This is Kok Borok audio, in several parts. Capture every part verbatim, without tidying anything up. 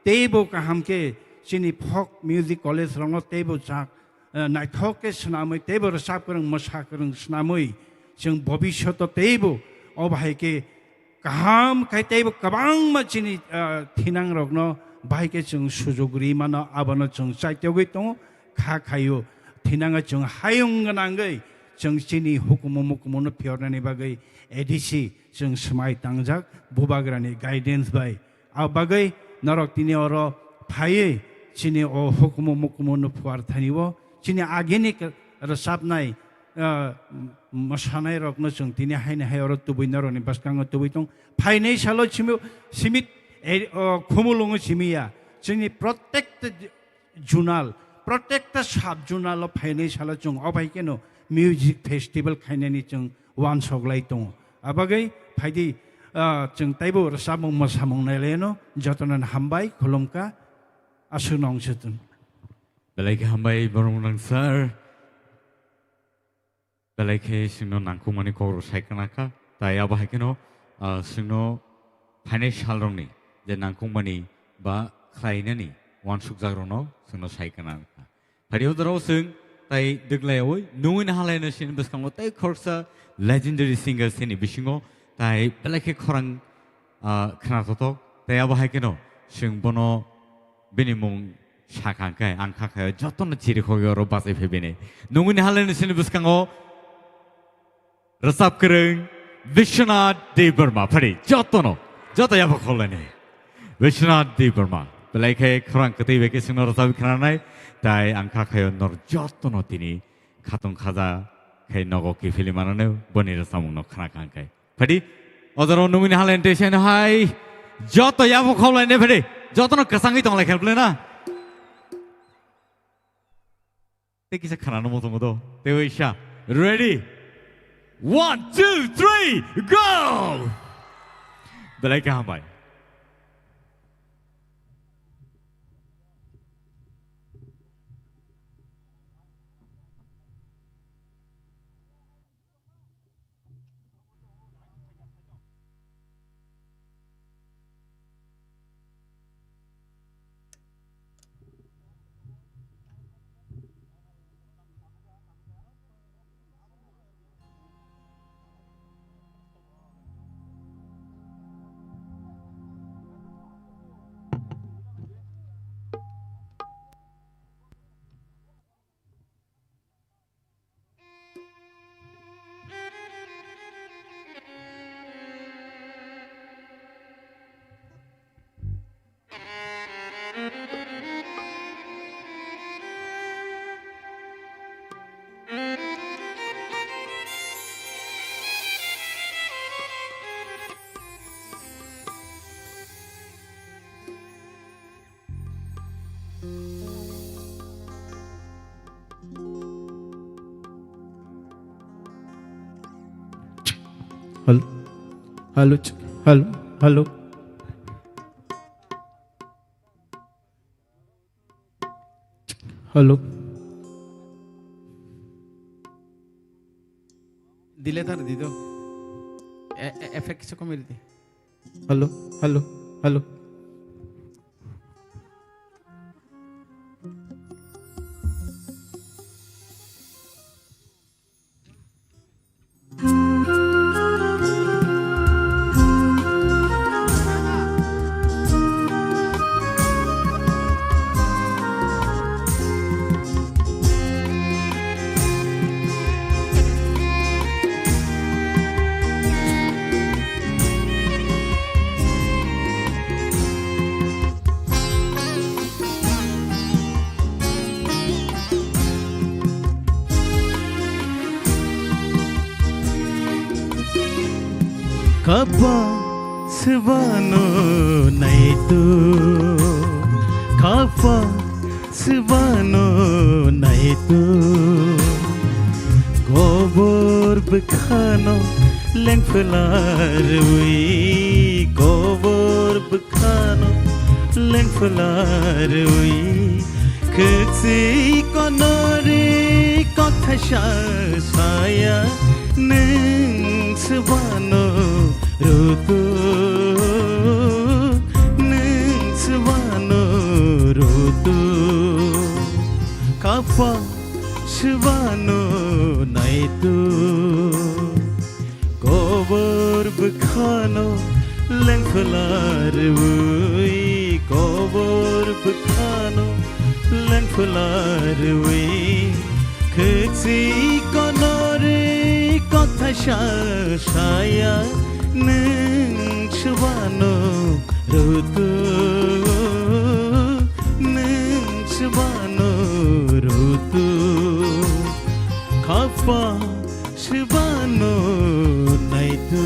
teibo kaham khe chini folk music college rokno teibo chak, eh, naithok khe swnamwi, teibo rwchap kwrwng, mwsa kwrwng swnamwi, chwng bobishoto teibo o bahai khe kaham khai teibo kwbangma chini, ah, thinangrokno bahai khe chwng sujuk ri mano, abono chwng chaitogwi tongo, kha khaio. Thinango chwng hayung gwnangwi chwng chini hukumu mukumuno phiyornani bagwi A D C chwng swmai tangjak, Bubagrani guidance bai. Abo bagwi norok tini oro phaiwi chini o hukumu mukumuno phuar thani o chini agini k-, rwchapnai, ah, mwsanairokno chwng tini haino hai oro tubui norokni bwskango tubui tong. Phainai salo simi, simi, eh, o, Khumulwngo simi ya. Chini protect zonal, protect sub zonal o phainai salo chwng o bai kheno music festival khainani chwng uansuk lai tongo. Abagwi phaidi, ah, chwng taibo rwchapmung mwsamung nailaino jotono hambai khulumkha, aswkno wngsutung. Belai khe hambai borok nang sir. Belai khe chwngno nangkukmani kokrok sai khna kha. Tai abo hai kheno, ah, chwngno phainai salrokni je nangkukmani ba khlainani uansukjakrokno chwngno sai khna kha. Phaidi o jorao chwng tai dwklaiwi nungwi nahalaino chini bwskango tei khoroksa legendary singer chini bisingo tai belai khe khorang, ah, khna thothok. Tai abo hai kheno chwng bono bini mung sakha hwnkhe ang kha khayo jotono chirikhogwi oro bachai phai bini. Nungwi nahalaino chini bwskango rwchap kwrwng Biswanath Debbarma phari jotono, joto yapha kholani. Biswanath Debbarma belai khe khorang kwtwi bai khe chwngno rwchapwi khnanai, tai ang kha khayo nor jotono tini khatung khaja khai nogo kiphilwi mananai boni rwchapmungno khna kha hwnkhe. Phadi, o jorao nungwi ni halen tei seno hai. Joto yabo kholai ne phadi. Jotono kwchangwi tong lai khe na. Tei kisa khana no mo tongo do. Tei waisa. Ready? One, two, three, go! Belai kaham bai. Hello. Hello, ch-, hello, hello. Hello. Delay thar di do. E-, e-, effect kisa komai di. Hello, hello, hello. Kapa swbano naitu, kapa swbano naitu, kobor bwkhano lengphelarwi, kobor bwkhano lengphelarwi, khwchwi konorwi kokthaisa saya, nwng swbano rutuk, nwng swbano Pha swbano naitu, kobor bwkhano lengphla rwui, kobor bwkhano lengphla rwui, khwchwi konorwi kothai sa saya nwng swbano rutu, nwng swbano rutu, khapang swbano naitu.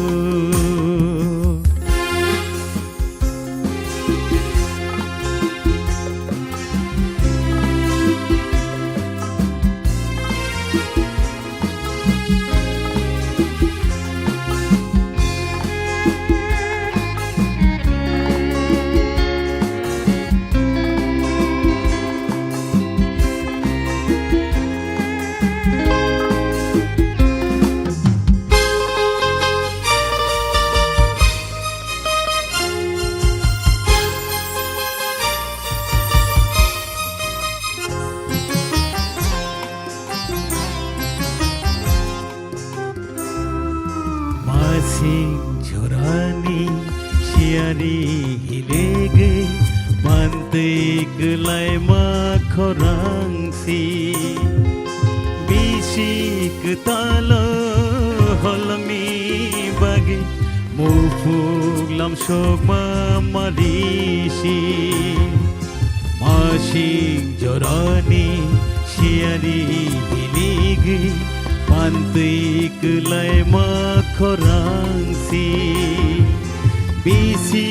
Masing jorani siyani hilegwi mantwi kwlaima khorang si. Bisi kwtalo holongni bagwi muphuk lamsokma mari si. Masing jorani siyani hiligwi pantwi kwlaima khorang si. Bisi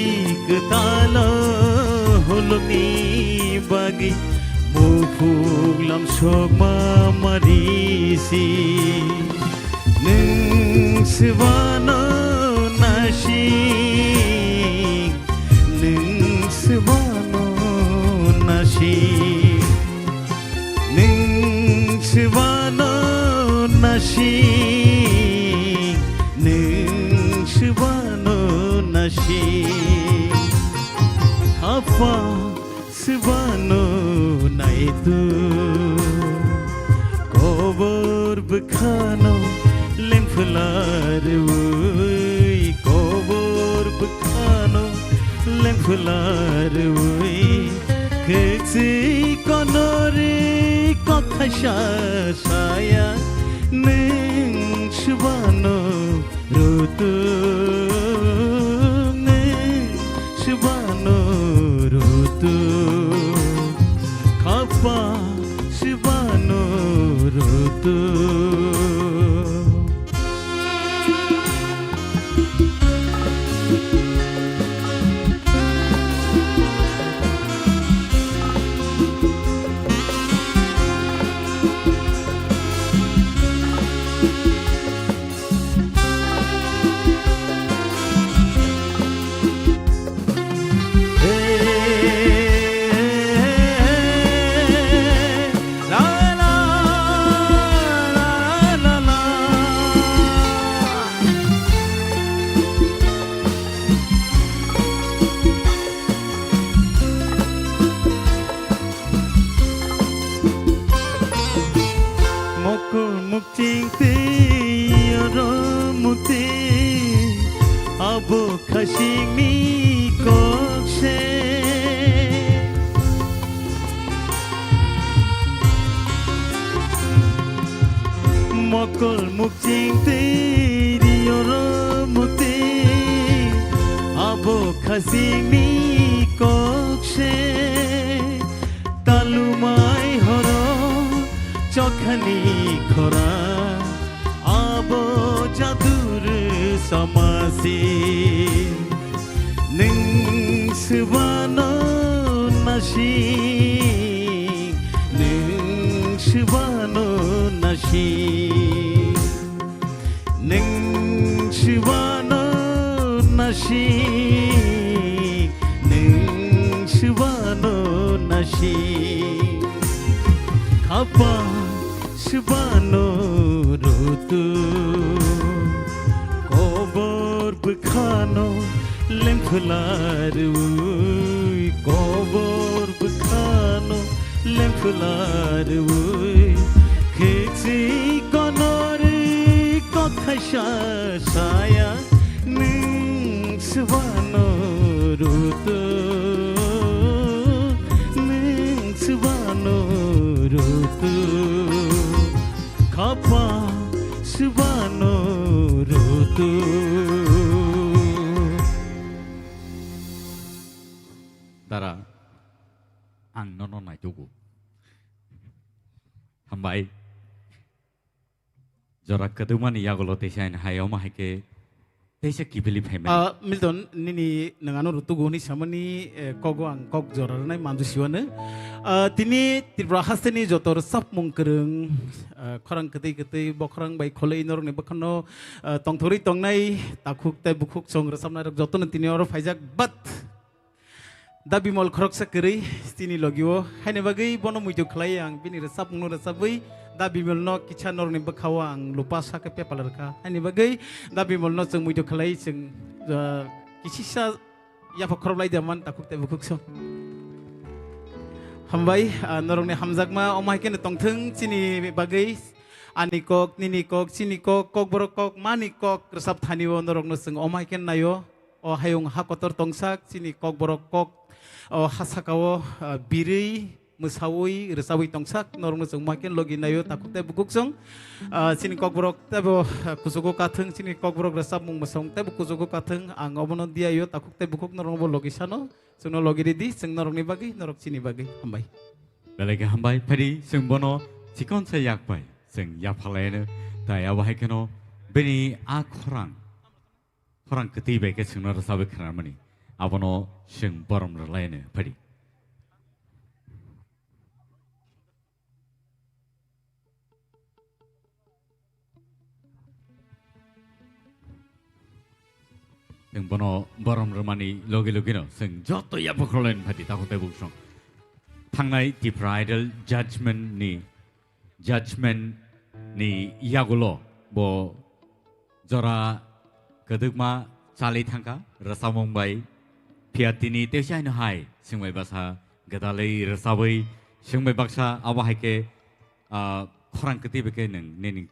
kwtalo holongni bagwi muphuk lamsokma mari si. Nwng swbano nasing, nwng swbano nasing, nwng swbano nasing, nwng swbano nasing. Khapang swbano naitu, kobor bwkhano lengphla rwui, kobor bwkhano lengphla rwui, khwchwi konorwi kothai sa saya nwng swbano rutu, nwng swbano rutu, khapang swbano rutu. Mokol mukching tei oro muti, abo khasingni kok se. Mokol mukching tei oro muti, abo khasingni kok se. Talumai horo chokhani khora, abo jadur samasi. Nwng swbano nasi, nwng swbano nasi. Nwng swbano nasi, nwng swbano nasi. Khapang swbano rutu, kobor bwkhano lengphla rwui, kobor bwkhano Lemphularwi khekchi konorwi kok thaisa saya, nwng swbano rutu, nwng swbano rutu, khapa swbano rutu. Dara, ang nono naitugo. Hambai. Jora kwdwkmani yagulo teisa ani hai, omo hai khe teisa kibili phaimani. Ah, Milton, nini nwng ano rutugo hwnwi samani, eh, kogo ang kok jora rwnai manju siwano. Ah, tini Tripura hasteni joto rwchapmung kwrwng, ah, khorang kwtwi kwtwi, bokhorang bai kholwi norokni bwkhano, ah, tongthorwi tongnai takhuk tei bukhuk song rwchapnairok jotono tini oro phaijak, but Da Bimol khoroksa kwrwi chini logio, haini bagwi bono muitu khlai ang, bini rwchapmungno rwchapwi Da Bimolno kisa norokni bwkhao ang lupa sakhe pepal rwkha. Haini bagwi Da Bimolno chwng muitu khlai chwng, ah, kisisa yapha khoroplai da man takhuk tei bukhuk song. Hambai, ah, norokni hamjakma omo hai kheno tongthwng chini bagwi, ani kok, nini kok, chini kok, kokborok kok, mani kok rwchap thani o norokno chwng omo hai kheno naio. O hayung ha kotor tongsak, chini kokborok kok, o ha sakao, ah, birwi, mwsawi, rwchabwi tongsak, norokno chwng omo hai kheno logi naio, takhuk tei bukhuk song. Ah, chini kokborok teibo, ah, kuchugo kathwng, chini kokborok rwchapmung mwsamung teibo kuchugo kathwng, ang obono diyaio, takhuk tei bukhuk norokno bo logi sano, chwngno logi ridi, chwng norokni bagwi, norok chini bagwi. Hambai. Belai khe hambai, phaidi chwng bono chikonsa yak bai chwng yapha laino, tai abo hai kheno bini a khorang, khorang kwtwi bai khe chwngno rwchabwi khnarmani, abono chwng borom rwlaino, phaidi. Chwng bono borom rwmani logi logino chwng joto yapha khoroknwi phaidi takhuk tei bukhuk song. Thangnai Tipra Idol judgment ni, judgment ni yagulo bo jora kwdwkma chali thangkha rwchapmung bai, phiya tini teisa hino hai chwng bai bwsa gwdalwi rwchabwi chwng bai baksa abo hai khe, ah, khorang kwtwi bai khe nwng nini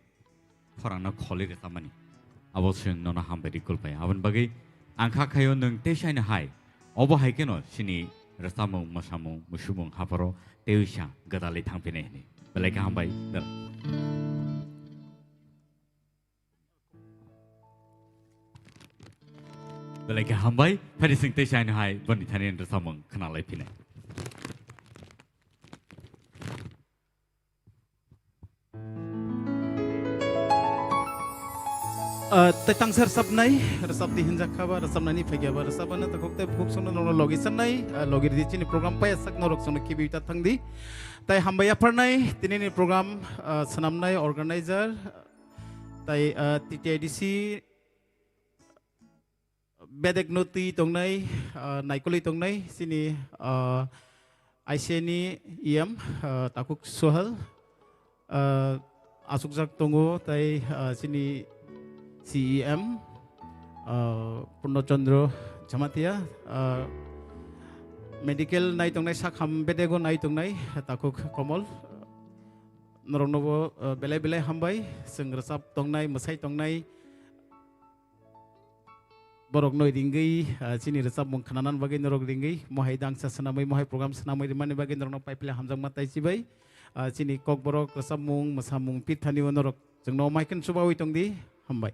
khorangno kholwi rwchapmani. Abo chwng nono hambai rikul pai. Aboni bagwi ang kha khaio nwng teisa hino hai. Obo hai kheno chini rwchapmung, mwsamung, musubung hapharo teisa gwdalwi thangphinai hwnwi. Belai khe hambai. Belai khe hambai. Phaidi chwng teisa hino hai boni thani rwchapmung khwnalai phinai. Ah, tei tangsa rwchapnai, rwchapdi hinjak kha ba, rwchapnani phaikya ba, rwchapano takhuk tei bukhuk songno norokno logi sanai, ah, logi ridi chini program paiya sak norok songno khibi ta thangdi. Tai hambai yapharnai, tinini program, ah, swnamnai organizer, tai, ah, T T I D C, bedekno twi tongnai, ah, naikolwi tongnai, chini, ah, I C A ni E M, ah, Takhuk Sohal, ah, achukjak tongo, tai, ah, chini C E M, ah, Purno Chandra Jamatia, ah, medical nai tongnai, sakham bedego nai tongnai, Takhuk Komol. Noroknobo, ah, belai belai hambai, chwng rwchap tongnai, mwsai tongnai, borokno ringwi, ah, chini rwchapmung khwnanani bagwi norok ringwi, mohai dangsa swnamwi, mohai program swnamwi rimani bagwi norokno paiphile hamjakma taichibai. Ah, chini kokborok rwchapmung, mwsamung, pithani o norok chwngno omo hai khe chubawi tongdi. Hambai.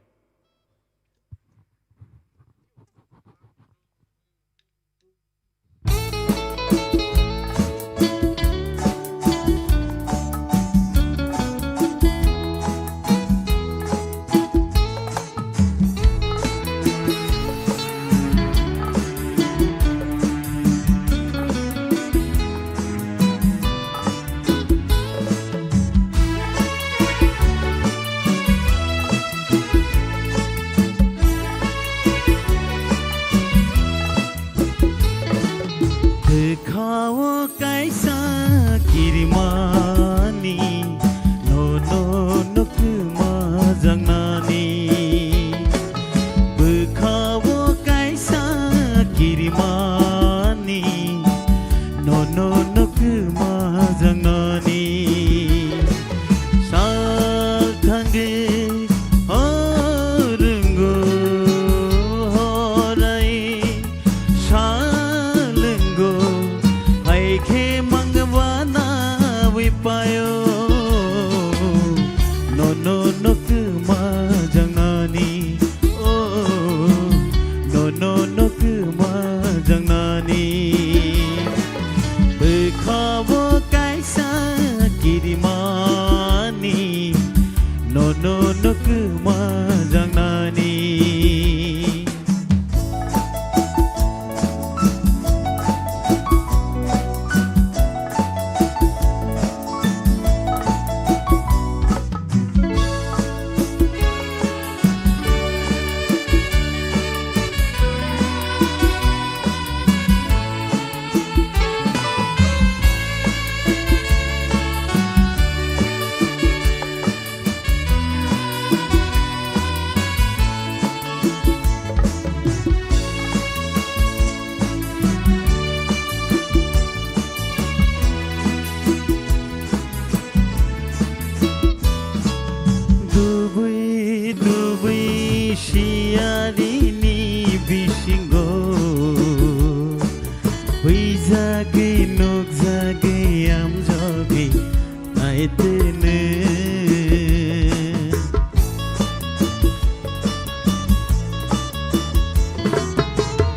Bwkhao kaisa kirimani, nono nukma jangnani. Bwkhao kaisa kirimani, nono Nukma jangnani sal thangwi horwngo horai salwngo hai khe mangwana wipayo. Nono nukma jangnani, oh, nono nukma jangnani. Bwkhao kaisa kirimani, nono nukma jangnani. Dubui dubui siyarini bisingo, huijagwi nukjagwi amjogwi naitwino.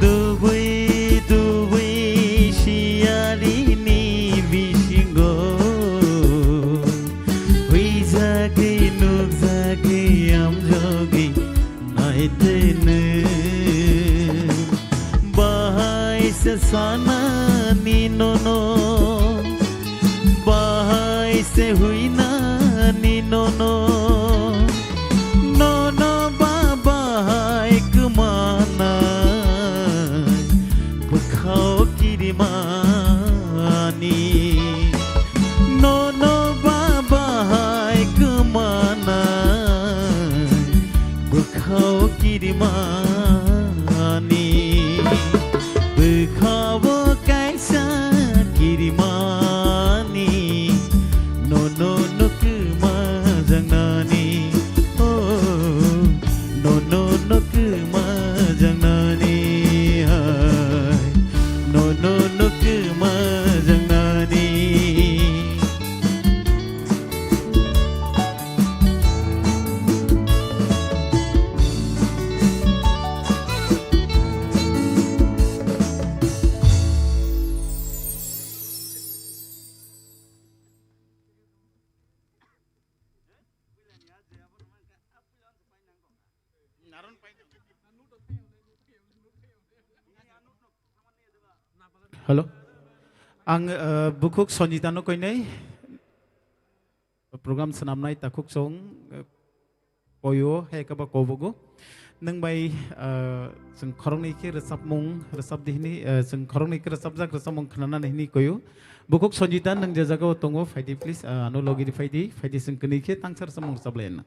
Dubui dubui siyarini bisingo, huijagwi nukjagwi amjogwi naitwino. Bahai se sanani nono, bahai se huinani nono, nono ba bahai kwmanai bwkhao kirimani, nono ba bahai kwmanai bwkhao kirimani, bwkhao kaisa kirimani, nono nukma jangnani, oh, nono nukma jangnani, hai, nono nukma jangnani. Hello. Ang, eh, bukhuk Sanjita no koinai. Program swnamnai takhuk chwng, eh, koyo, hai khe ba kobogo. Nwng bai, eh, chwng khoroknwi khe rwchapmung, rwchap di hwnwi, eh, chwng khoroknwi khe rwchapjak rwchapmung khwnanani hwnwi koyo. Bukhuk Sanjita nwng je jagao tongo, phaidi please, eh, ano logi di phaidi, phaidi chwng kwnwi khe tangsa rwchapmung rwchap lai na.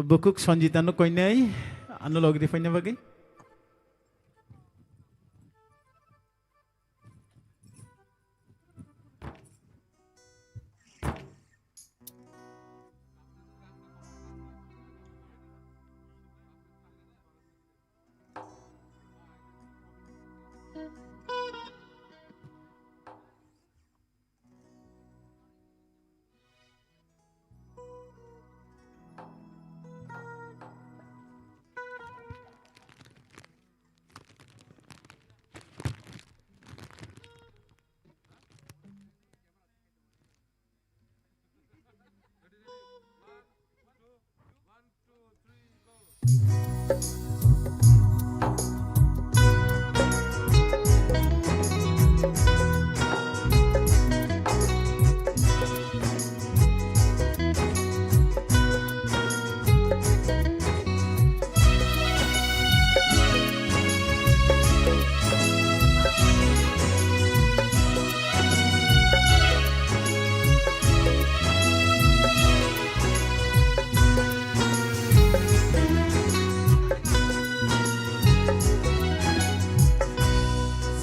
Bukhuk Sanjita no koinai, ano logi di phaina bagwi.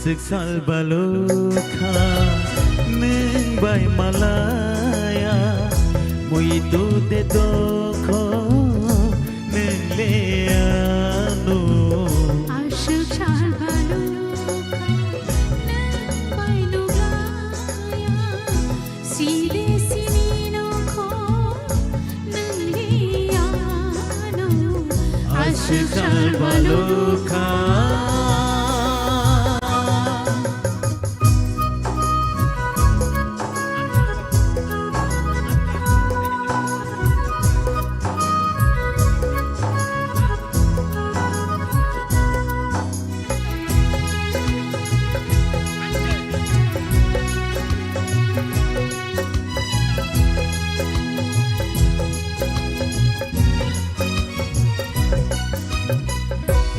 Sal balukha nwng bai malaya, muitu de dokho nwng le ano. Aswk sal balukha nwng bai nuglaya, side sini nokho nwng le ano. Aswk sal balukha.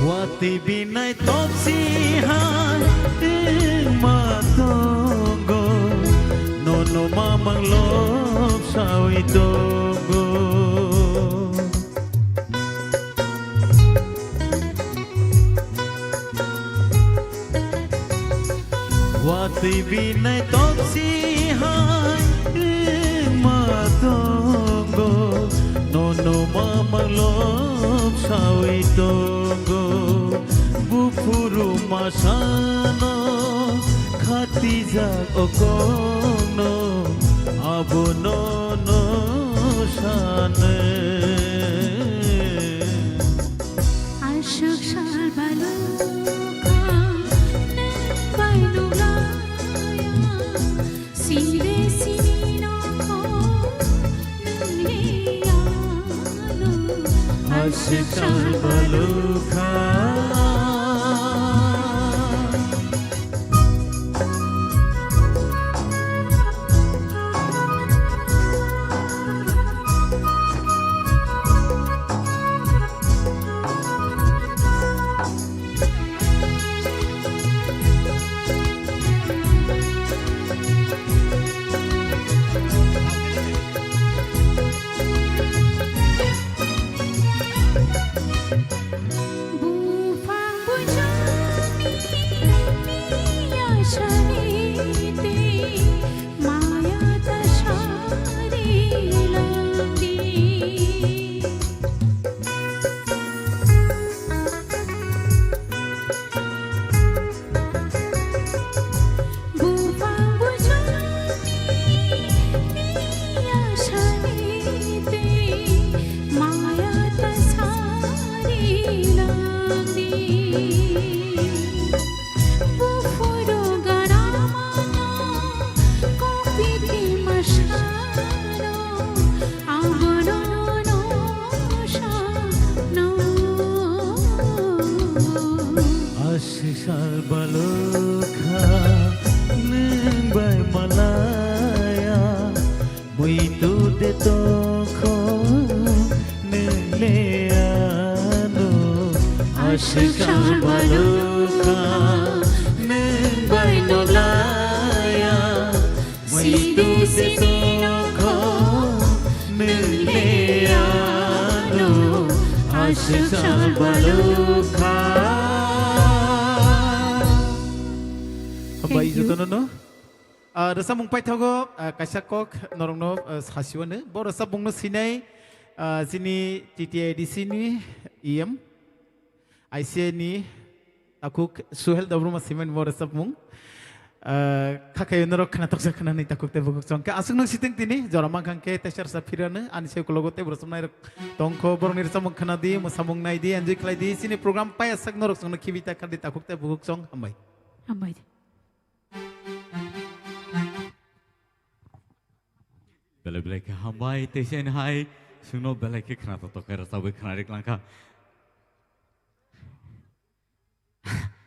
Watwi binai topsi hai wngma tongo, nono mamang lobsawi tongo. Watwi binai topsi hai wngma tongo, nono mamang lobsawi tongo. Buphuru masano khatijak okongno, abono no sano. Aswk sal balukha nwng bai nuglaya, side sini nokho nwng le ano. Aswk sal balukha. Buphang buijakni miya sari tei maya ta sari langdi. Buphang buijakni miya sari tei maya ta sari langdi. Buphuru garamano kopi twi masano, abono no sano. Aswk sal balukha nwng bai malaya, muitu de tongkho nwng le ano. Aswk sal balukha nwng bai nuglaya, muitu de tongkho nwng le ano. Aswk sal balukha. Hambai jotono no. Ah, rwchapmung paithago, ah, kaisa kok norokno, ah, sasiwano. Bo rwchapmungno sinai, ah, chini T T I D C ni E M, I C A ni takhuk Suhel Debbarma simani bo rwchapmung. Ah, khakhai norok khna toksa khna ni takhuk tei bukhuk chong khe aswk nung siteng tini jora mankha khe teisa rwchap phirano ani se ukologo tei bo rwchapnai rok tongkho borokni rwchapmung khna di mwsamung nai di enjoy khlai di chini program paiya sak norok chwngno khibi ta khna di takhuk tei bukhuk chong hambai. Hambai. Belai belai khe hambai, tei se hai chwngno belai khe khna to tokhai rwchabwi khna rik langkha.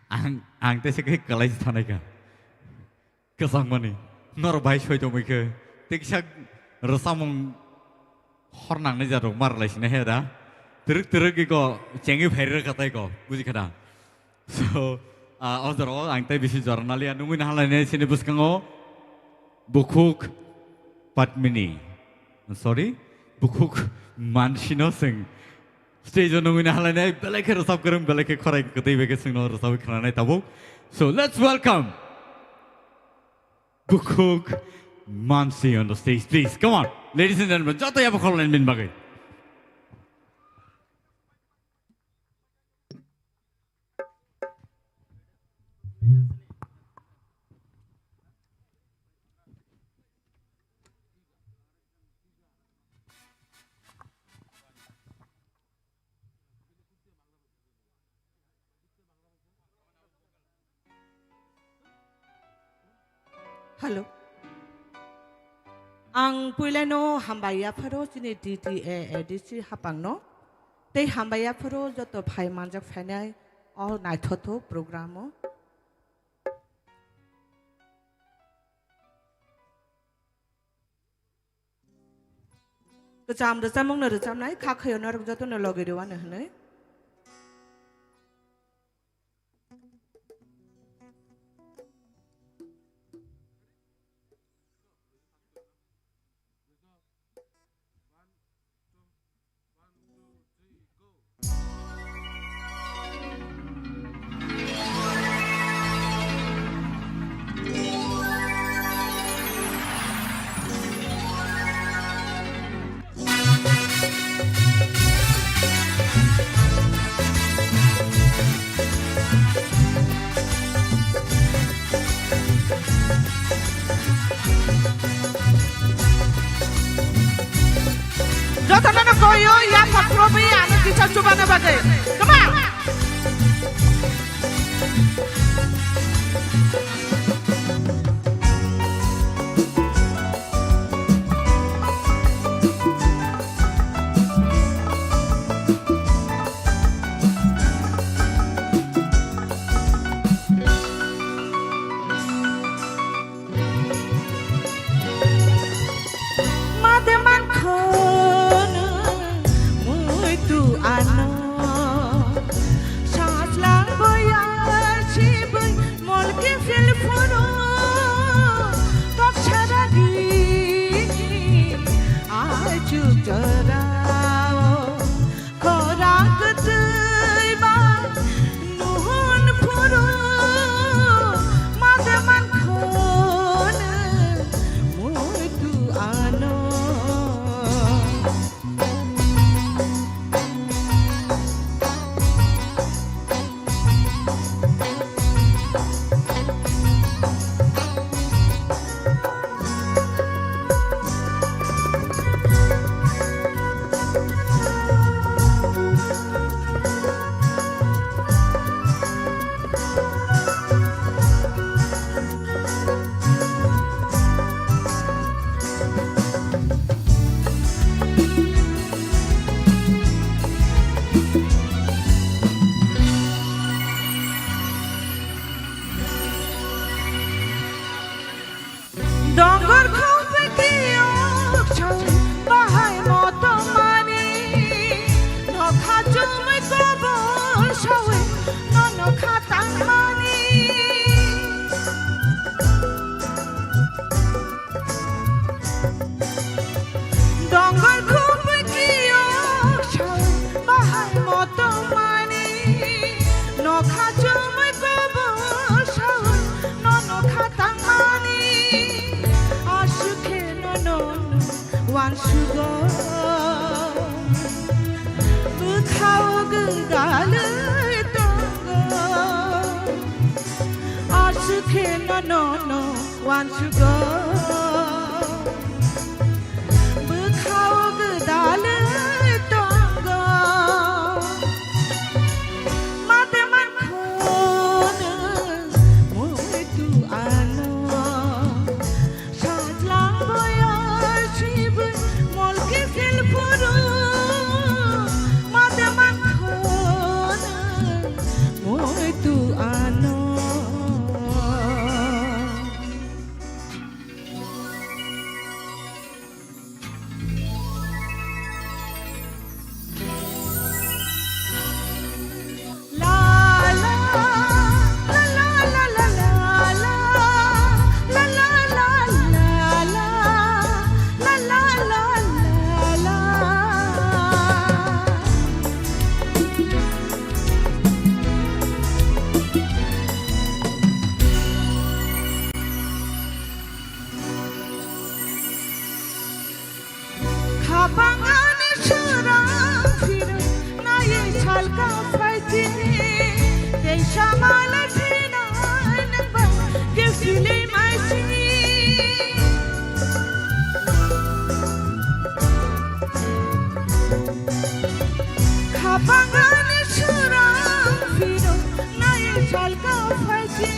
Ang, ang tei se khe kwlai thanai kha. Kwchangmani norok bai soi tongwi khe tei kisa rwchamung hor nangnai jat rok mar lai sini he da. Twrwk twrwk iko chengwi phai rwkha tai ko, buji kha da. So, ah, o jora o ang tei bisi jora naliya nungwi naha lainai chini bwskango bukhuk Padmini, sorry, bukhuk Mansino chwng stage o nungwi naha lainai belai khe rwchap kwrwng, belai khe khorai kwtwi bai khe chwngno rwchabwi khwnanai tabuk. So let's welcome Bukhuk Mansi on the stage, please. Come on, ladies and gentlemen, joto yabo khoroknai nini bagwi. Hello. Ang puilano hambai yapharo chini D T A A D C hapangno. Tei hambai yapharo joto phai manjak phainai o naithothok program o. Kwcham rwchapmungno rwchapnai, kha khayo norok jotono logi rwano hwnwi. Jotono no koyo ya patrobi ano kisa chubana bagwi. Come on. Made mankhono muitu ano. Sajlang boya sibui molki filphuru. Toksaragi achu jorao. Khorang kwtwi ba nuhun phuru made mankhono muitu ano. Dongor khopikiyok sawi bahai motomani, nokha chumui kobol sawi no nokha tangmani. Dongor khopikiyok sawi bahai motomani, nokha chumui kobol sawi no nokha tangmani. Aswkhe nono wansugo, bwkhao gwdalwi tongo. Aswkhe nono wansugo, bwkhao gwdalwi tongo. Mate mankhono muitu ano. Sajlang boya sibui molki filphuru, mate mankhono muitu ano. Salka phaidi, tei samala sinai nangba, kefili masi. Khapangani surang phiro, nai salka phaidi,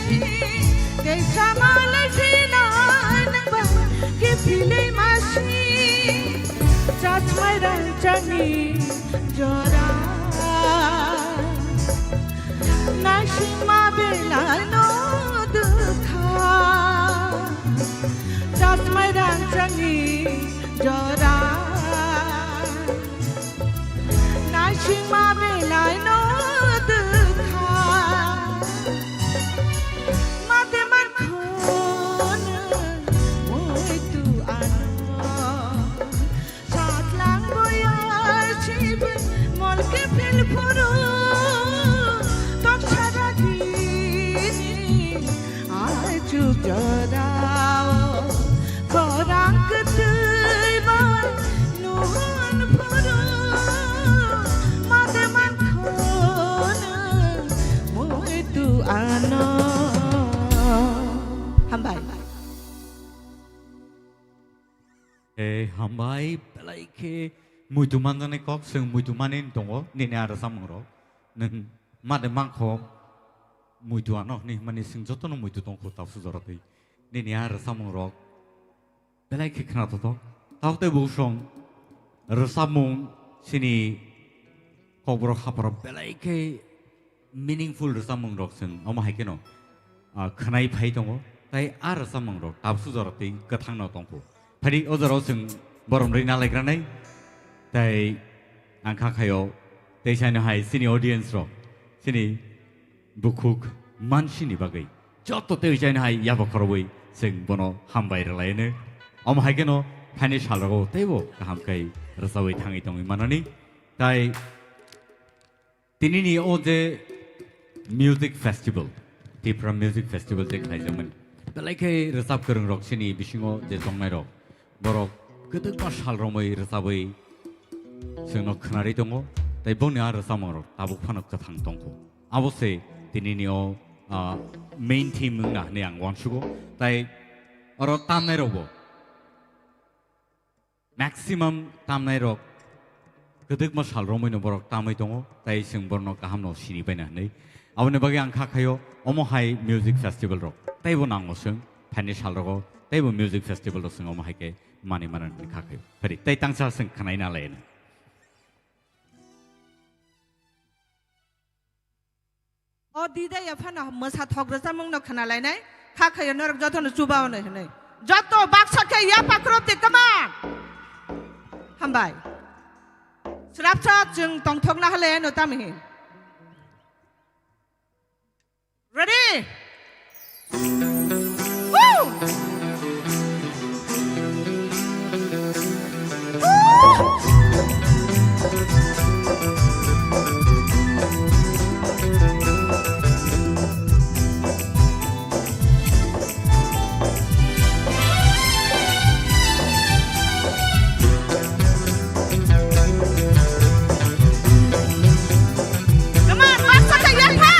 tei samala sinai nangba, kefili masi. Chachmai rangchakni jora. Naisingma belai no dukha. Chachmai rangchakni jora. Naisingma belai no dukha. Mate man khun muitu ano. Satlang boya sibin molke phil phuru tok saragini ai chuk jorao korang ketui bai nuhun phuru mate man khun muitu ano. Hambai. E, hambai, belai khe muitu manjaknai kok, chwng muitu manwi tongo, nini a rwchapmung rok. Nwng made mangkho muitu ano hwnwi hwnmani chwng jotono muitu tongkho tapsu jora twi. Nini a rwchapmung rok belai khe khnathok. Tabuk tei bwswng rwchapmung chini Kokborok hapharo belai khe meaningful rwchapmung rok chwng omo hai kheno, ah, khwnai phai tongo, tei a rwchapmung rok tabsu jora tei kwthang no tongkho. Phadi o jorao chwng borom rwi nalaigranai, tei ang kha khaio tei saino hai chini audience rok, chini bukhuk mansini bagwi joto tei chaino hai yaba khorobwi chwng bono hambai rwlaino. Omo hai kheno phaini salrogo teibo kaham khe rwchabwi thangwi tongwi manani. Tai tinini o je music festival, Tipra Music Festival je khlaijakmani, belai khe rwchap kwrwng rok chini bisingo je tongnai rok, borok kwdwkma sal romwi rwchabwi chwngno khwnarwi tongo, tei bongni a rwchapmung rok tabuk phano kwthang tongkho. Abo se tinini o, ah, main theme wngna hwnwi ang uansugo. Tai oro tamnai rokbo maximum tamnai rok kwdwkma sal romwi no borok tamwi tongo, tai chwng borokno kaham no sini baina hwnwi. Aboni bagwi ang kha khaio omo hai music festival rok teibo nango chwng phaini sal rogo teibo music festival rok chwng omo hai khe manwi mano hwnwi kha khaio. Phari tei tangsa chwng khwnai na laino. O dida ya phano mwsa thok rwchapmung no khna lainai, kha khayo norok joto no chuba ono hinwi. Joto baksa khe ya pakrop de, come on. Hambai. Srapsa chwng tongthok na hale no tamo hin. Ready? Woo! Come on, baksa khe yakha.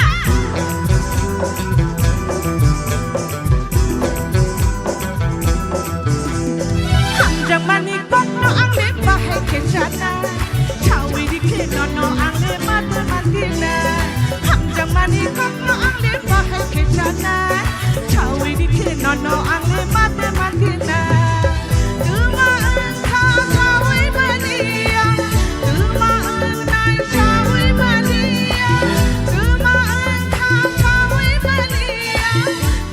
Hamjakmani kokno ang le bahai khe chana. Sawi rikhe nono ang le mate mantina. Hamjakmani kokno ang le bahai khe chana. Sawi rikhe nono ang le mate mantina. Tuma wngkha sawi maliya, tuma wngnai sawi maliya, tuma wngkha sawi maliya,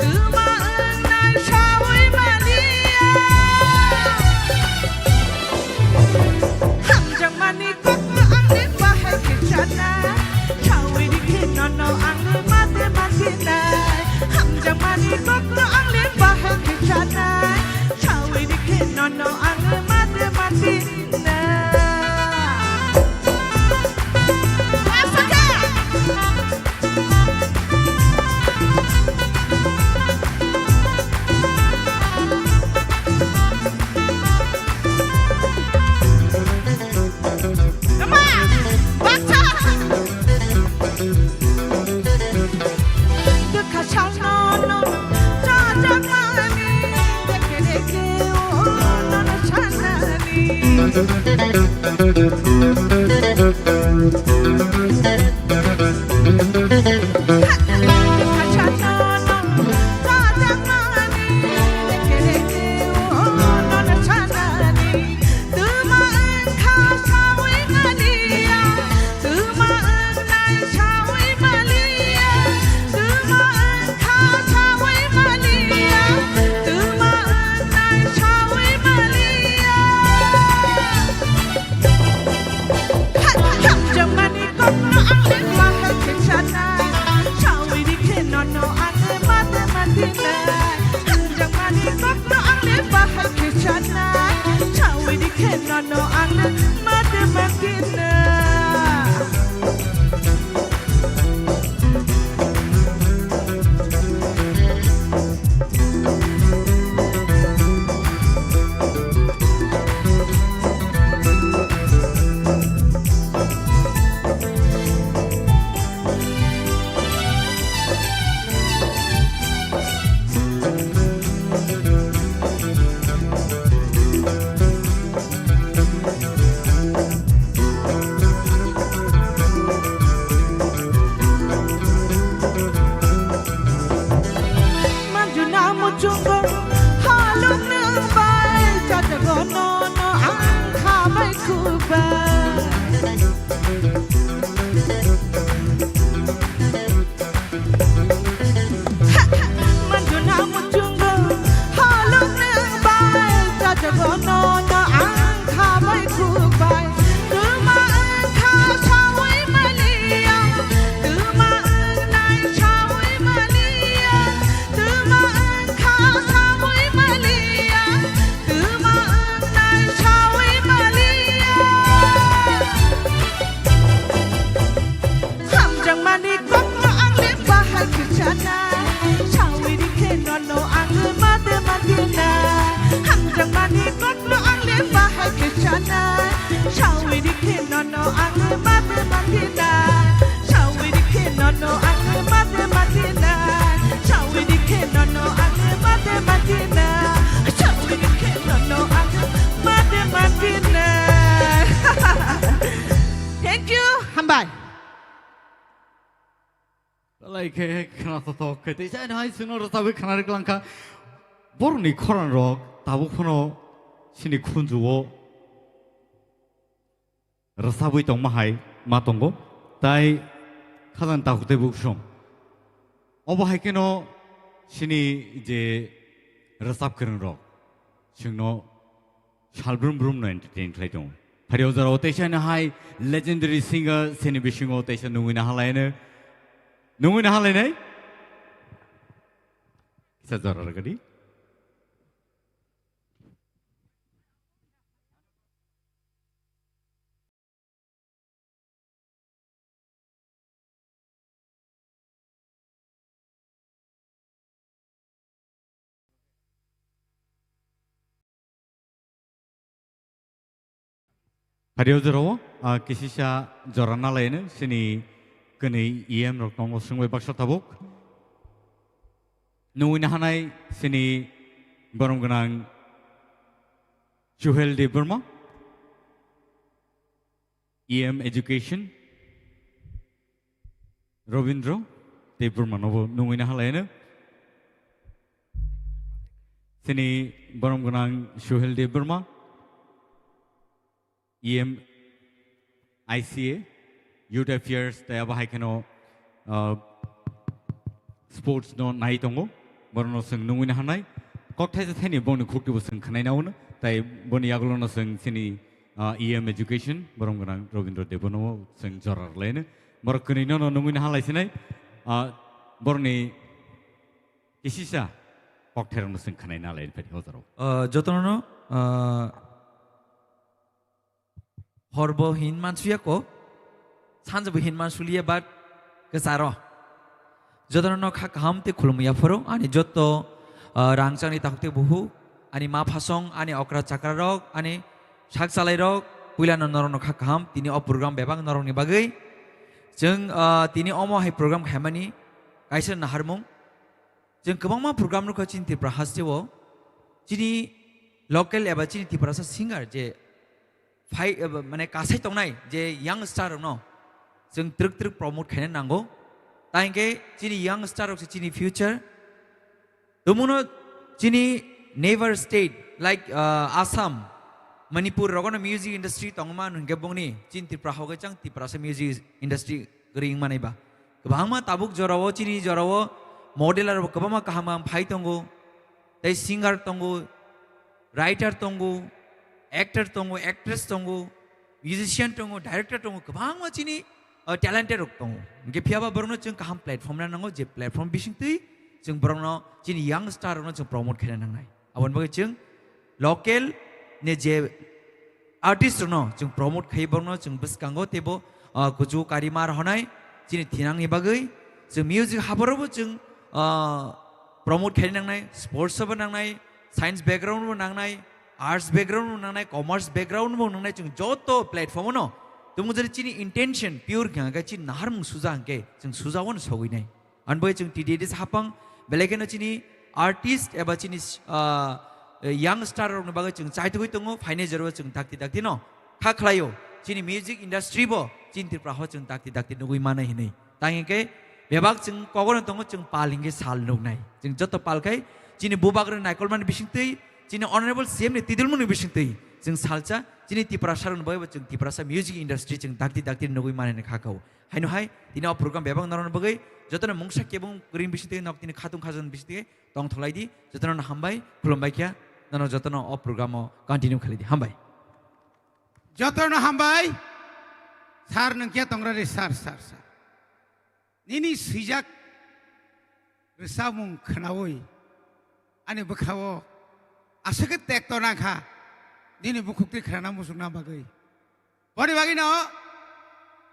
tuma wngnai sawi maliya. Hamjakmani kokno ang le bahai khe chana, sawi rikhe nono ang le mate mantinai. No, ang mate matina. Sawi dikhe no, no, ang mate matina. Sawi dikhe no, no, ang mate matina. Sawi dikhe no, no, ang mate matina. Thank you. Hambai. Belai khe khna thothok khe tei chai hai chwngno rwchabwi khna rwklang kha. Borokni khorang rok tabuk phano chini khunju o rwchabwi tongma hai ma tongo. Tai khajang takhuk tei bukhusong. Obo hai kheno chini je rwchap kwrwng rok chwngno salbrum brum no entertain khlai tongo. Phari o jora o teisa no hai legendary singer chini bisingo teisa nungwi na halaino. Nungwi na halainai? Kisa jora rwgadi. Phari o jora o, ah, kisisa jora nalaino chini kwnwi E M rok tongo swngbai baksa tabuk. Nungwi na hanai chini borom gwnang Suhel Debbarma, E M Education, Robindra Debbarma nobo nungwi na halaino. Chini borom gwnang Suhel Debbarma, E M I C A, Youth Affairs, tei abo hai kheno, ah, sports no nai tongo, borokno chwng nungwi na hanai. Kok thaisa thaini bongni khukti bo chwng khwnai na uno, tai boni yagulo no chwng chini, ah, E M Education, borom gwnang Robindra Debbarma no chwng jora rwlaino. Borok kwnwi no no nungwi na halai sinai, ah, borokni kisisa kok thairokno chwng khwnai na lai phai o jora o. Ah, jotono no, ah, Horbo hin mansuya ko, sanjabo hin mansuliya, but kwcharo. Jotono no kha kaham tei khulumya phoro, ani jotto, ah, rangchakni takhuk tei buhu, ani ma phasong, ani okra chakra rok, ani sak chalai rok, puila no norok no kha kaham, tini o program bebak norok ni bagwi. Chwng, ah, tini omo hai program khaimani kaisa naharmung. Chwng kwbangma program nukha chini Tripura haste o. Chini local eba chini Tiprasa singer je phai, eba mane kasai tongnai je young star rokno chwng twrwk twrwk promote khaina nango. Ta hinkhe chini young star rok se chini future. Tumuno chini neighbor state like, uh, Assam, Manipur rogono music industry tongma hinkhe bongni chini Tripura hoge chang Tiprasa music industry kwrwi wngmanai ba. Kwbangma tabuk jorao, chini jorao modeler bo kwbangma kaham kaham phai tongo. Tei singer tongo, writer tongo, actor tongo, actress tongo, musician tongo, director tongo, kwbangma chini, uh, talented rok tongo. Hinkhe phiyaba borokno chwng kaham platform na nango, je platform bisingtwi chwng borokno chini young star rokno chwng promote khaina nangnai. Aboni bagwi chwng local ni je artist rokno chwng promote khai, borokno chwng bwskango teibo, ah, kuchu kari mar honai chini thinangni bagwi chwng music haborobo chwng, ah, promote khai nangnai, sports bo nangnai, science background bo nangnai, arts background bo nangnai, commerce background bo nangnai, chwng joto platform no tumung jani chini intention pure kha hwnkhe chini naharmung suja hwnkhe chwng suja wano sogwi nai. Ani bagwi chwng T D A D hapang, belai kheno chini artist eba chini, ah, young star rokni bagwi chwng chaitugwi tongo, phainai jorao chwng dakti dakti no kha khlaio. Chini music industry bo chini Tripura ho chwng dakti dakti nugwi manai hinwi. Tang hinkhe bebak chwng kogono tongo, chwng pal hinkhe sal nuknai. Chwng joto pal khai chini bubagrok naikolmani bisingtwi, chini honorable C M ni tidulmungni bisingtwi chwng salsa chini Tiprasa rokni bagwi bo chwng Tiprasa music industry chwng dakti dakti nugwi manai kha kho. Haino hai, tini o program bebak norokni bagwi, jotono mungsa kebeng kwrwini bisingtwi, nok tini khatung khajani bisingtwi tongtholai di, jotono no hambai, khulumbai kha, nono jotono o program o continue khlai di, hambai. Jotono hambai, sir nwng khe tongra re, sir, sir, sir. Nini swijak rwchapmung khnaui ani bwkhao aswk khe tekto nang kha, nini bukhuk twi khrana muchungna bagwi. Boni bagwino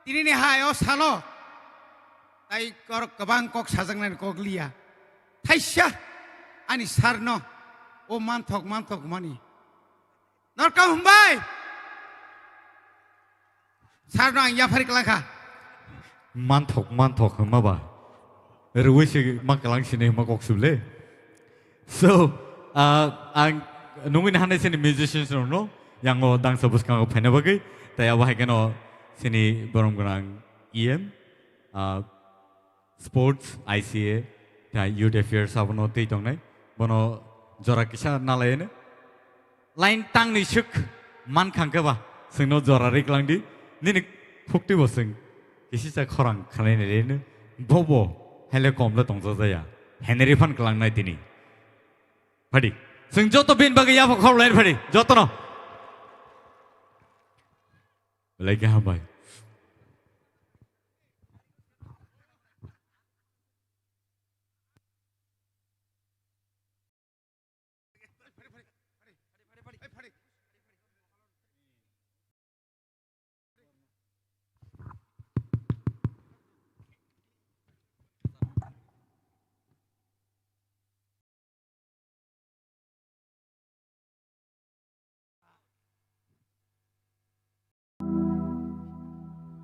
tinini hai o salo tai korok kwbang kok sajaknani kok liya. Thaisa ani sir no o manthok manthok mani. Norkam hambai. Sir no ang yaphari kwlangkha. Manthok, manthok hwnma ba. Rwui se ma kwlang sini hwnma kok sub le. So, ah, ang nungwi nahanai sini musicians rokno, yango dangsa bwskango phaina bagwi, tei abo hai kheno sini borom gwnang E M, ah, Sports, I C A, tei Youth Affairs abono twi tongnai. Bono jora kisa nalaiyano. Line tangni swk man khang khe ba, chwngno jora ri klang di. Nini phukti bo chwng kisisa khorang khanai nai reno. Bobo hele kom le tongsa jaya. Henry phan klang nai tini. Phadi. Chwng joto bin bagwi yapha khor line phadi. Jotono. Belai khe hambai.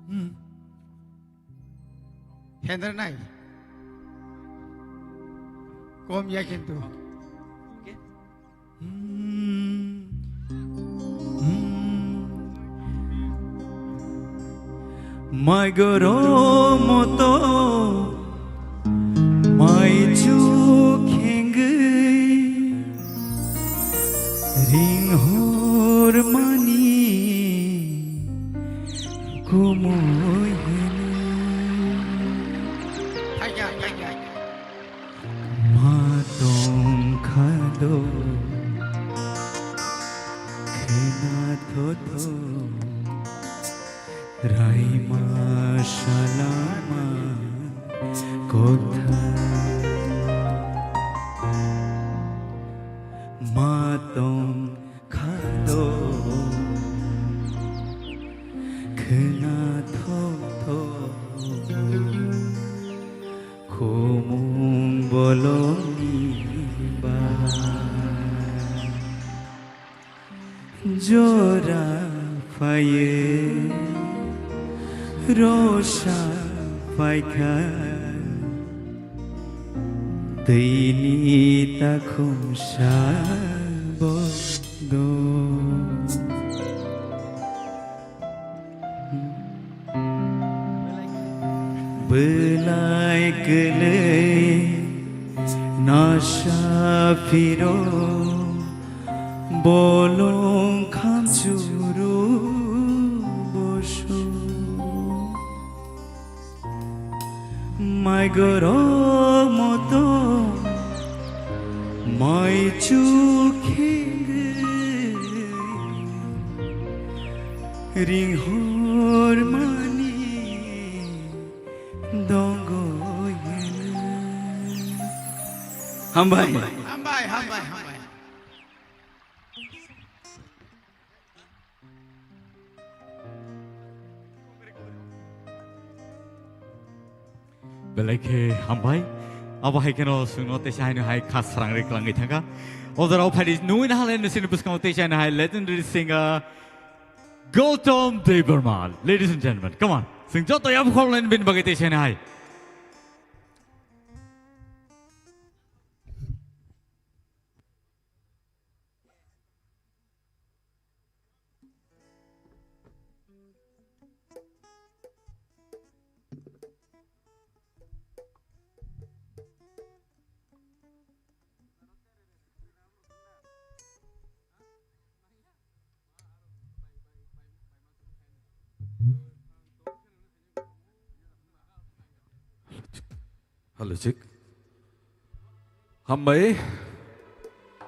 Hmm. Hendra nai. Kom ya kintu. Hmm. Hmm. Mai goro moto, mai chu khengwi, ring hor mani kumui hini. Ma tong kha do, khena tho tho, raima salama kotha. Ma tong kha do, khena tho tho. Khumung bolongni bahai jora phaye, rosa phaikha, twini takhumsa bodo. Belai kwlwi nasa phiro bolong khamchuru boso. Mai gorok moto, mai chukhengwi, ring hor mani dongo yelwi. Hambai. Hambai, hambai, hambai. Belai khe hambai. Abo hai kheno chwngno teisa haino hai kha srang ri klangwi thangkha. O jorao phaidi nungwi naha le nini bwskango teisa haino hai legendary singer Gautam Debbarma. Ladies and gentlemen, come on. Chwng joto yabkhor line bini bagwi teisa haino hai. Hello, check. Hambai.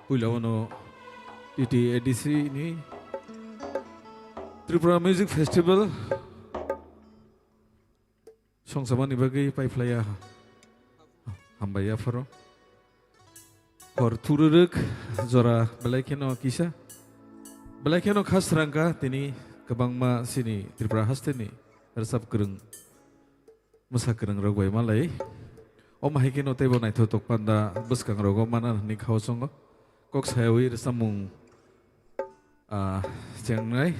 Puila wano T T A D C ni Tripura Music Festival songsamani bagwi paiphlaiya. Hambai apharo. Hor thururuk jora belai kheno kisa. Belai kheno kha srangkha tini kwbangma chini Tripura hasteni rwchap kwrwng, mwsa kwrwng rok bai malai. Omo hai kheno teibo naithotok panda bwskang rogo mana hwnwi khao chongo. Kok sayawi rwchapmung, ah, chengnai.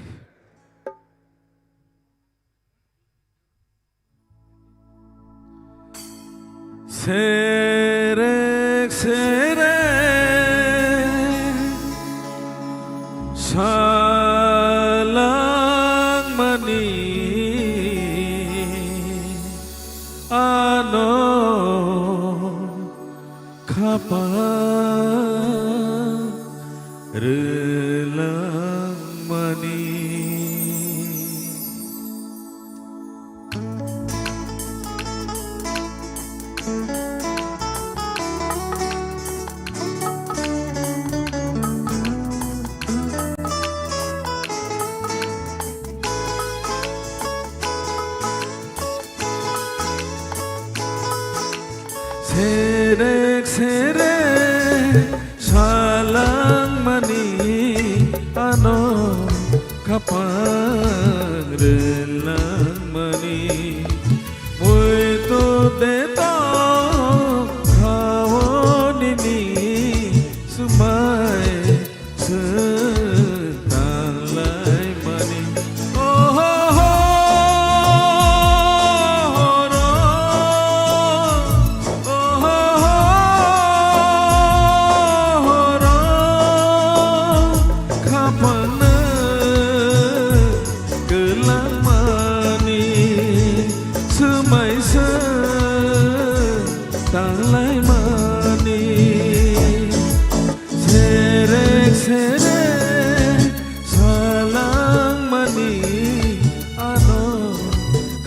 Serek serek salangmani ano khapang rwlangmani. Serek serek salangmani ano khapang rwlangmani. Muitu de to khao nini swmai se tanglai mani. Oho ho ro, oho ho ro, khapang no kwlangmani swmai se tanglai mani. Serek serek salangmani ano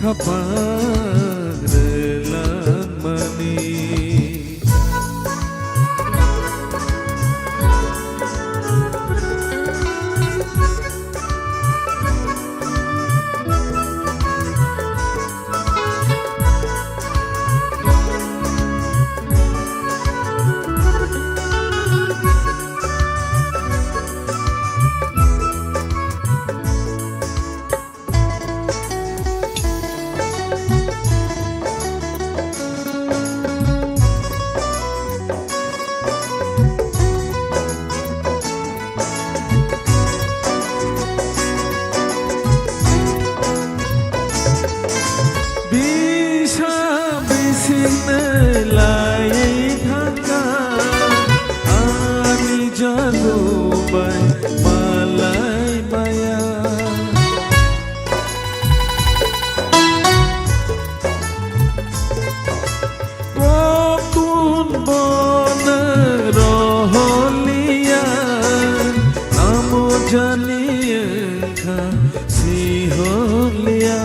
khapang rwlangmani. Bisa bising lai thangkha, ani jagu bai malai maya. Koktun bono roholiya, amo jani wngkha siholiya.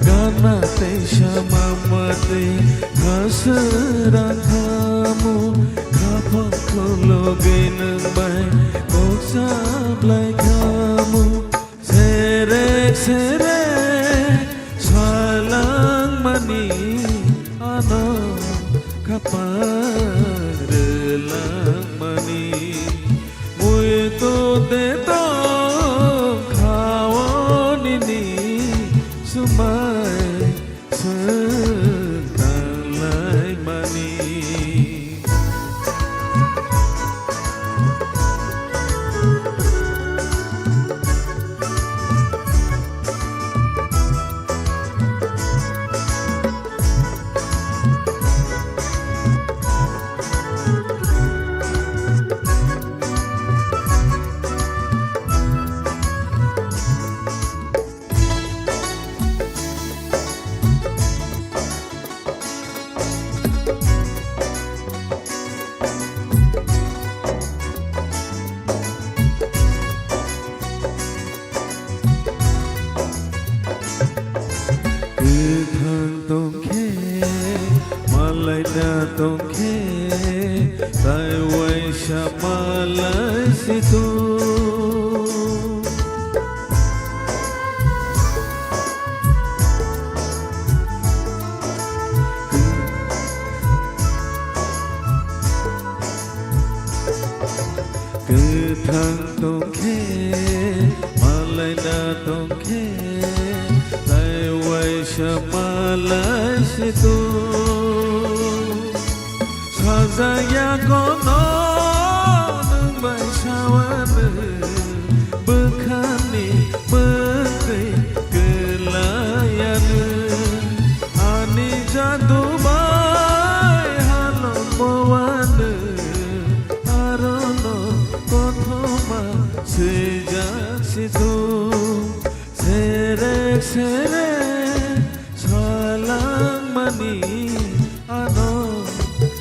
Gana tei sama tei khaswrang khamu, khaphang khulugwi nwng bai kok chablai khamu. Serek serek salangmani, ano khapang rwlangmani. Muitu de tong khao nini swmai se tanglai mani. Kwthang tongkhe, malai da tongkhe, tai waisa malai si tu. Kwthang tongkhe, malai da tongkhe, tai waisa malai si tu. Sajaya kono nwng bai sawano, bwkhani bwtwi kwlayano. Ani jadu ba Ani ano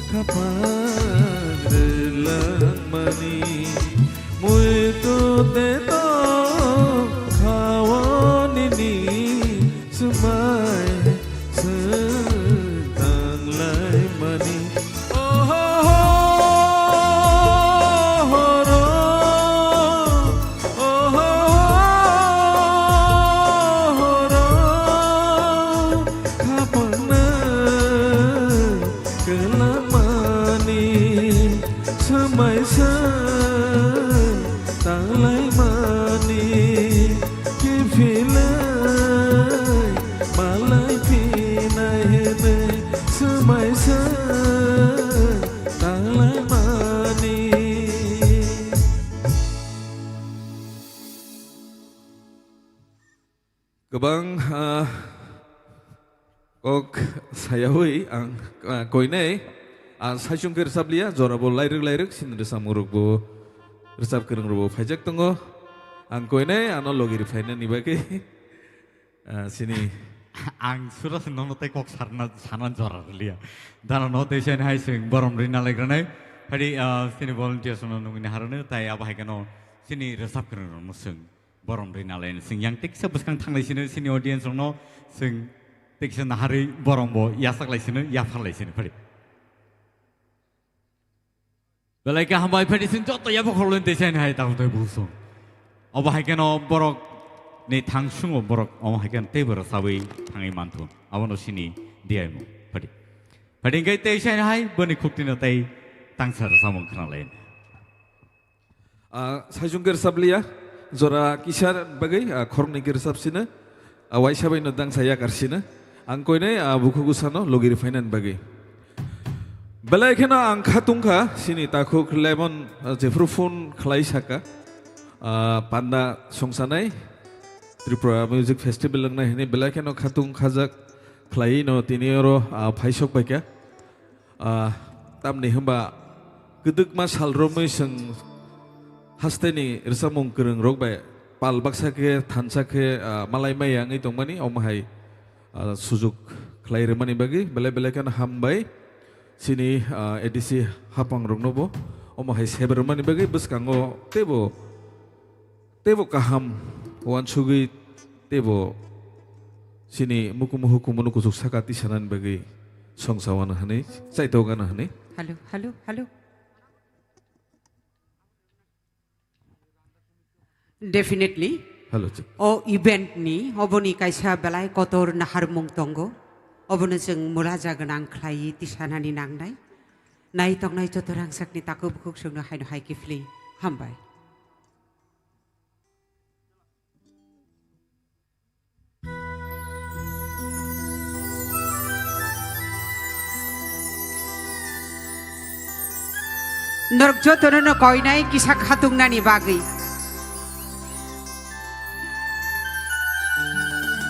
khapang rwlangmani, muitu de to khawani ni swmai swtang laimani. Oho, horo, oho, horo, khapangna kwlamani, swmai swtang laimani, kiphilai malai phinai hinwi swmai swtang laimani. Kwbang, ah, kok sayawi ang, ah, koinai, ah, saichung khe rwchap liya, jorabo lairwk lairwk, sini rwchapmung rokbo, rwchap kwrwng rokbo phaijak tongo. Ang koinai ano logi rwphainani bagwi, ah, sini. Ang sura se nono tei kok sarna, sana jora liya. Dana no tei sen hai sing borom rina laigra nai. Hari, ah, sini volunteers no nungni harano, tai abo hai kano sini rwchap kwrwng rokno sing. Borom rina lai sing yang teksa bwskang thanglai sino sini audience rokno sing teksa naharwi borom bo yasak lai sino yaphar lai sino phari. Belai khe hambai phari sing joto yabo khorloi tei sen hai tang tei busung. Obo hai keno borok ni thang sungo borok omo hai keno tei borok sawi thangwi manthun. Abono sini diyaimo phari. Phari hingke tei sen hai boni khukti no tei tangsa samung khna lai. Ah, saichung khe rwchap liya, jora kisa bagwi, ah, khoroknwi khe rwchap sino, ah, waisa bai no dangsa yakar sino, ang koinai, ah, bukhuk bwsano logi rwphainani bagwi. Belai kheno ang kha tongkha, sini takhuk lemon, ah, jephru phone khlai saka, ah, panda songsanai, Tripura Music Festival wngnai hwnwi belai kheno kha tong khajak khlaiwi no tini oro, ah, phaisok paikha. Ah, tamni hwnba kwdwkma sal romwi chwng hasteni rwchapmung kwrwng rok bai pal baksa khe thansa khe, ah, malai maya wngwi tongmani, omo hai, ah, sujuk khlai rwmani bagwi belai belai kheno hambai chini, ah, A D C hapang rokno bo omo hai seber rwmani bagwi bwskango teibo Teibo kaham uansugwi teibo chini mukumuhu kumunu kuchuk saka tisanani bagwi songsa wano hwnwi, chaito gana hwnwi. Hello, hello, hello. Definitely. Hello, chik. O event ni oboni kaisa belai kotor naharmung tongo. Obono chwng mulaja gwnang khlaiwi tisanani nangnai. Nai tongnai joto rangchakni takhuk bukhuk chwngno haino hai kiphilwi hambai. Norok jotono no koinai kisa khatungnani bagwi.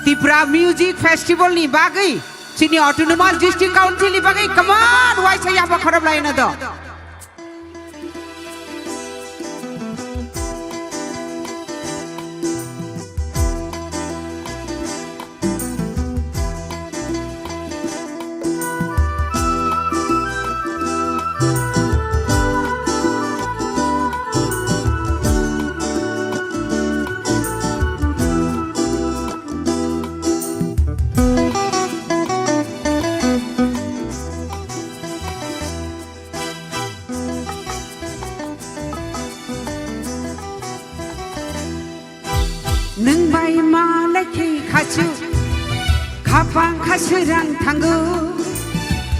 Tipra Music Festival ni bagwi chini Autonomous District Council ni bagwi, come on, waisa yabo khorop laino do. Nwng bai malai khe khachu, khapang khaswrang thango.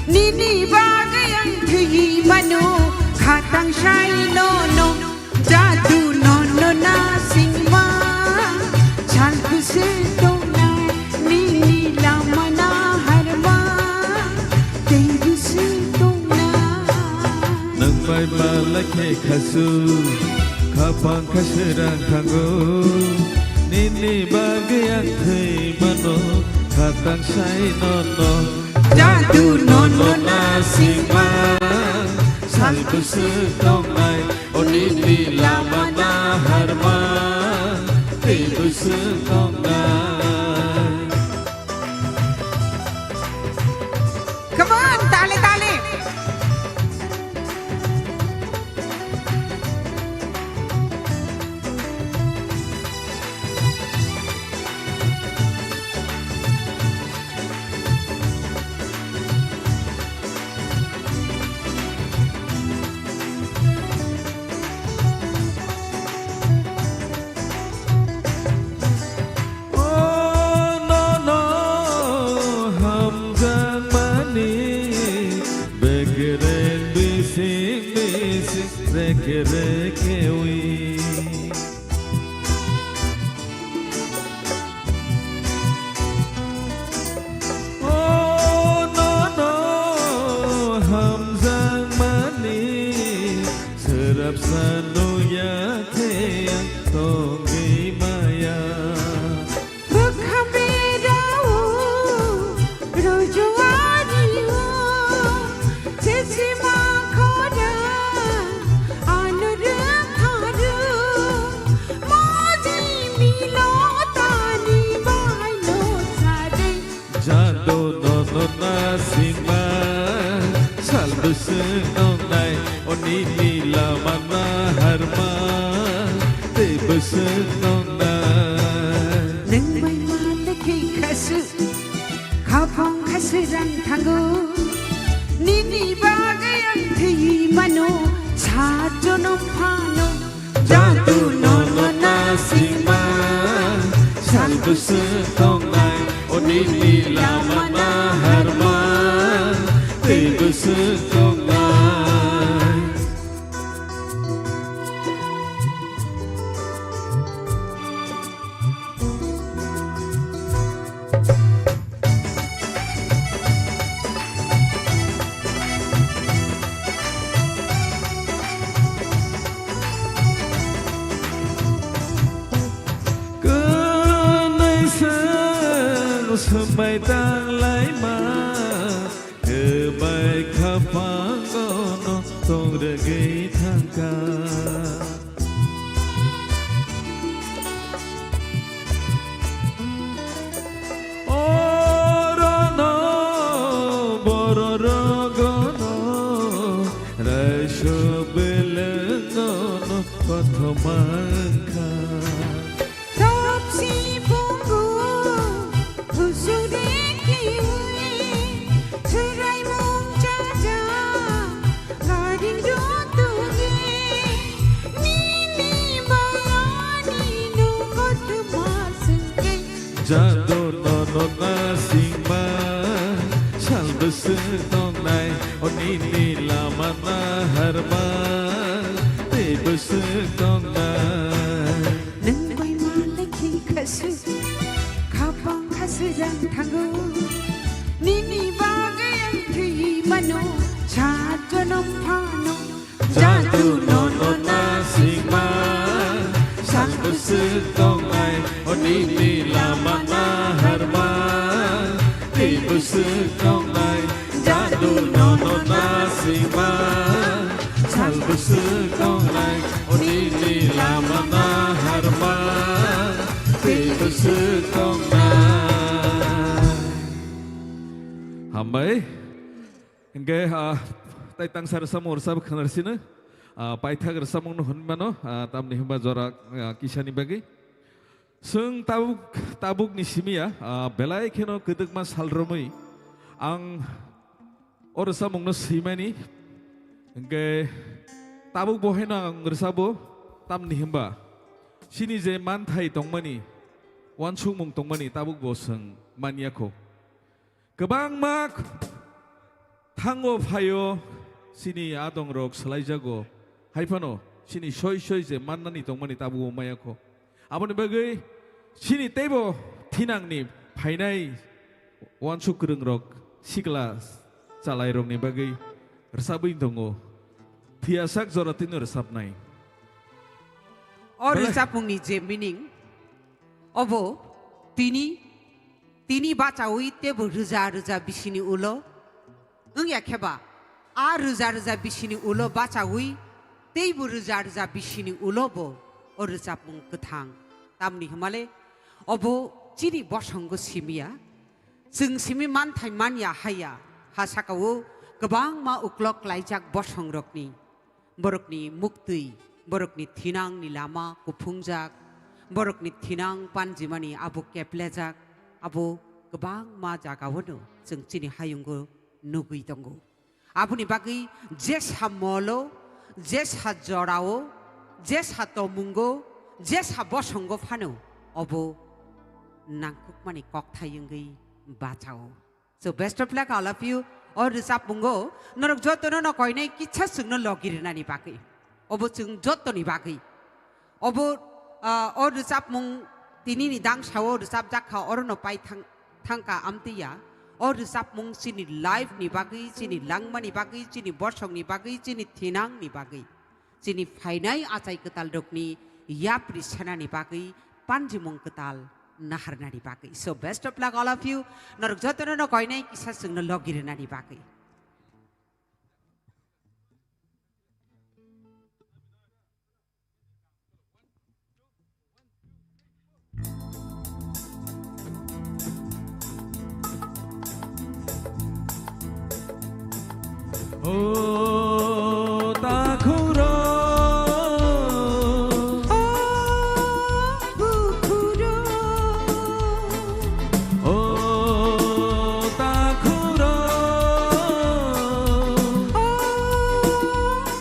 Nini bagwi ang thwi mano, khatang sai no no. Jadu no no na singma, sal kusu tongnai, nini lama na harma, tei kusu tongnai. Nwng bai malai khe khasu, khapang khaswrang thango, nini bagwi ang thwi mano, khatang sai no no. Jadu no no na singma, sal kusu tongnai. O nini lama na harma, tei bwswk tongnai. Tali, tali. O nono hamjakmani bekereng bising bising reke reke wi. O nono hamjakmani swrapsa nukya khe ang tongwi maya. Bwkha berao, rujua rio, chechima khorang, ano rwngtharo, moji milo tani baino sade. Jado nono nasingma, sal bwswk nongnai, o nini lama naharma, tei bwswk nongnai. Nwng bai ma lekhi khasu, khapang khasu rang thango, nini bagwi ang thwi mano, sa jonom phano. Jadu nono nasingma, sal bwswk tongnai, o nini lama naharma, tei bwswk tongnai. Kwnaisang swmai tanglaima, kwbai khaphangono tongrwgwi thangkha. Orono bororogono raisok belengno kothoma wngkha. Topsi pungu, husuk de kiwi, chwraimung chaja, garing rutuni, nini bayani nukot masungke. Jado nono nasingma, sal bwswk tongnai, o nini lama naharma, tei bwswk tongnai. Nwng bai ma lekhi khasu, khapang khasu rang thango. Nini bagwi ang thwi mano, sa jonom phano. Jadu nono nasingma, sal bwswk tongnai, o nini lama naharma, tei bwswk tongnai. Jadu nono nasingma, sal bwswk tongnai, o nini lama naharma, tei bwswk tongnai. Hambai. Hingke, ah, tai tangsa rwchapmung rwchap khwnar sino, ah, paithak rwchapmungno hwnwi mano, ah, tamni hwnba jora, ah, kisani bagwi. Chwng tabuk, tabukni simi ya, ah, belai kheno kwdwkma sal romwi ang o rwchapmungno swimani. Hingke tabuk bo haino ang rwchabo, tamni hwnba chini je manthai tongmani, uansukmung tongmani tabuk bo chwng manya kho. Kwbangma thango phaio chini adongrok swlaijago, hai phano chini soi soi je mannani tongmani tabuk bo maya kho. Aboni bagwi chini teibo thinangni phainai uansuk kwrwngrok sikla chalairokni bagwi rwchabwi tongo. Phiyasak jora twino rwchabnai. O Belai- rwchapmungni je meaning, obo tini, tini bachaui teibo rwja rwja bisini ulo wngya kheba, a rwja rwja bisini ulo bachaui teibo rwja rwja bisini ulo bo o rwchapmung kwthang. Tamni hwnmale obo chini bosongo simiya, chwng simi manthai manya haya, ha sakao kwbangma uklok klaijak bosongrokni, borokni muktwi, borokni thinangni lama kuphungjak, borokni thinang panjimani abo keplejak, abo kwbangma jagao'-no chwng chini hayungo nugwi tongo. Aboni bagwi jesa molo, jesa jorao, jesa tomungo, jesa bosongo phano obo nangkukmani kokthai wngwi bachao. So best of luck all of you. O rwchapmungo norok jotono no koinai kisa chwngno logi rwnani bagwi. Obo chwng jotoni bagwi. Obo, ah, o rwchapmung tinini dangsao rwchapjak kha, orono pai thang-, thangkha amtwiya. O rwchapmung chini life ni bagwi, chini langmani bagwi, chini bosongni bagwi, chini thinangni bagwi, chini phainai achai kwtalrokni yapri sanani bagwi, panjimung kwtal naharnani bagwi. So best of luck all of you. Norok jotono no koinai kisa chwngno logi rwnani bagwi. O takhuk rok, o bukhuk rok, o takhuk rok, o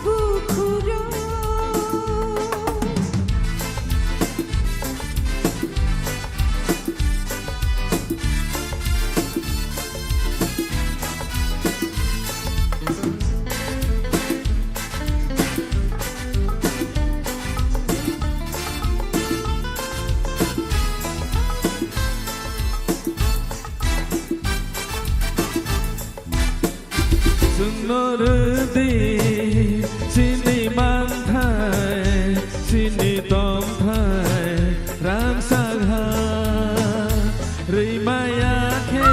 bukhuk rok. Chwngno rwdi chini manthai, chini tongthai rangchak ha. Rwi maya khe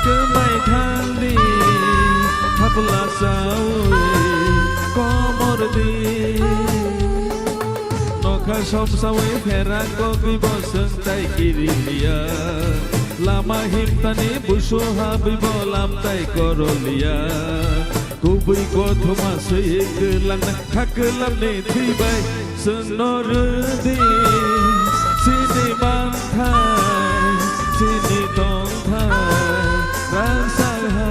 kwmai thangdi, thapla chaui komor di. Nokha somsaui pherak kok bibo chwng tai kiri liya. Lama himtani busu ha bibo lam tai koro liya. Kubui kothoma swi kwlangna kha kwlamni thwi bai chwngno rwdi. Chini manthai, chini tongthai rangchak ha.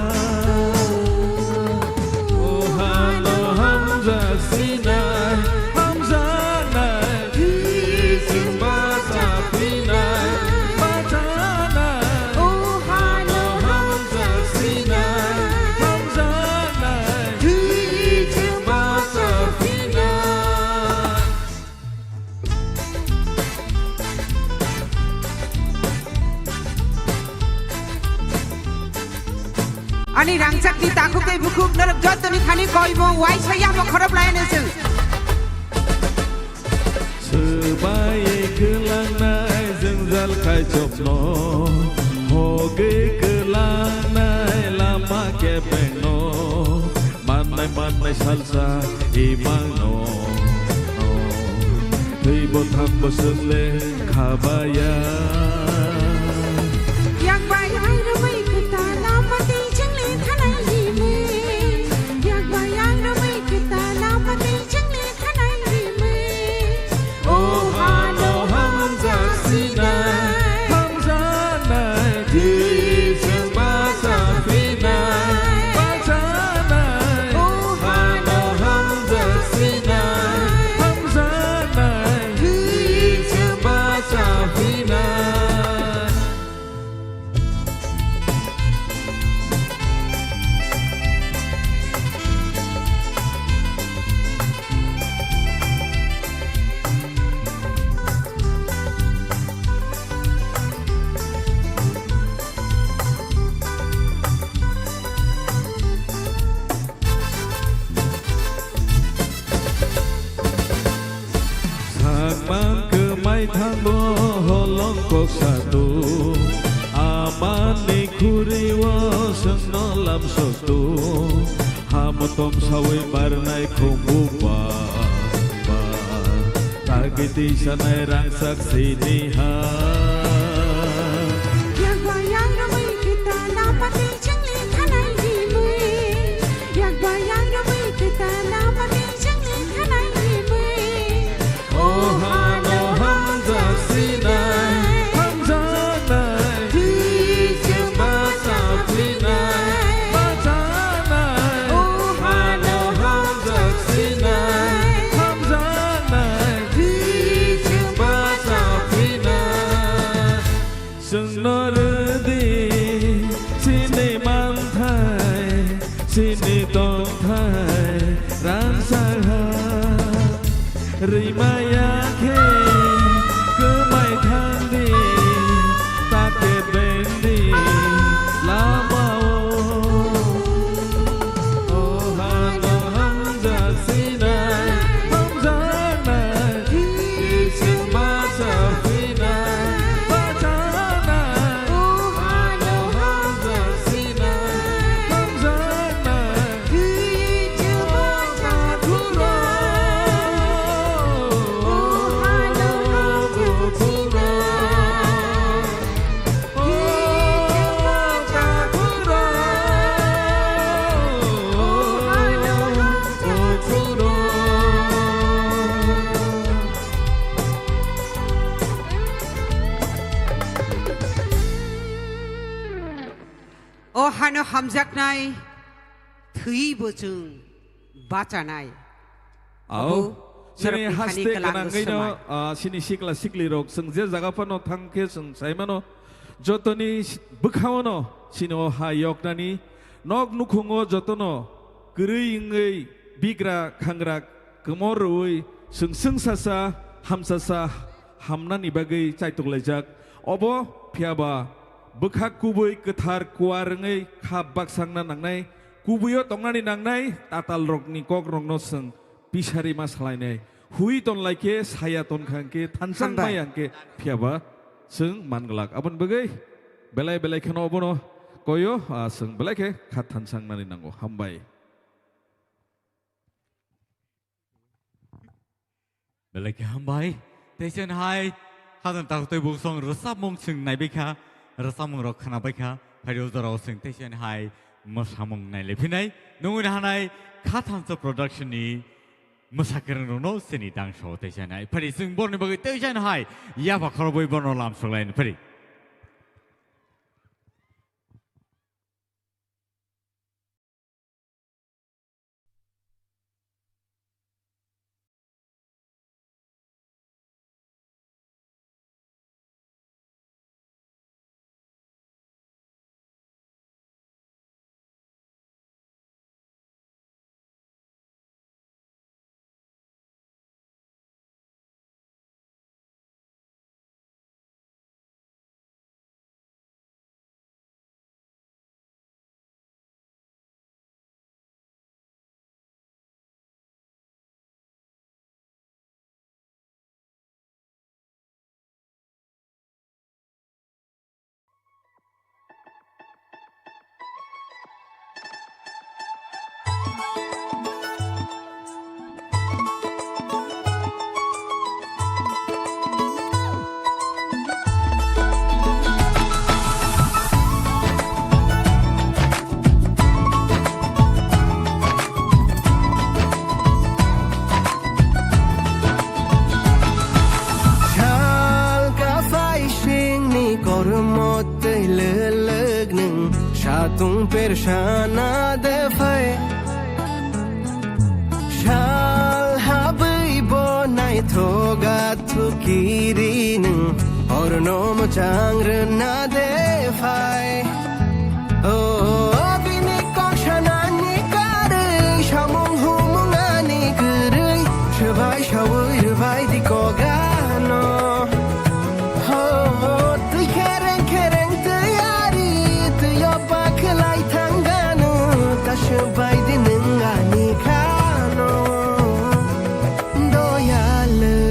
O hano hamjak sinai, hamjaknai, chwng bacha phinai, bachanai. O hano hamjak sinai, hamjaknai, chwng bacha phinai. Ani rangchakni takhuk tei bukhuk norok jotoni thani koimo uaisa yamo khorop laianw chwng. Swbai kwlangnai jwngjal kaichokno, hogwi kwlangnai lama kebengno. Mannai mannai salsa imangno, thwibo thangbo chwng le khabaya. Yakbai ang romwi kwtal lama tei chwng le thanai himwi. Yakbai ang romwi kwtal lama tei chwng le thanai himwi. O hano hamjak sinai, hamjaknai, twi chwng bacha phinai, bachanai. O hano hamjak sinai, hamjaknai, twi chwng bacha phinai. Sakmang kwmai thango holong kok satu, amani khuri-o chwngno lamsok tu, ham tom sawi barnai khumbu ba, ba, tagwi twi sanai rangchak sini ha. Yang ba yang romwi kita lama tei chwng le thanai himwi. Chini tongthai rangchak ha, rimaya khe kwmai thangdi, ta khe bengdi lama-o. O hano hamjak sinai, hamjaknai, ising bacha phinai, bacha nai. O hano hamjak sinai, hamjaknai. O hano hamjaknai thwibo chwng bachanai. Ao, abo chini norokni haste thani kwlango gwnangwi no, swmai. Ah, chini sikla sikli rok chwng je jaga phano thang khe chwng sai mano, jotoni s-, bwkhao no chini o ha yoknani nok nukhungo jotono kwrwi wngwi bigra khangra kwmor rwui chwng swngsa sa hamsa sa hamnani bagwi chaitok laijak. Obo phiya ba bwkha kubui kwthar kuar wngwi kha baksakna nangnai, kubuio tongnani nangnai, tatal rokni kok rokno chwng pisari ma salainai. Hui ton lai khe, saya ton kha hwn khe, thansa Hambai. Maya hwn khe, phiya ba chwng man glak. Aboni bagwi belai belai kheno obono koyo, ah, chwng belai khe kha thansa wngnani nango. Hambai. Belai khe hambai. Tei chwng hai khajang takhuk tei buksong rwchapmung chwng naibai kha, rwchapmung rok khwnabai kha, phaidi o jorao chwng tei chwng hai mwsamung nailai phinai. Nungwi hanai Khathansa Production ni mwsakwrwng rokno chini dangso tei chwng hai. Phaidi chwng borni bagwi tei chwng hai yapha khorobwi borno lam soklaini phaidi. Sal kaphai singni kormo twi lwlwk nwng satung persana de phai. Sal habwi bo naithok athukiri nwng horno mwchang rwna de phai. O, bini kok sanani karwi, samung humung ani kwrwi, swbai saui rwbai di kok ano. Ho, twi khereng khereng twi ari, twi o bakhlai thangano, ta swbai di nwng ani khano. Doyalwk.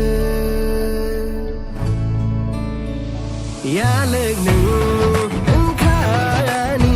Yalwk nwng wngkha ani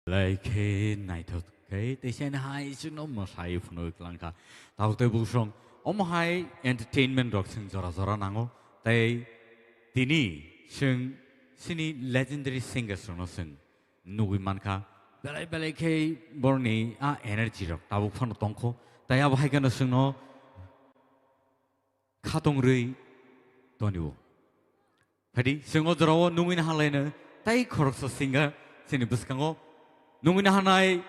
Belai khe naithok khe tei sini hai chwngno mwsai phunui kwlangkha. Tabuk tei buksong omo hai entertainment rok chwng jora jora nango. Tei tini chwng chini legendary singers rokno chwng nugui mankha. Belai belai khe borni a energy rok tabuk phano tongkho. Tei abo hai kheno chwngno khatong rwi tonio. Phadi, chwng o jorao nungwi naha laino, tai khoroksa singer chini bwskango nungwi nahanai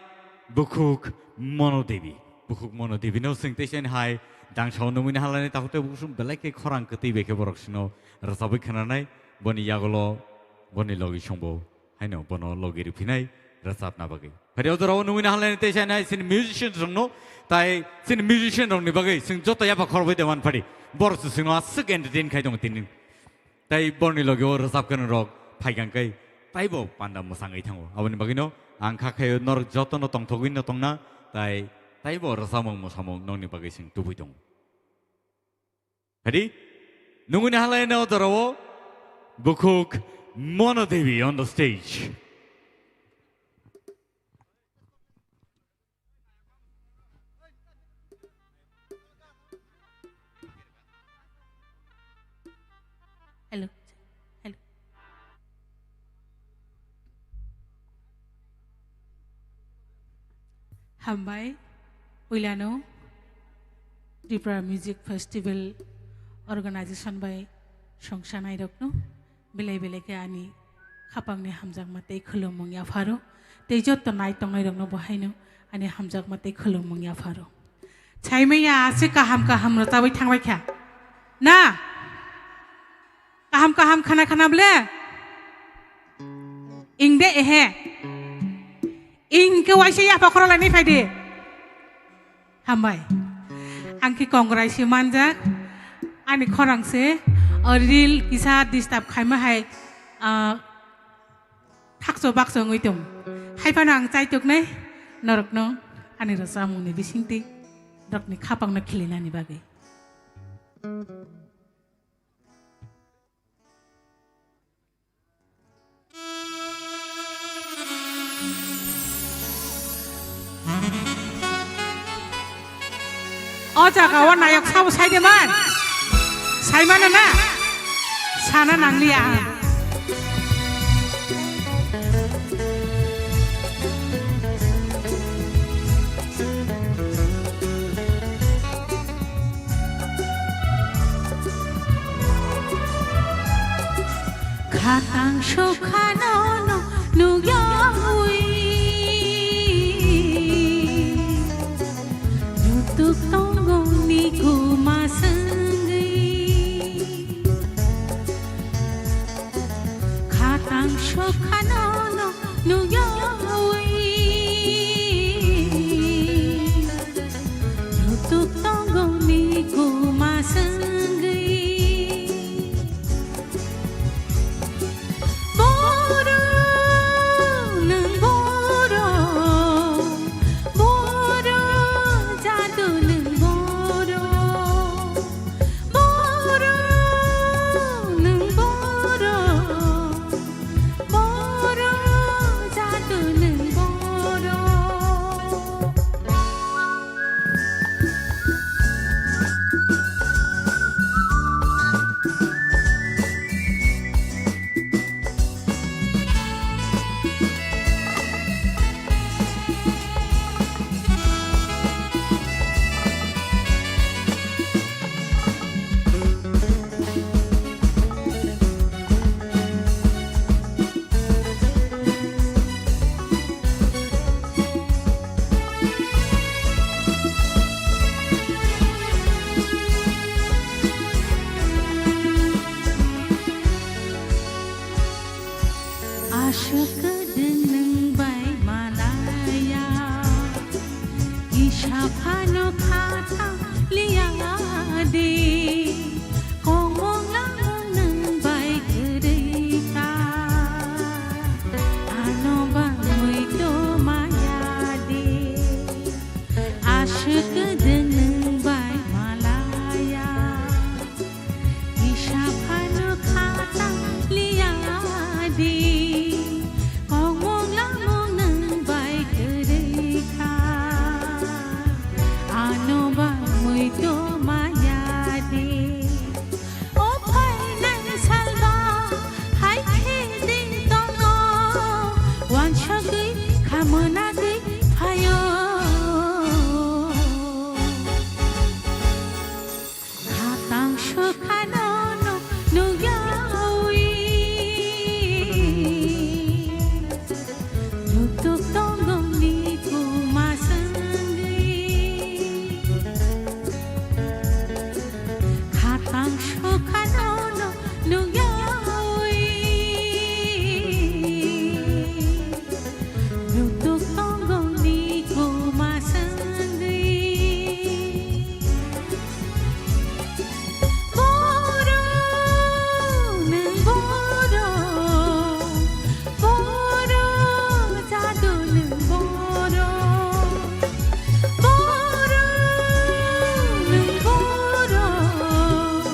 Bukhuk Mono Devi. Bukhuk Mono Devi no chwng tei chini hai dangsao nungwi naha laino, takhuk tei bukhuk belai khe khorang kwtwi bai khe borok chwngno rwchabwi khwnanai, boni yagulo boni logi songbo. Haino bono logi rwphinai rwchapna bagwi. Phari o jorao nungwi naha laino tei chini hai chini musician rokno, tai chini musician rokni bagwi chwng joto yapha khorbai de man phari. Borok se chwngno aswk entertain khai tongo tini. Tai borni logi o rwchap kwrwng rok phai kang kai, taibo panda mwsangwi thango. Aboni bagwino ang kha khaio norok jotono tongthogwi no tongna, tai taibo rwchapmung mwsamung nokni bagwi chwng tubui tongo. Ready? Nunguni halai no jorao Bukhuk Mono Devi on the stage. Hello. Hello. Hambai, puilano Tripura Music Festival Organization bai songsanai rokno belai belai khe ani khapangni hamjakma tei khulumung yapharo, tei joto nai tongnai rokno bo haino ani hamjakma tei khulumung yapharo. Saimaya aswk kaham kaham rwchabwi thangbai kha na? Kaham kaham khana khana ble? Ing de ehe. Ing khe waisa yapha khorok lainai phai de. Hambai. Ang khe kongrai se manjak. Ani khorang se, o reel kisa disturb khaima hai, ah, thakcho bakcho wngwi tong. Hai phano ang chaituknai norokno ani rwchapmungni bisingtwi norokni khapangno khilinani bagwi. O jaga o nayok sabo sai de man. Sai mano na? Sana nangliya ang. Khatang sokhano no nukyawi. Nutuk tongo ni kuma sengwi. Khatang sokhano no nukyawi. Nutuk tongo ni kuma sengwi. Boro, nwng boro, boro, jadu nwng boro, boro, nwng boro, boro, jadu nwng boro. Aswk kwdwng nwng bai malaya, kisa phano kha thang liya de. Kongmong langmung nwng bai kwrwi ta, ano bangwi to maya de. Aswk kwdwng nwng bai malaya, kisa phano kha thang liya de. Kongmong langmung nwng Sokano no nukyawi, nutuk tongong ni kuma sengwi. Khatang sokano no nukyawi, nutuk tongong ni kuma sengwi. Borok nwng borok, borok jadu nwng borok. Borok nwng borok,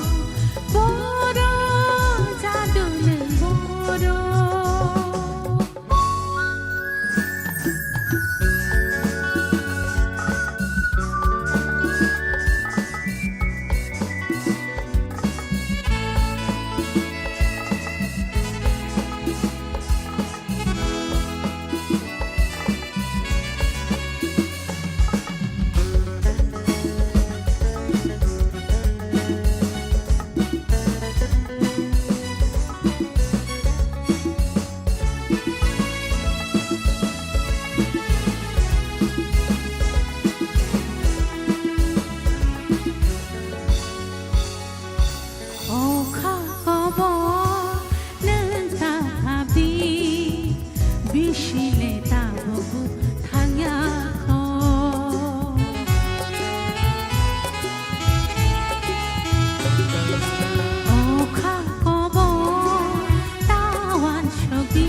borok jadu nwng borok. O kha kobo nwng ta phabi, bisi le tabuk thangya kho. O kha kobo ta wansugwi,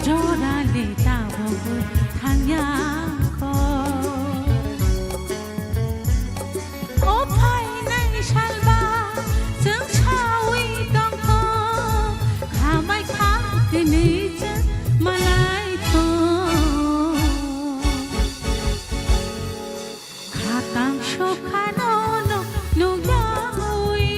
jora le tabuk thangya kho. O phainai salba chwng saui tongkho, khamai kha kwnwi chwng malai kho. Khatang sokhano no nukyaui,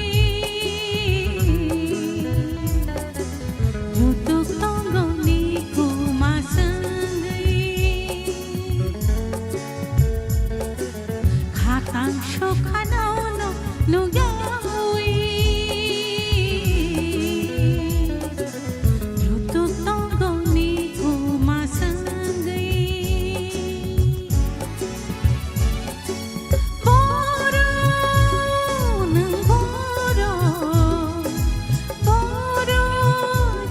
nutuk tongoni kuma sengwi. Khatang sokhano no nukyaui, nutuk tongoni kuma sengwi. Boro nwng boro, boro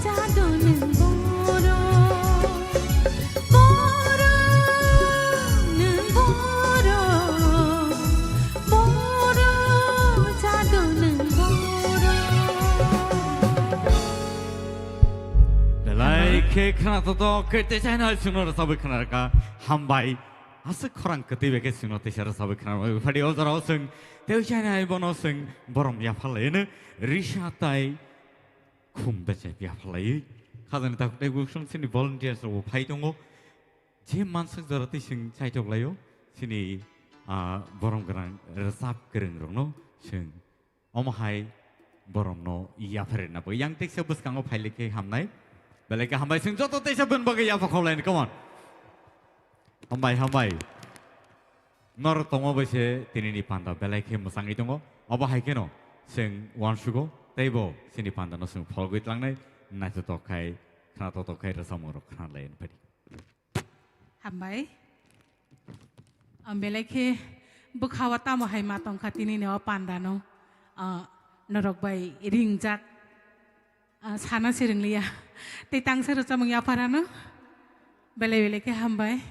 jadu nwng boro. Boro nwng boro, boro jadu nwng boro. Belai khe khna to to khe te chai nai chwngno rwchabwi khna rwkha. Hambai. Aswk khorang kwtwi bai khe chwngno teisa rwchabwi khna rwmani phadi o jorao chwng tei chai nai bono chwng borom yapharlai hwno risa tai khum bechep yapharlaiwi. Khajani takhuk tei bukhuk song chini volunteers rok bo phai tongo. Je mansuk jora twi chwng chaitok laio chini, ah, borom gwnang rwchap kwrwng rokno chwng omo hai boromno yapharina bo. Yang teisa bwskango phaile khe hamnai. Belai khe hambai chwng joto teisa bini bagwi yapha khaulaini, come on. Hambai, hambai. Norok tongma bai se tinini panda belai khe mwchangwi tongo. Obo hai kheno chwng uansugo tei bo chini pandano chwng pholgwi tlangnai naithotok khai, khna totok khai rwchapmung rok khna lai phadi. Hambai. Ang belai khe bwkha o tamo hai ma tongkha tinini o panda no, ah, norok bai ringjak, ah, sana se ringliya. Tei tangsa rwchapmung yapharano belai belai khe hambai.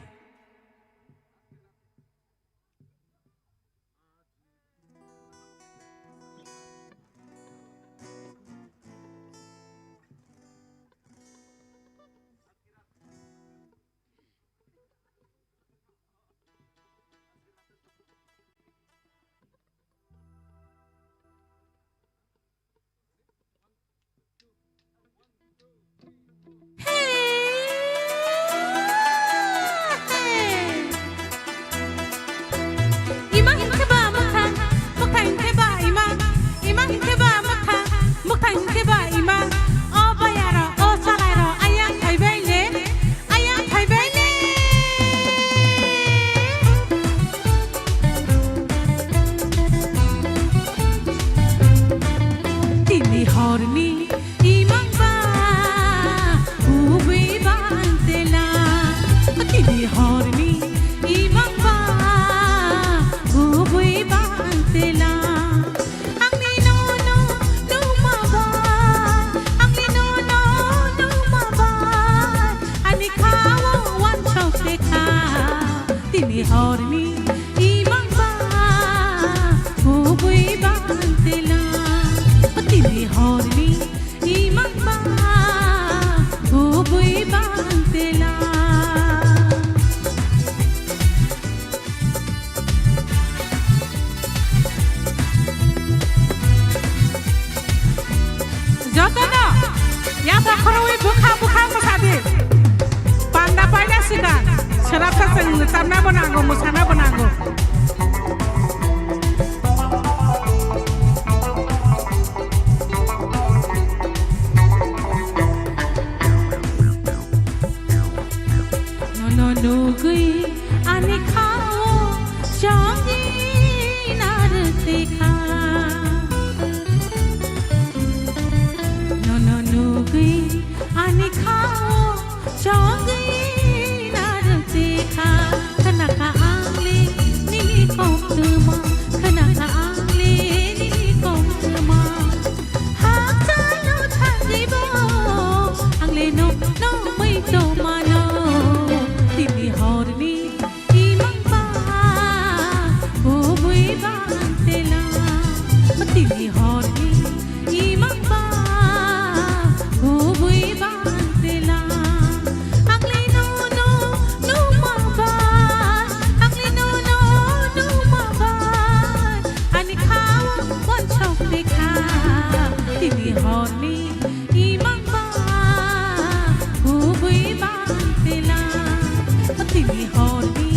Kha bwkha mwsadi. Panda paida sida. Sera sa chwng chamna bo nango, mwsana bo nango. Nono nugwi ani khao chongwi narwkti kha. Nono nugwi ani khao chongwi narwkti kha. Khna kha ang le nini koktwma, khna kha ang le nini koktwma. Hakchalo thangwi bo ang le no, no mui tongmano. Tini horni imang ba kubui bang tela. Tini horni imang ba kubui bang tela. Ang le no, no, no ma ba. Ang le no, no, no ma ba. Ani khao wansok te kha. Tini horni imang ba kubui bang tela. Tini horni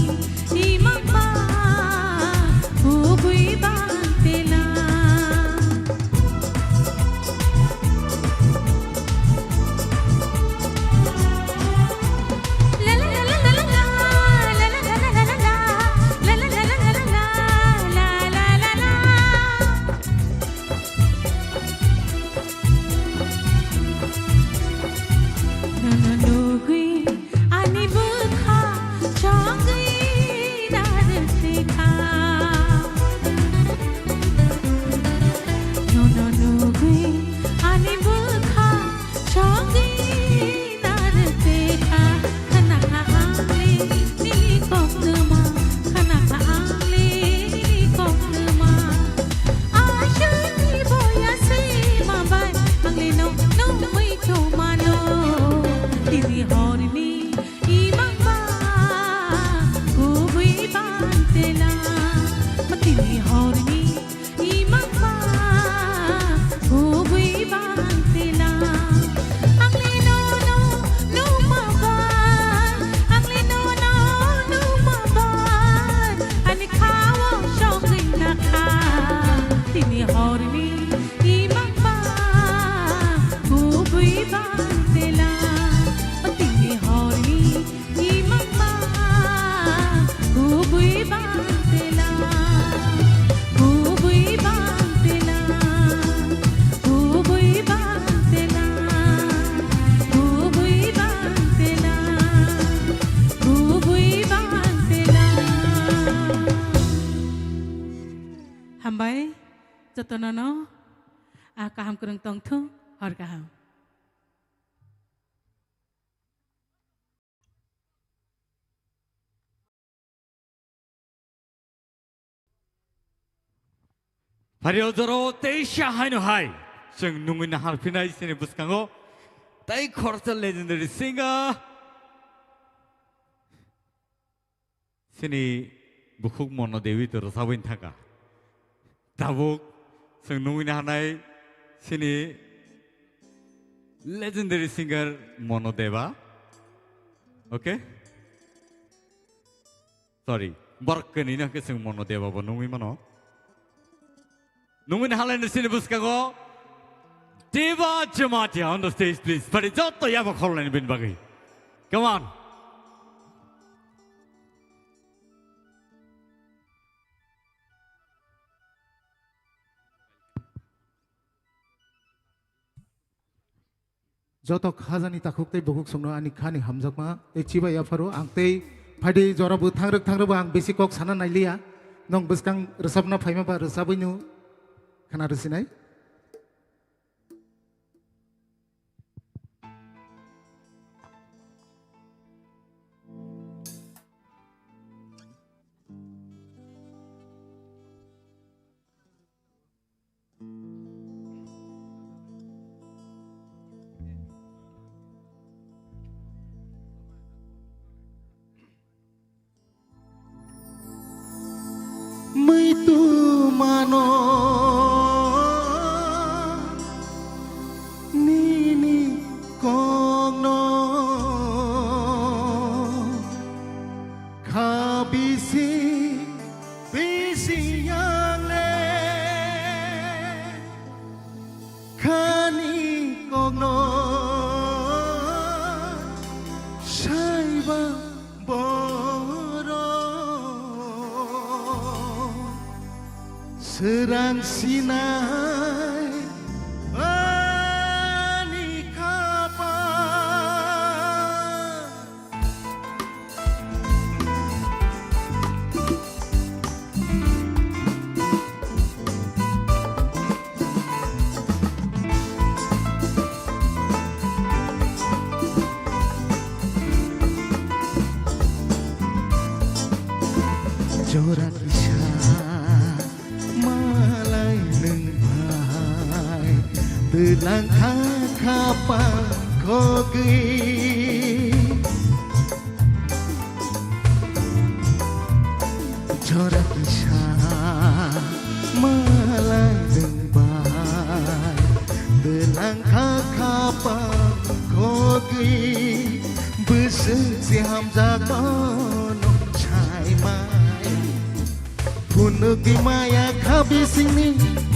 imang ba kubui bang tela. Nono nugwi ani bwkha chongwi narwkti kha. Nono nugwi ani bwkha chongwi narwkti kha. Khna kha ang le nini koktwma, khna kha ang le nini koktwma. Aisuk ni boya se ma bai, ang le no, no mui tongmano. Tini horni imang ba kubui bang tela. Tini horni imang ba kubui bang tela. Ang le no, no, no ma ba. Ang le no, no, no ma ba. Ani khao sok ring na kha. Tini horni imang ba kubui bang tela. Tini horni imang ba kubui bang tela. Kubui bang tela. Kubui bang tela. Kubui bang tela. Kubui bang tela. Hambai, jotono no, ah, kaham kwrwng tongthung, hor kaham. Phari o jorao teisa haino hai, chwng nungwi naharphinai chini bwskango, tei khoroksa legendary singer. Chini bukhuk Mono Devi to rwchapwi thangkha. Tabuk chwng nungwi naharnai chini legendary singer Mono Deva. Okay? Sorry, borok kwnwi no hwnkhe chwng Mono Deva bo nungwi mano. Nungwi naharlaino chini bwskango Deva Jamatia on the stage, please. Phari joto yabo khorlaini bini bagwi. Come on. Joto khajani takhuk tei bukhuk songno ani khani hamjakma tei chibai yapharo ang tei phaidi jorabo thangrwk thangrwkbo ang bisi kok sana nailiya. Nwng bwskang rwchapna phaima ba rwchapwino khna rwsinai. Muitu mano. Rang sinai ani khapang. Jora kisa malai nwng bai twlang kha khapang khogwi. Jora kisa malai nwng bai twlang kha khapang khogwi. Bwswk se hamjakno nwng sai mai. Phunukgwi maya kha bisingni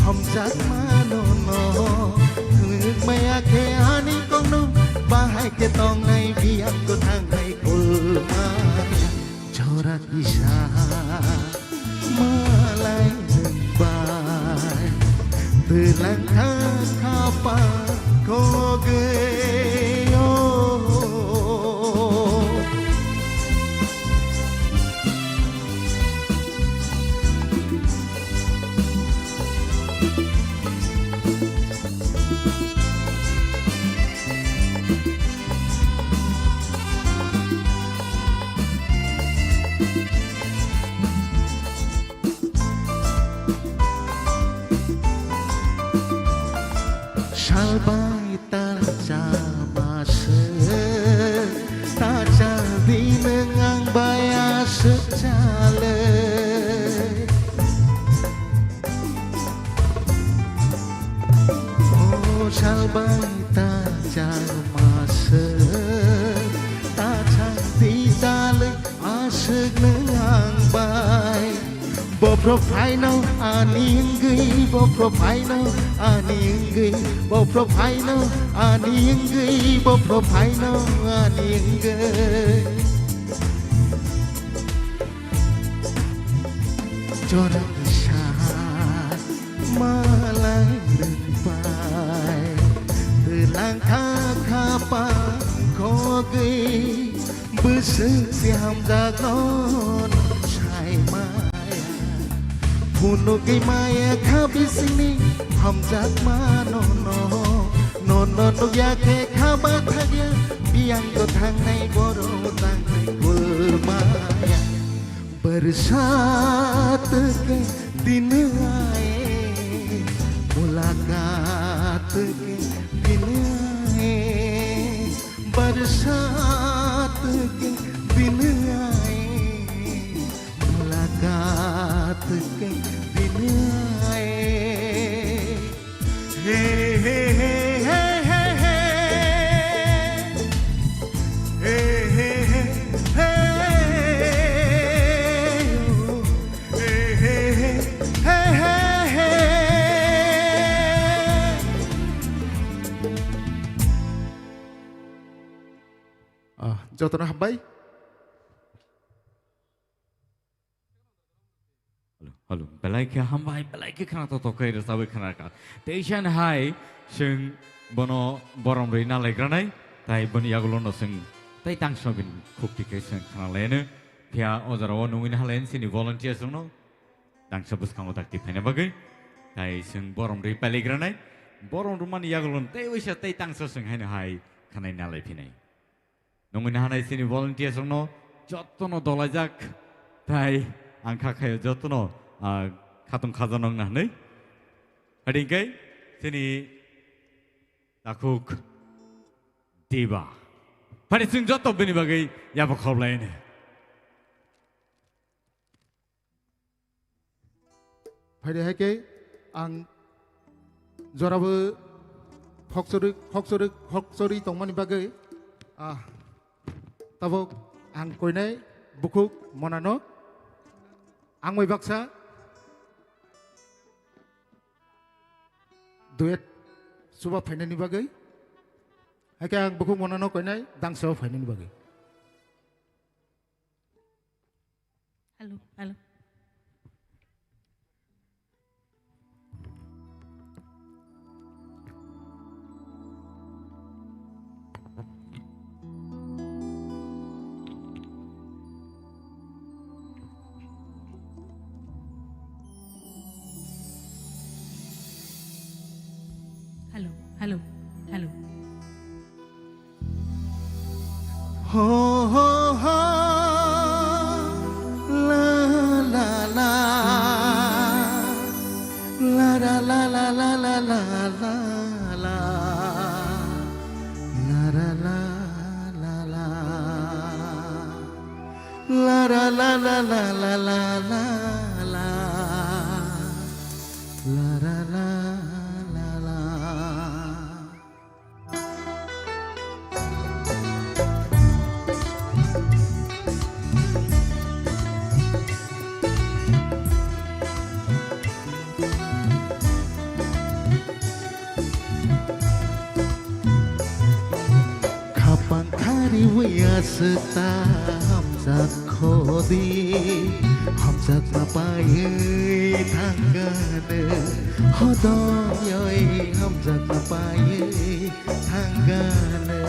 hamjakmano no. Phunuk maya khe ani kokno bahai khe tongnai biyang kwthangnai kulma. Jora kisa malai nwng bai twlang kha khapang khogwi o. Salbai ta chama se, ta cha di nwng ang bai aswk chalai. O salbai ta chama se, ta cha di chalai aswk nwng ang bai. Bophro phaino ani wngwi, bophro phaino ani wngwi, bophro phaino ani wngwi, bophro phaino ani wngwi. Jora kisa malai nwng bai twlang kha khapang khogwi. Bwswk se hamjakno nwng sai maya. Phunukgwi maya kha bisingni hamjakmano no. Nono nukya khe kha bathakya, biyang kwthangnai borok tangnai kulmaya. Barsat ke din aaye, mulakat ke din aaye. Barsat ke din aaye, mulakat ke din aaye. Hey, hey, hey, hey, hey, hey. Hey, hey, hey, hey, oh. Hey, hey, hey, hey, hey, hey. Ah, jotono hambai. Hello, hello. Belai khe hambai, belai khe khna to tokai rwchabwi khna kha. Tei san hai chwng bono borom rwi na laikranai, tai boni yagulo no chwng tai tangsa bini khukti khe chwng khna laino. Phiya o jora o nungwi na halen chini volunteers rokno tangsa bwskango dakti phaina bagwi. Tai chwng borom rwi pailaigranai. Borom rwmani yagulo no tei waisa tei tangsa chwng haino hai khanai na lai phinai. Nungwi nahanai chini volunteers rokno jotono dolaijak, tai ang kha khayo jotono, ah, khatung khajanok na hwnwi. Hadi hwnkhe chini takhuk Diba. Phadi chwng joto bini bagwi yapha khoblaino. Phaidi hai khe ang jorabo khokchorwi, khokchorwi, khokchorwi tongmani bagwi, ah, tabuk ang koinai bukhuk monano ang bai baksa duet chuba phainani bagwi, hai khe ang bukhuk monano koinai dangsa phainani bagwi. Hello, hello. Hello, hello, hello. Ho, ho, ho, la, la, la. La, la, la, la. La, la, la, la, la. La, la, la, la. La, la, la, la, la, la. Khapang khariwi aswk ta hamjak khodi, hamjakma paiwi thangano, hodongwi hamjakma paiwi thangano.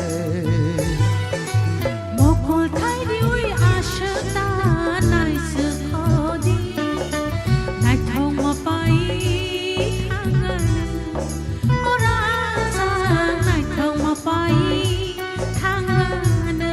Mokol thai riwi aswk ta naiswk khodi, naithokma paiwi thangano. Ora sa naithokma paiwi thangano.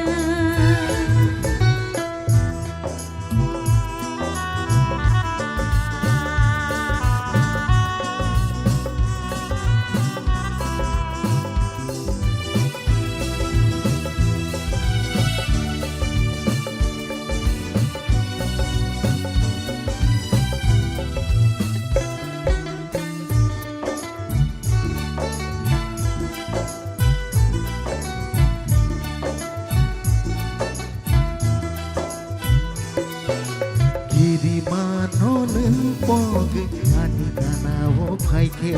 Kirimano nwng pogwi ani ganao phaikhe,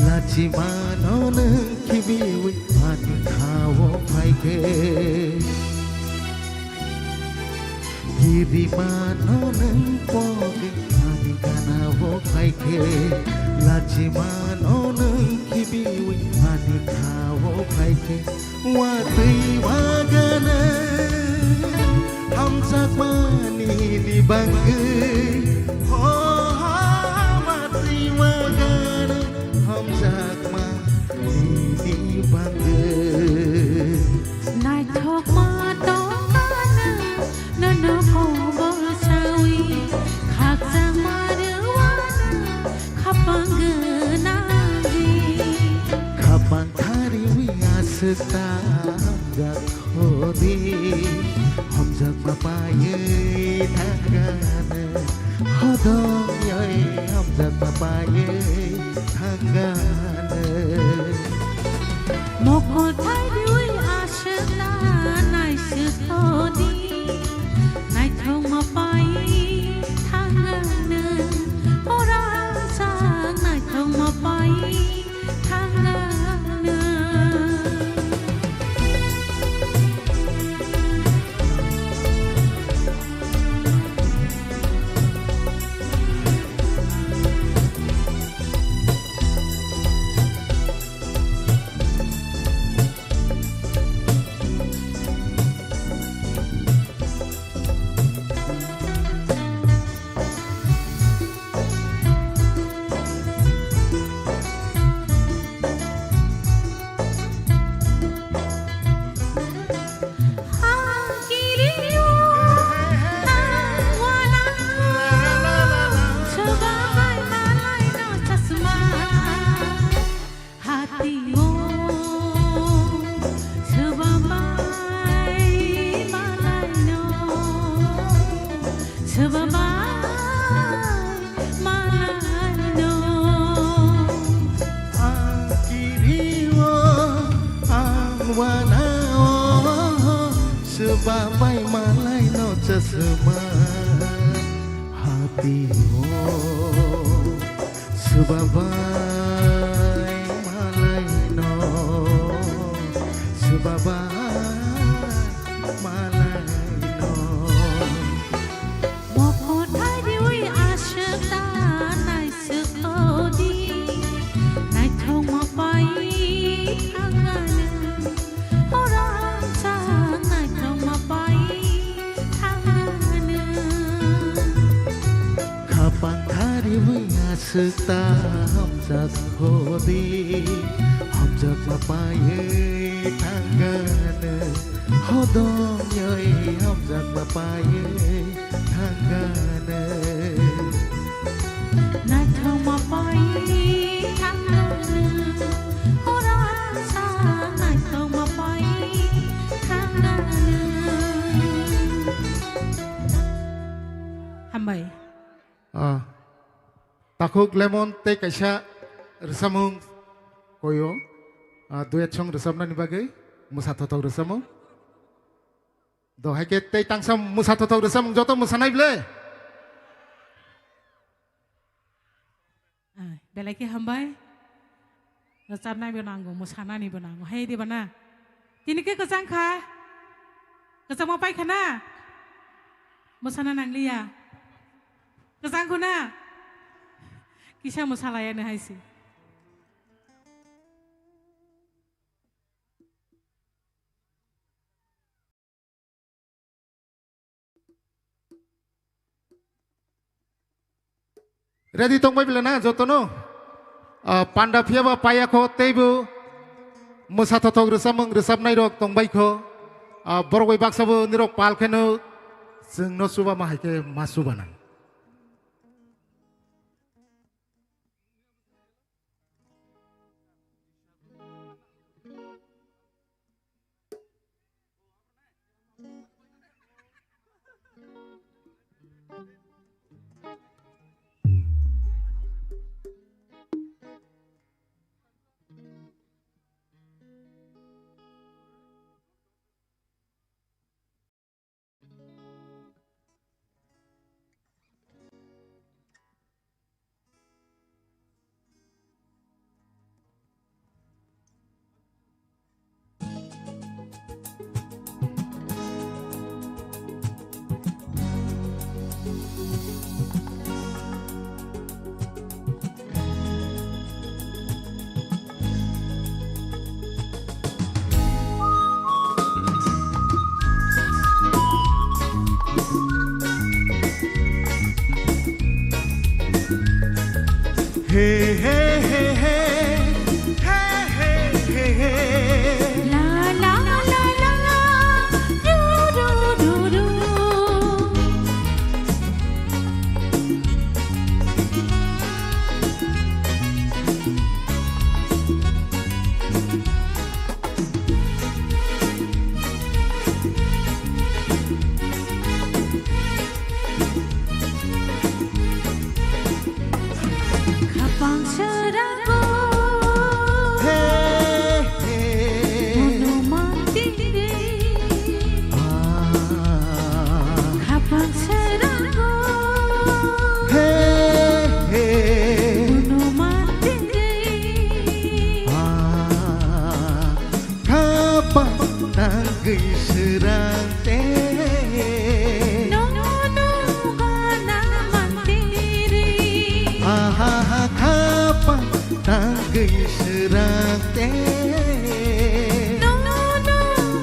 lachimano nwng khibiwi ani khao phaikhe. Kirimano nwng pogwi ani ganao phaikhe, lachimano nwng khibiwi ani khao phaikhe. Watwi wagana hamjakmani ni bangwi, ho, ho, watwi wagana hamjakmani ni bangwi. Naithokma tongmano nono kobor sawi, khakchangma rwano khapang gwnangwi. Khapang khariwi aswk ta hamjak khodi, hamjakma paiwi thangano, hodongwi hamjakma paiwi thangano. Mokol thai riwi aswk ta naiswk khodi, naithokma paiwi thangano, ora sa naithokma paiwi thangano. Hati o swbabai malaino, swbabai malaino. Ang kiri o, ang wana o, swbabai malaino chasma. Hati o, swbabai malaino, swbabai malaino. Mokol thai riwi aswk ta naiswk khodi, naithokma paiwi thangano. Orang sa naithokma paiwi thangano. Khapang khariwi aswk ta Hodi hamjakma paiwi thangano, hodongwi hamjakma paiwi thangano. Naithokma paiwi thangano, horasa naithokma paiwi thangano. Hambai. Ah. Takhuk Lemon tei kaisa rwchapmung koyo, ah, duet song rwchapnani bagwi mwsa thothok rwchapmung. Do hai khe tei tangsa mwsa thothok rwchapmung joto mwsanai ble? Ah, belai khe hambai. Rwchapnai bo nango, mwsanani bo nango. Hai diba na? Tini khe kwchang kha? Kwchangma pai kha na? Mwsana nangliya. Kwchang kho na? Kisa mwsalaya no hai se. Ready tongbai bela na jotono? Ah, panda phiyaba payakho teibo mwsa thothok rwchapmung rwchapnairok tongbaikho. Ah, borok bai baksabo nirok pal kheno chwngno chubama hai khe ma chubanang. Hey, hey, hey, hey. Hey, hey, hey, hey. La, la, la, la, la. Du, du, du, du. Khapang serago. Hey, hey. Mono mantiri. Ah. Khapang serago. Hey, hey. Mono mantiri. Ah. Khapang nangwi srang te. Nono gana mantiri. Aha, khapang nangwi srang te. Nono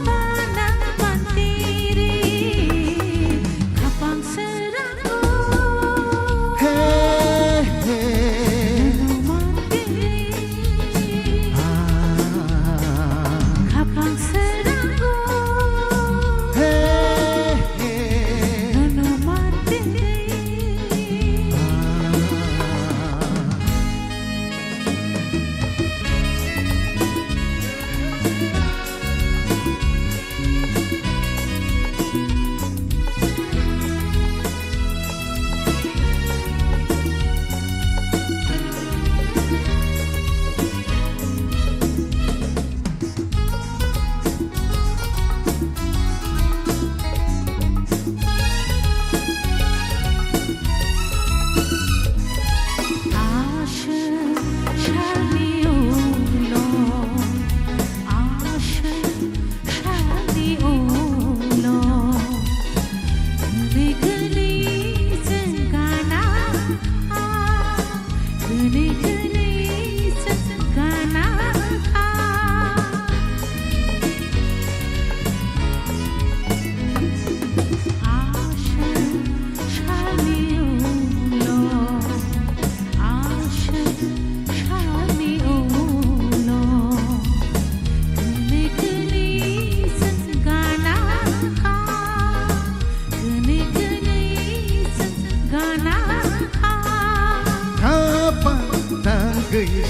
gana mantiri. Khapang srang. Hey, hey. Ah. Hey, hey. Ah.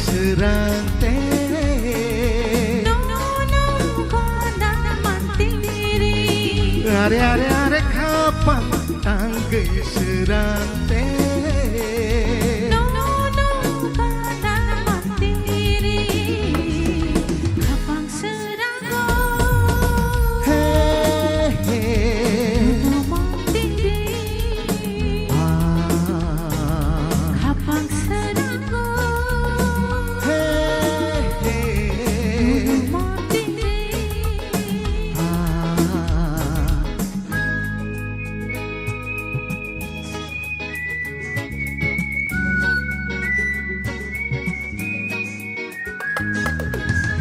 Srangte. Nono gana mantiri. Are, are, are, khapang tangwi srangte. Nono gana mantiri. Khapang srango. He, he. Nono mantiri. Ah. Khapang srango. He, he. Nono mantiri. Ah.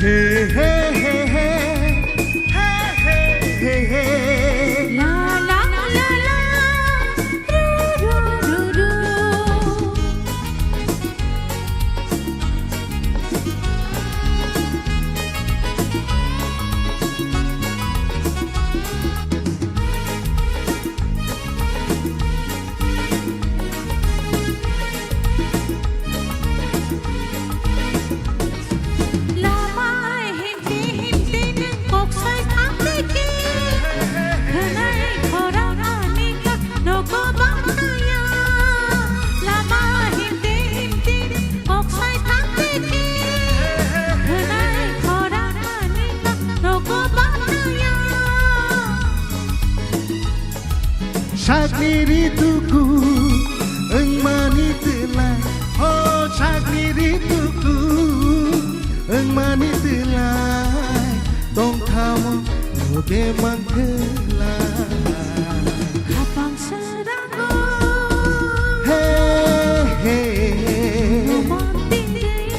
He, he, he, he. He, he, he, he. La, la, la, la. Ru, ru, ru, ru. Lama himti himti nwng kok sai thang tiki. Khwnai khorang ani kha nogo bang kaya. Lama himti himti nwng kok sai thang tiki. Khwnai khorang ani kha nogo bang kaya. Sakni rituku wngmani twlai, o sakni rituku wngmani twlai, tongthamo no bemang twlai. Khapang srango. He, he. Romantic.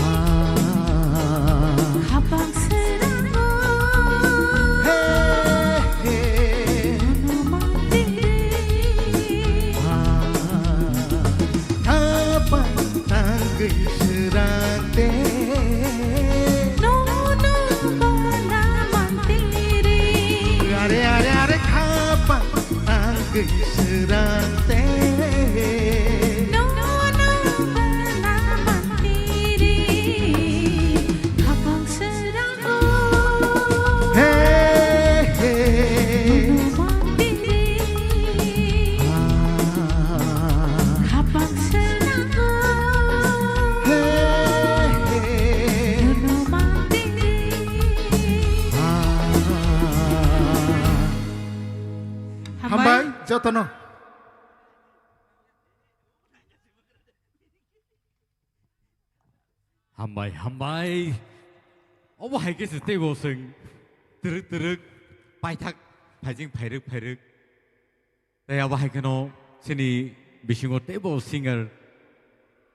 Ah. Khapang srango. He, he. Romantic. Ah. Khapang tangwi srangte. Nono bana mantiri. Are, are, are, khapang tangwi srangte. Nono bana mantiri. Khapang srango. He, he. Nono mantiri. Ah. Khapang srango. He, he. Nono mantiri. Ah. Hambai. Hambai, jotono. Hambai, hambai. Obo hai khe se teibo chwng twrwk twrwk paithak phaijing phairwk phairwk. Tei abo hai kheno chini bisingo teibo singer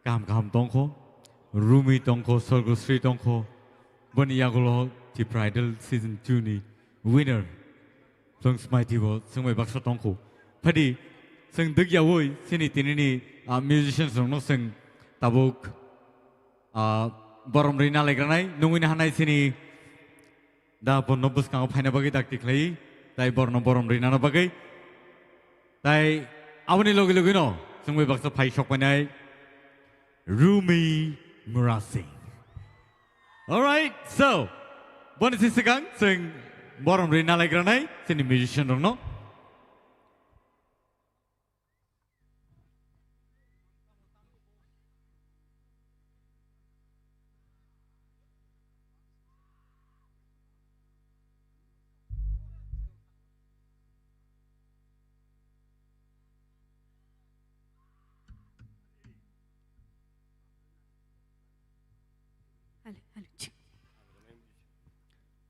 kaham kaham tongkho. Rumi tongkho, Sorgosri tongkho. Boni yagulo Tipra Idol Season two ni winner. Chwng smai thibo, chwng bai baksa tongkho. Phadi, chwng dwkyaui, chini tinini, ah, musicians rokno chwng tabuk, ah, borom rina laikranai, nungwi nahanai chini da bono bwskango phaina bagwi dakti khlai, tai borno borom rinano bagwi. Tai aboni logi logino, chwng bai baksa phai sokpainai Rumi Murasing. Alright, so, boni si swkang chwng borom ri nalaigranai chini musician rokno. Hello, hello, check.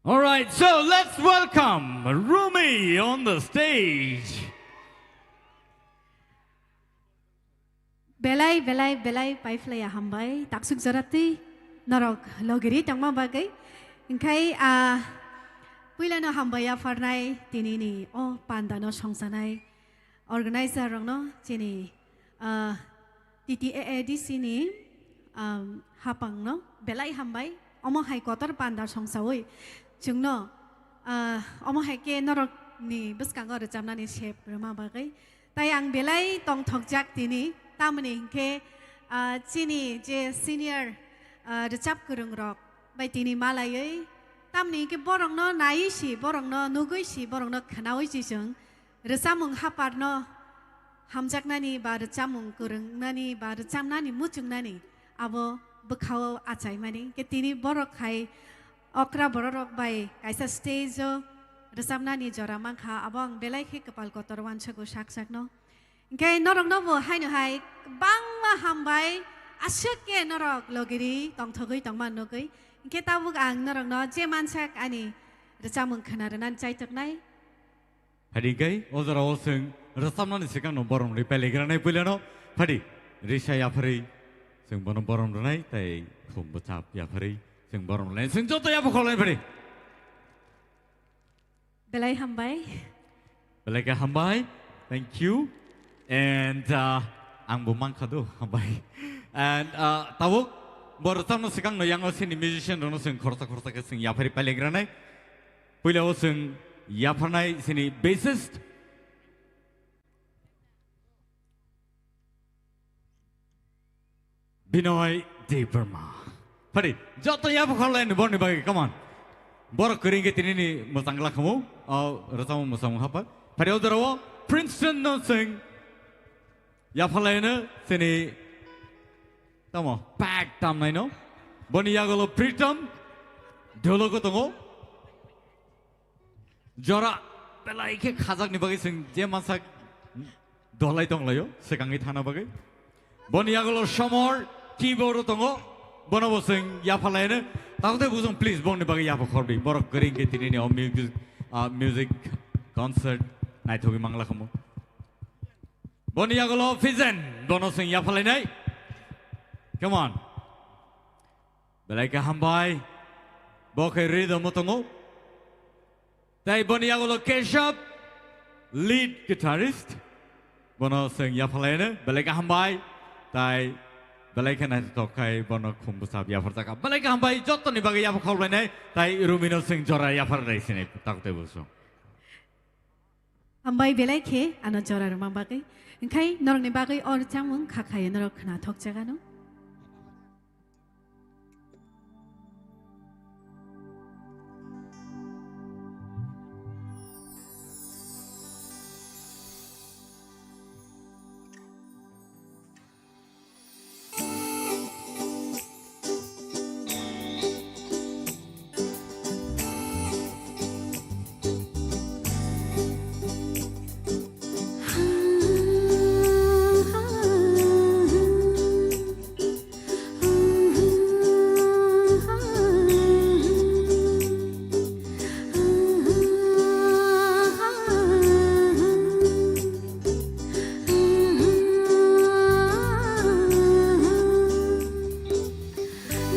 All right, so let's welcome Rumi on the stage. Belai, belai, belai paiphlaiya hambai, taksuk joratwi norok logiri tongma bagwi. Hingkhai, ah, puilano hambai yapharnai tinini o pandano songsanai organizer rokno chini, ah, T T A A D C ni, um, hapangno belai hambai. Omo hai kotor panda songsaui chwngno, ah, omo hai khe norokni bwskango rwchapnani sep rwma bagwi. Tai ang belai tongthokjak tini, tamoni hinkhe Ah, chini je senior, ah, rwchap kwrwng rok bai tini malaiwi, tamni hwnkhe borokno naiwi si, borokno nugwi si, borokno khwnawi si chwng rwchapmung haparno hamjaknani ba rwchapmung kwrwngnani ba rwchapnani muchungnani abo bwkhao achaimani. Hwnkhe tini borok hai okra bororok bai kaisa stage-o rwchapnani jora mankha, abo ang belai khe kwpal kotor uansago sak sakno. Hwnkhe norokno bo haino hai kwbangma hambai, aswk khe norok logiri tongthogwi tongma nugwi. Hwnkhe tabuk ang norokno je mansak ani rwchapmung khwna rwnani chaitoknai. Phadi hwnkhe o jorao chwng rwchapnani swkangno borom rwi pailaigranai puilano. Phadi risa yapharwi chwng bono borom rwnai tei khum bwchap yapharwi chwng borom rwnai. Chwng joto yapha khorlaini phadi. Belai hambai. Belai khe hambai. Thank you. And, uh, ang bo mankha do, hambai. And, uh, tabuk bo rwchapna swkangno yango chini musician rokno chwng khoroksa khoroksa khe chwng yapharwi pailaigranai. Puila o chwng yapharnai chini bassist. Binoy Debbarma. Phadi, joto yapha khorlaini borni bagwi, come on. Borok kwrwi hwnkhe tinini mwchang lakhamu, o rwchapmung mwchangmung hapar. Phadi o jorao Princeton no chwng yapharlaino chini tamo, pack tamnaino. Boni yagulo Pritam, dhologo tongo. Jora belai khe khajakni bagwi chwng je mansak dolai tonglaio, swkangwi thangna bagwi. Boni yagulo Somor, keyboard-o tongo, bono bo chwng yapharlaino. Takhuk tei bukhuk chwng please bongni bagwi yapha khordi. Borok kwrwi hwnkhe tinini o music, ah, music concert naithogwi manglakhamu. Boni yagulo Fijen, bono chwng yapharlainai. Come on. Belai khe hambai. Bo khe rhythm-o tongo. Tei boni yagulo Keshav, lead guitarist. Bono chwng yapharlaino, belai khe hambai. Tei belai khe naithothok khai bono khum bwchap yapharjakha. Belai khe hambai, jottoni bagwi yapha khorlainai. Tei Rumino chwng jora yapharlai sini, takhuk tei bukhuk chwng. Hambai belai khe ano jora rwma bagwi. Hwnkhe norokni bagwi o rwchapmung kha khaio norok khwnathok jagano.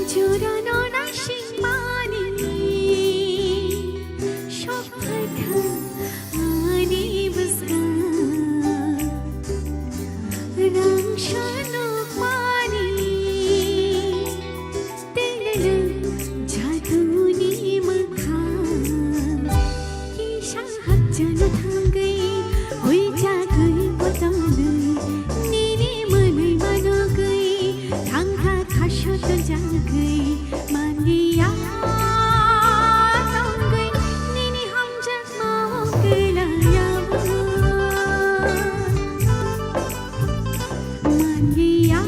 Jurano naisingmani, sokphaikha ani bwskang. Rang sanukmani, telele jaduni mwkhang. Kisa hakchano thangwi, huichagwi kotomwi, nini mwnwi manugwi, thangkha khasot jagwi, manliya tongwi, nini hamjakmao kwlangya. Manliya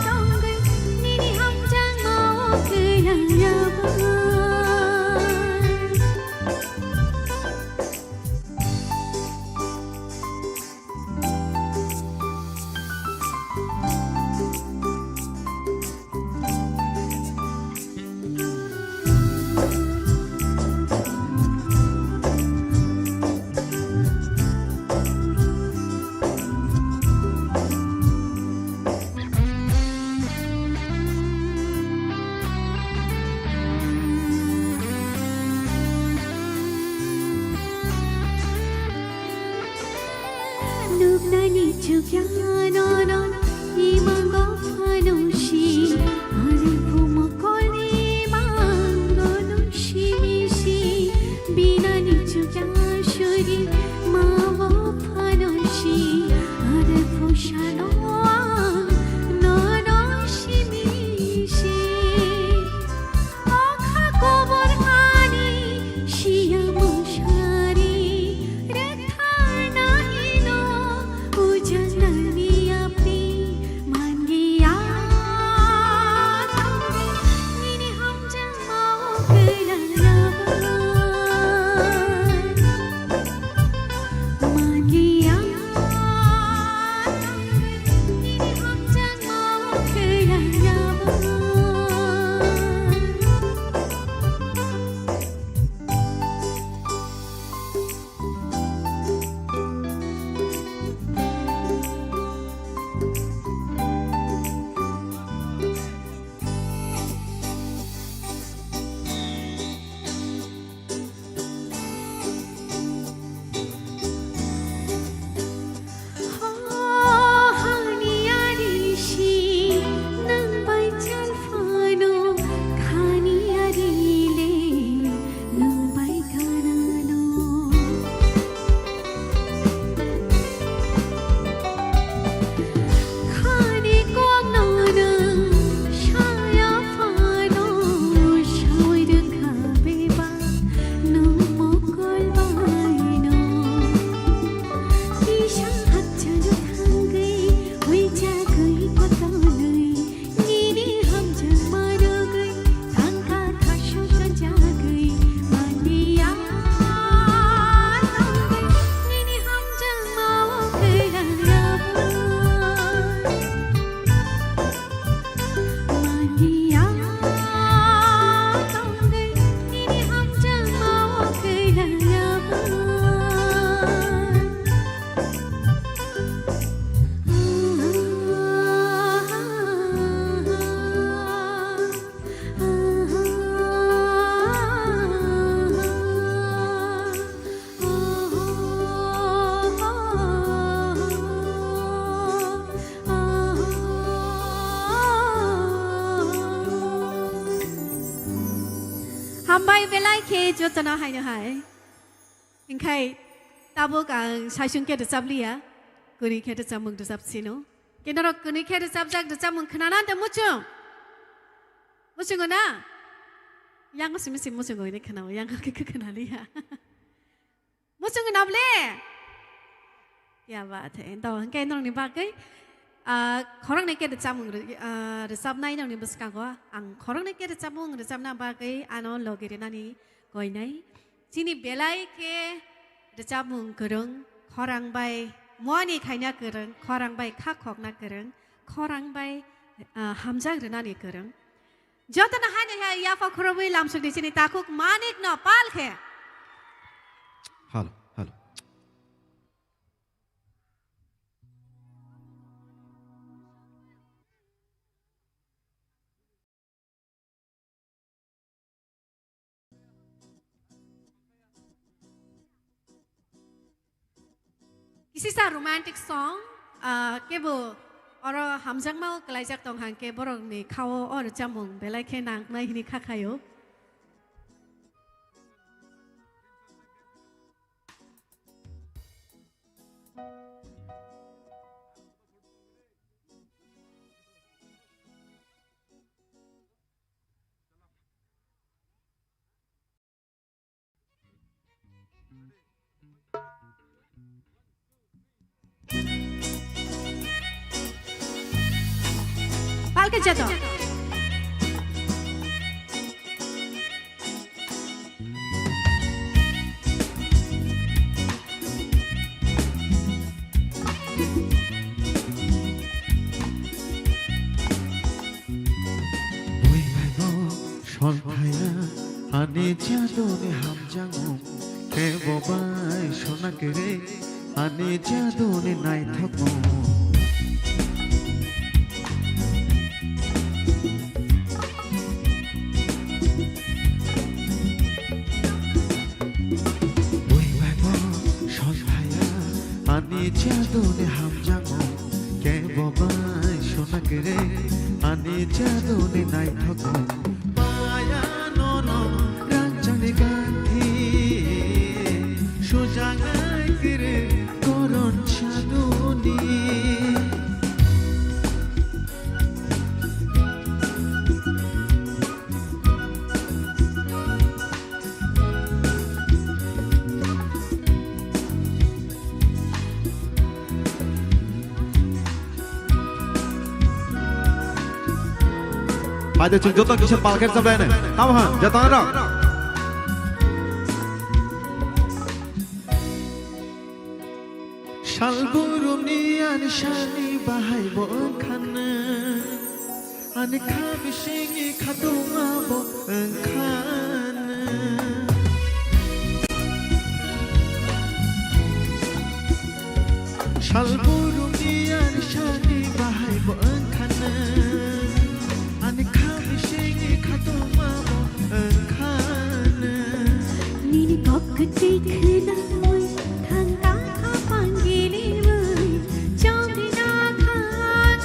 tongwi, nini hamjakmao kwlangya. Nuknani chukya nono imango phano si, ani phumo koli mango no simi si, binani chukya suri mawo phano si, ani phusano Hambai belai khe jotono haino hai. Hinkhe tabuk ang saichung khe rwchap liya, kwnwi khe rwchapmung rwchap sino. Khe norok kwnwi khe rwchapjak rwchapmung khwnana de muchung? Muchungo na? Yango simi simi muchungo hwnwi khwnao, yango khe khwnaliya. Muchungo na bole? Ya ba the, do hwnkhe norokni bagwi, ah, khoroknwi khe rwchapmung rw-, ah, rwchapnai norokni bwskango ang khoroknwi khe rwchapmung rwchapna bagwi ano logi rwnani koinai. Chini belai khe rwchapmung kwrwng, khorang bai muani khaina kwrwng, khorang bai kha khokna kwrwng, khorang bai, ah, hamjak rwnani kwrwng. Jotono haino hai yapha khorobwi lamsokni chini takhuk Manik no pal khe. Hello, hello. Kisisa romantic song, ah, kebo oro hamjakmao kwlaijak tong hang khe borokni khao o rwchapmung belai khe nangnai hwnwi kha khaio. Palka jato. Bui bai bo sol thaya, ani jaduni hamjakmung, kebo bai sona kwrwi, ani jaduni naithokmung. Bui bai bo sol thaya, ani jaduni hamjakmung, kebo bai sona kwrwi, ani jaduni naithokmung. Paya nono rangchakni ganthi, sujaknai kwrwi koron jaduni. Pai de chwng joto kisa palkher chaplai nai. Tamo ha, joto rok. Salburumni ani sani bahai bo wngkha nw. Ani kha bisingni khatungma bo wngkha. Sal burumni ani sani bahai bo wngkha. Ani kha bisingni khatungma bo wngkha. Nini kok kwtwi khwnawi thangka kha pangiliwi chongri nakha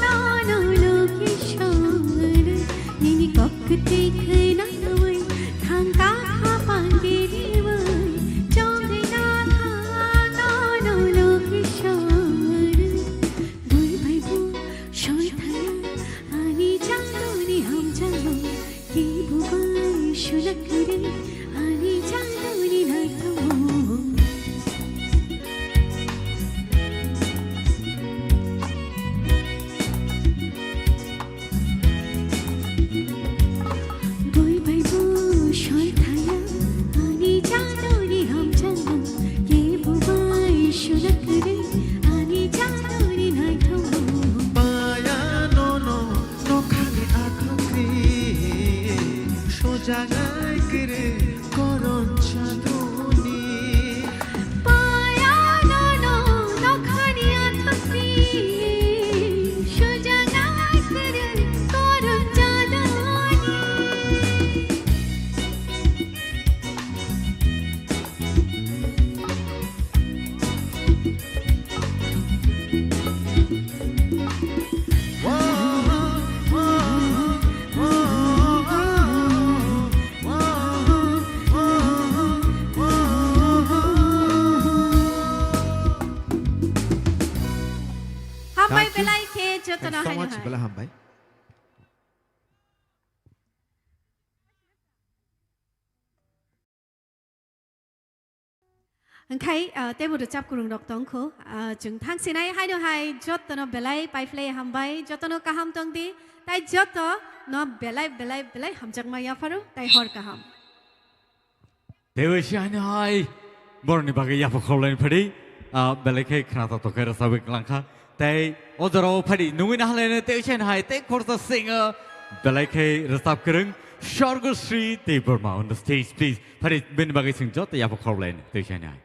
nono logi songri. Nini kok kwtwi khwnawi thangka kha pangiliwi chongri nakha nono logi songri. Bui bai bu soi thaya ani jadoni hamjalo. Kibu bai suna kiri ani jadoni naithamu. Bui bai bu soi thaya ani jadoni hamjalo. Kibu bai suna kiri ani jadoni naithamu. Paya nono nokhani athokri sojangai kiri koron chadoni. Paya nono nokhani athokri sojangai kiri koron chadoni. Hambai. Thank you. Belai khe jotono. Thank you so haino much, hai. Belai hambai. Hwnkhe, ah, teibo rwchap kwrwng rok tongkho. Ah, chwng thangsinai haino hai jotono belai paiphlai hambai, jotono kaham tongdi, tai jotono belai, belai, belai hamjakma yapharo, tai hor kaham. Teibo se haino hai borokni bagwi yapha khorlaini phadi, ah, belai khe khna toktok khe rwchabwi kwlangkha. Tei o jorao phadi nungwi naharlaino tei se hai tei khorsa singo belai khe rwchap kwrwng Sorgosri Debbarma on the stage, please. Phadi bini bagwi chwng joto yapha khorlaino tei se hai.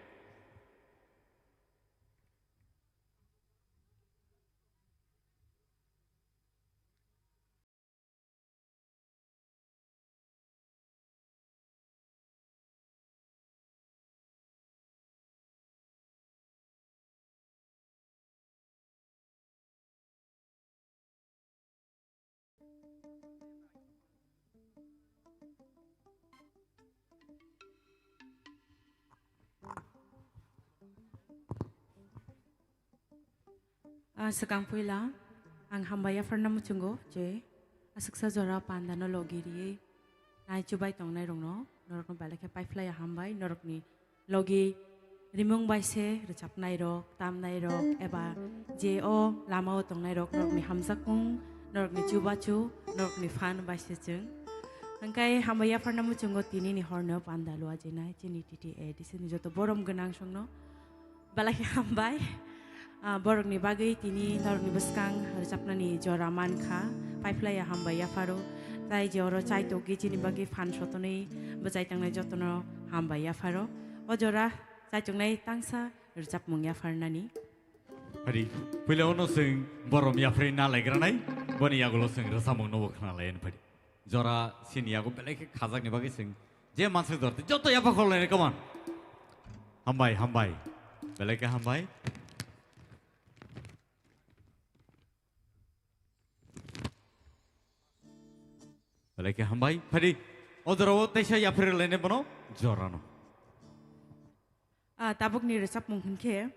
Ah, swkang puila ang hambai yapharna muchungo je aswksa jora pandano logi riwi nai chubai tongnairokno, norokno belai khe paiphlaiya hambai, norokni logi rimung bai se rwchapnairok, tamnairok eba je o lamao tongnairok, norokni hamjakmung, norokni chubachu, norokni phan bai se chwng. Hwnkhe hambai yapharna muchungo tinini horno panda lua jinai chini T T A D C ni joto borom gwnang songno. Belai khe hambai. Ah, borokni bagwi tini norokni bwskang rwchapnani jora mankha. Paiphlaiya hambai yapharo. Tai je oro chai tokgwi chini bagwi phan sotonwi bwchai tangnai jotono hambai yapharo. O jora chaichuknai tangsa rwchapmung yapharnani. Phadi, puila ono chwng borom yapharwi nalaigranai, boni yagulo chwng rwchapmungnobo khwnalaiani phadi. Jora sini yago belai khe khajakni bagwi chwng je manswk jordi joto yapha khorlaini, come on. Hambai, hambai. Belai khe hambai. Belai khe hambai. Phadi o jorao teisa yapharwi lainai bono jorano. Ah, tabukni rwchapmung hwnkhe,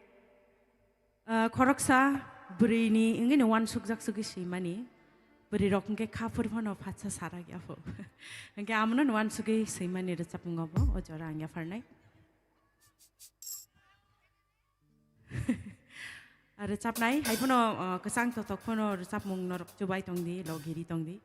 ah, khoroksa bwrwini wngwi no uansukjak sugwi swimani, bwrwirok hwnkhe kha phuri phano phatsa sarak yapho. Hwnkhe amono no uansugwi swimani rwchapmung obo, o jora ang yapharnai. Rwchapnai hai phano, ah, kwchang totok phano rwchapmung norok chubai tongdi, logi ri tongdi.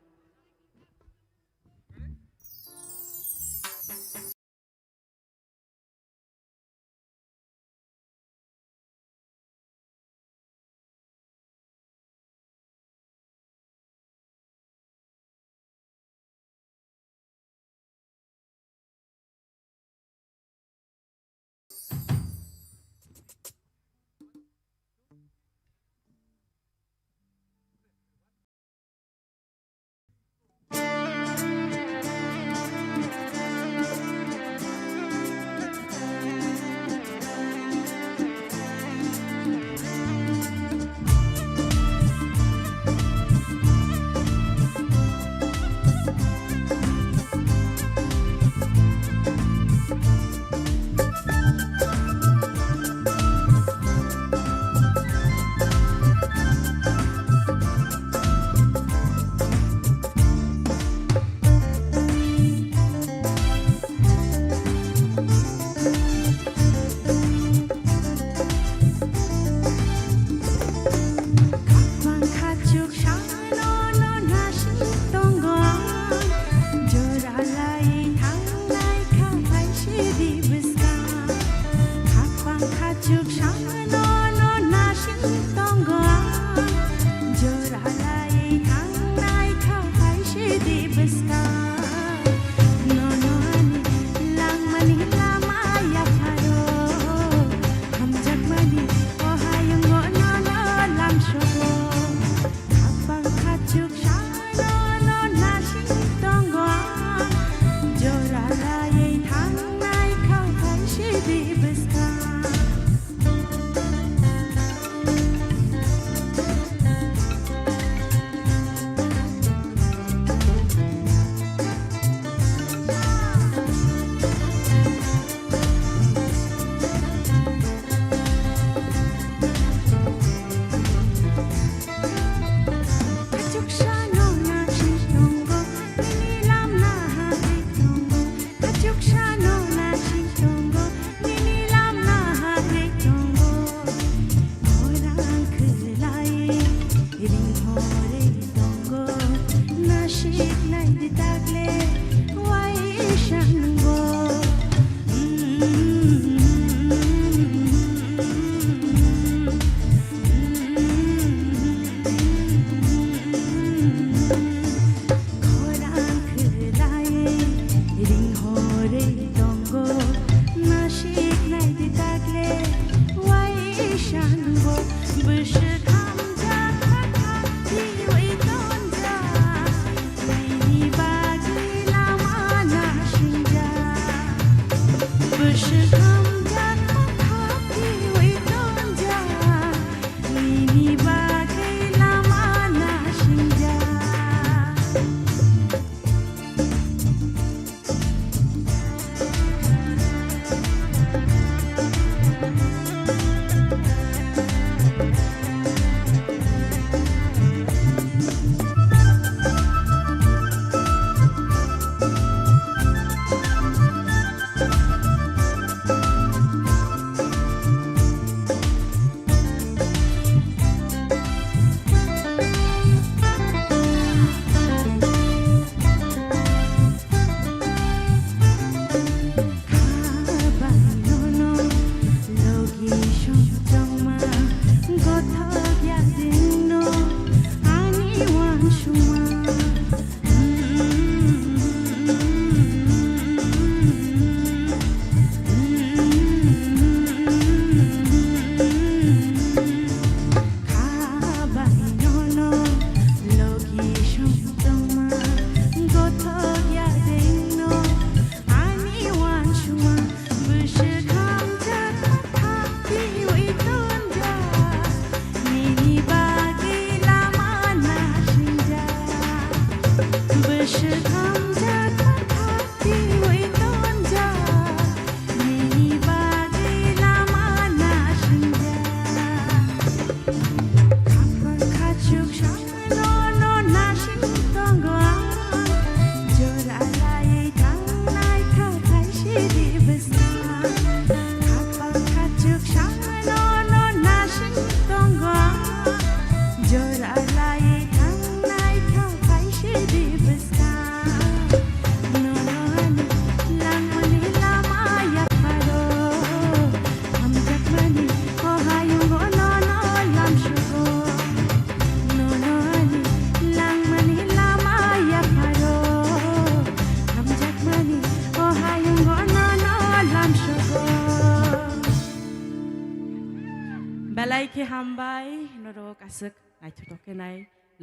Belai khe hambai norok aswk naithotok khe nai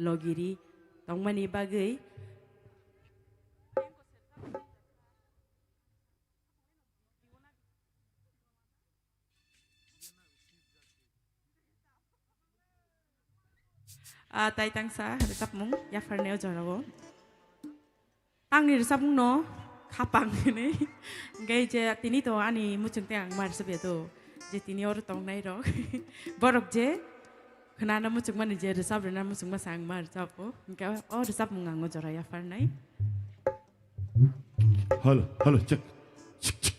logiri tongmani bagwi. Ah, tai tangsa rwchapmung yapharnai o jorao. Tangni rwchapmungno khapang hinwi. Hwnkhe je tini to ani muchung tei ang ma rwchapya to. Je tini oro tongnai rok. Borok je khwnana muchungmani je rwchap rwna muchungma sa ang ma rwchapo. Hwnkhe o rwchapmung ang o jora yapharnai. Hello, hello, check. Check, check.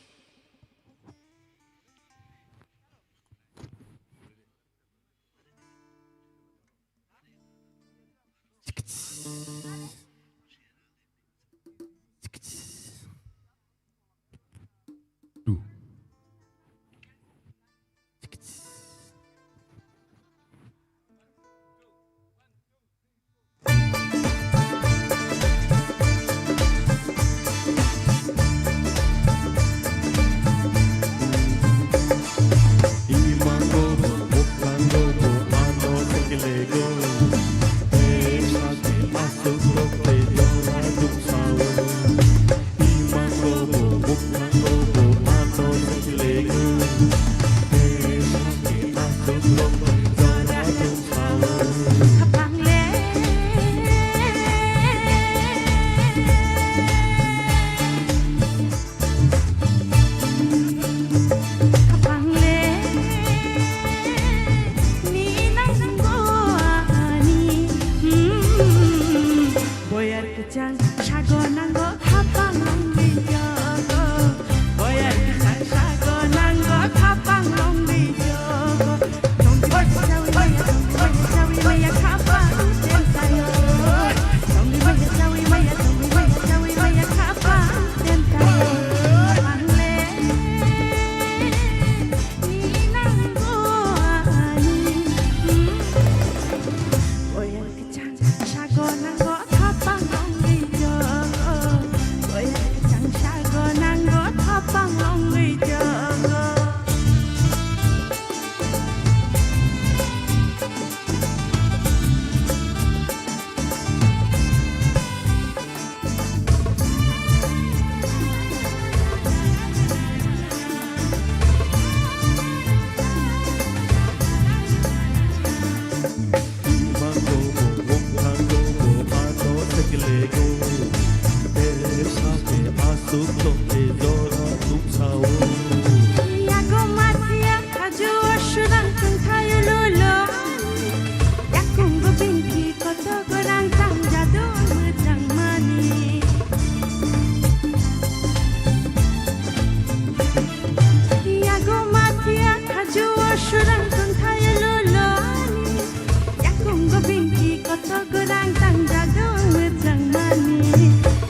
Boyar kwchang sago nango khapang nongni jogo. Boyar kwchang sago nango khapang nongni jogo. Tongwi maya, tongwi maya, tongwi maya, khapang tengsayo. Tongwi maya, tongwi maya, tongwi Bere sake aswk tongkhe jora tungsao. Yago mathiya khaju o sudang tongthaio lulo. Yakungo bini koto gorang tangjado mwchangmani. Yago mathiya khaju o sudang tongthaio lulo. Yakungo bini koto gorang tangjado mwchangmani.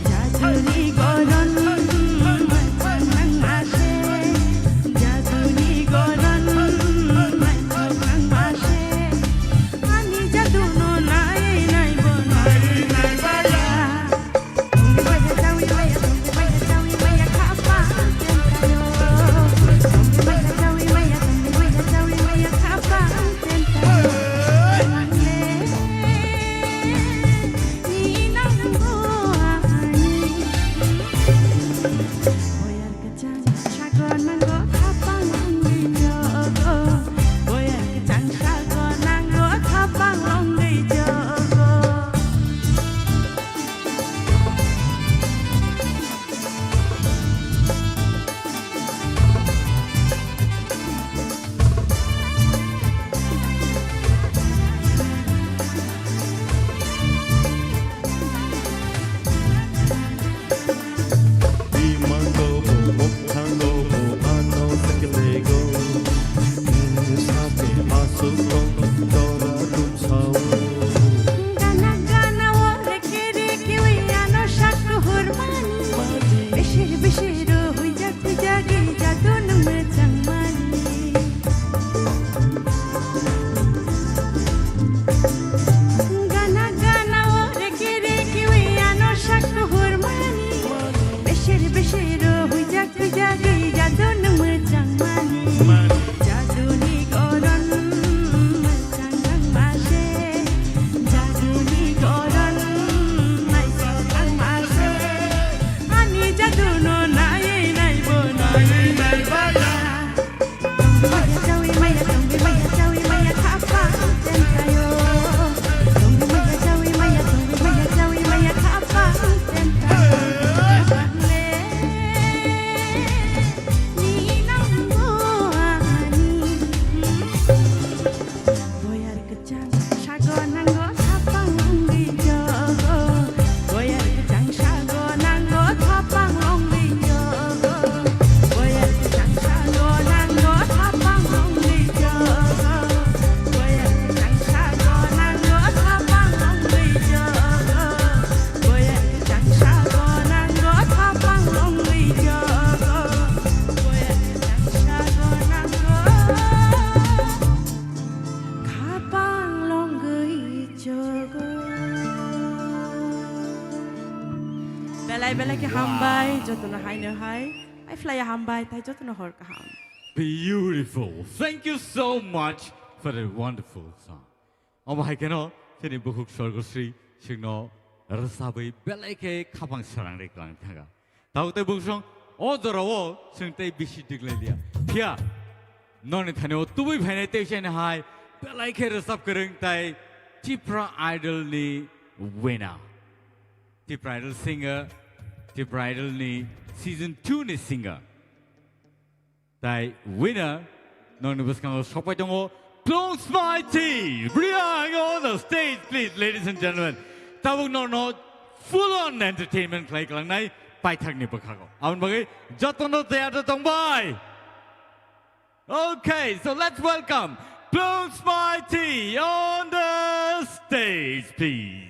Jaduni goron mwchang nangma se. Jaduni goron mwchang nangma se. Ani jaduno nai nai bo nai nai baya. Bimango bo, mokhango bo, ano sekelego. Sake aswk tong, jora tungsao. Gana gana o reke reke wi ano sak hurmani. Bishir bishir o huijak huijak i jadunung mwchangmani. Gana gana o reke reke wi ano sak hurmani. Bishir bishir o huijak huijak i jadunung mwchangmani. Jaduni goron mwchang nangma se. Jaduni goron naisok nangma se. Ani jaduno nai nai bo nai nai baya. Boyar kwchang sago nango thapang wngwi jogo. Boyar kwchang sago nango thapang wngwi jogo. Boyar kwchang sago nango thapang wngwi jogo. Boyar kwchang sago nango thapang wngwi jogo. Boyar kwchang sago nango thapang wngwi jogo. Boyar kwchang sago nango. Khapang longwi chogo. Belai belai khe hambai, jotono haino hai. Ai phlaiya hambai, tai jotono hor kaham. Beautiful. Thank you so much for a wonderful song. Omo hai kheno chini bukhuk Sorgosri chwngno rwchabwi belai khe khapang srang ri klang thanga. Tabuk tei bungsong o jorao chwng tei bisi diglai liya. Phiya noni thani o tubui phainai tei chini hai belai khe rwchap kwrwng tai Tipra Idol ni winner. Tipra Idol singer, Tipra Idol ni season two ni singer. Tai winner nokni bwskango sokpai tongo Close Mighty Reang on the stage, please, ladies and gentlemen. Tabuk nokno full on entertainment khlai klangnai paithakni bwkhago. Aboni bagwi jotono tayar tongbai. Okay, so let's welcome Close Mighty on the stage, please.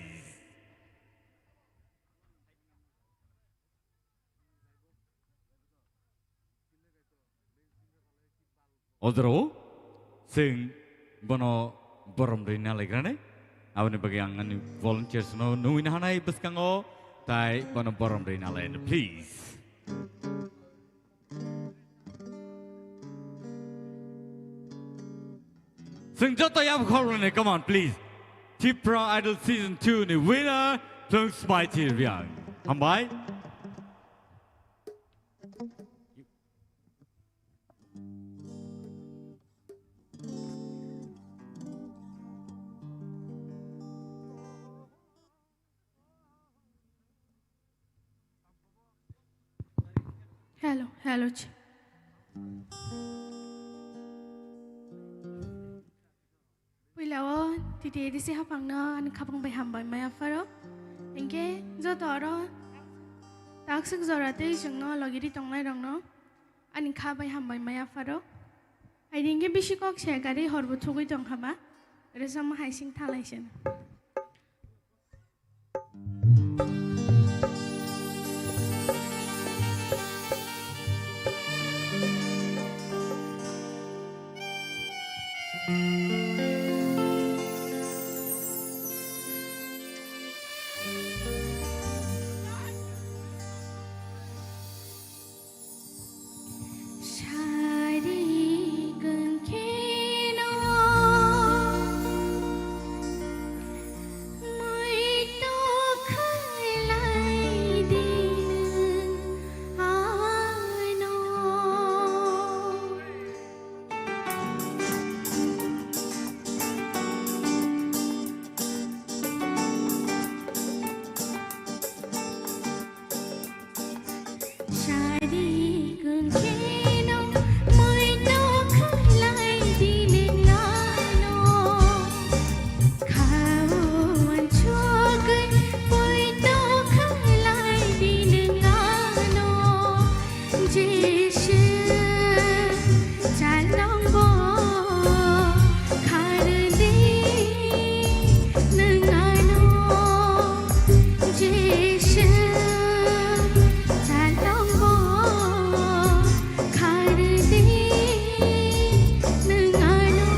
O jorao chwng bono borom rwna laikrani. Aboni bagwi ang ani volunteers no nungwi nahanai bwskango, tai bono borom rwna lai, please. Chwng joto yap khorlani, come on, please. Tipra Idol Season two ni winner, Close Mighty Reang. Hambai. Hello, hello, chi. Puila o T T A D C haphangno ani khapang bai hambai maya pharo. Hinkhe joto oro takswk jora tei chwngno logiri tongnairokno ani kha bai hambai maya pharo. Haini hinkhe bisi kok se gari horbo thugwi tong haba. Rwchapma hai sing thalai seno. Sari kangkheno muitu khailai di nwng ano. Sari kangkheno muitu khailai di nwng ano. Khao uansugwi muitu khailai di nwng ano. Jisu chalongbo khardi nwng ano. Jisu chalongbo khardi nwng ano.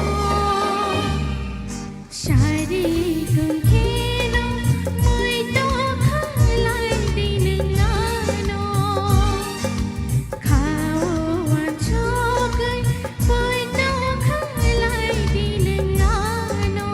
Sari kangkheno muitu khailai di nwng ano. Khao uansugwi muitu khailai di nwng ano.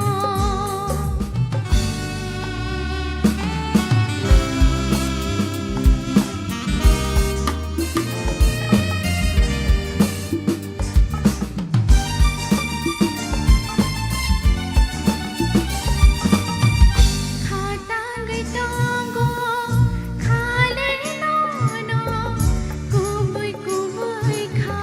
Khatangwi tongo khale nono kubui kubui kha.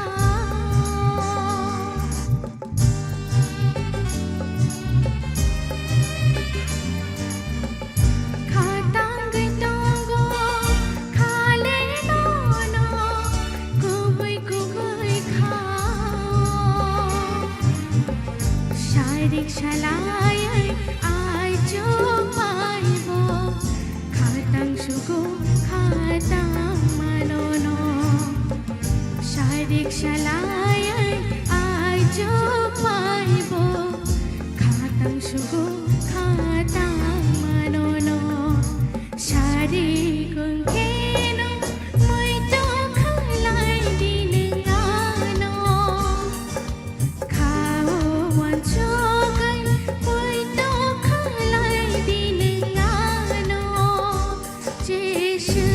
Khatangwi tongo khale nono kubui kubui kha. Sairik salaiwi aichuk maibo khatang sugo khatang manono. Sairik salaiwi aichuk maibo khatang sugo khatang manono. Sari kangkheno muitu khailai di nwng ano. Khao uansugwi muitu khailai di nwng ano. Jisu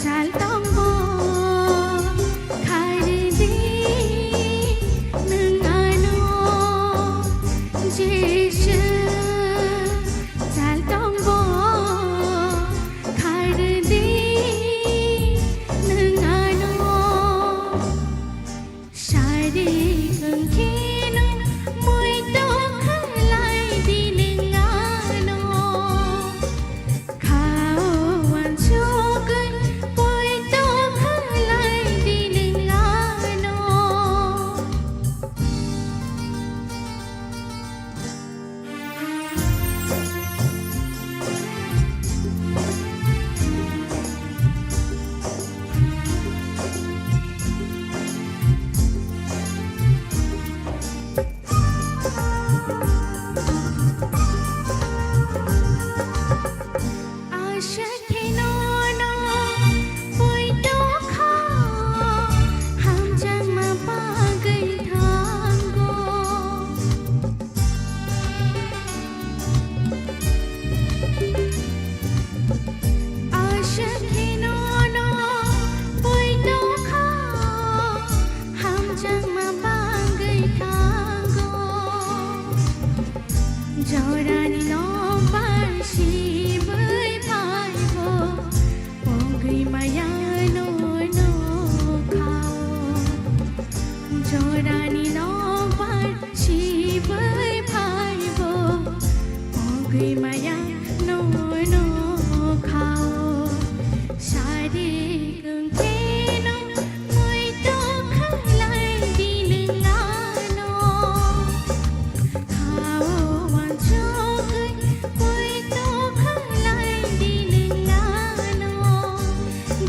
chaltongbo khardi nwng ano. Jisu chaltongbo khardi nwng ano. Sari kangkheno muitu khailai di nwng ano. Khao uansu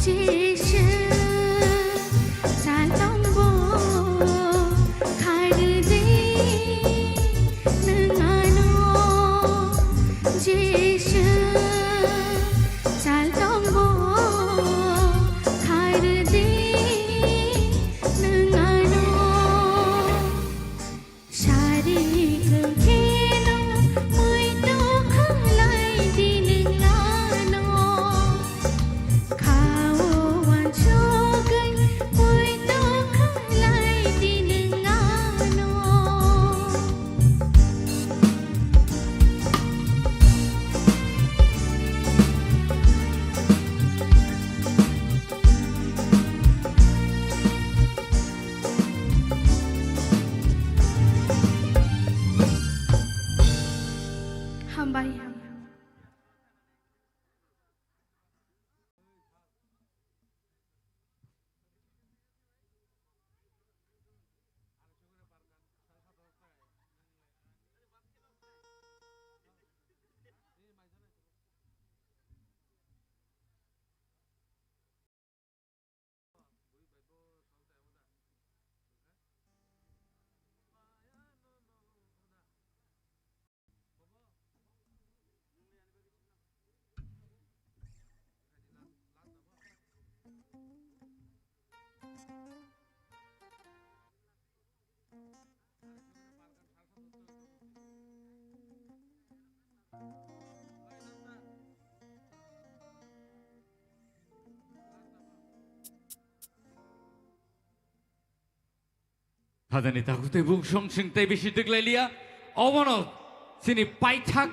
Jisu, saltongbo khardi nwng ano. Jisu, saltongbo khardi nwng ano. Sari kengkeno muitu khanglai di nwng ano. Khao wansugwi muitu khanglai di nwng ano. Hambai, hambai. Hajani takhuk tei bungsong sing tei bisi twklai liya. Obono chini paithak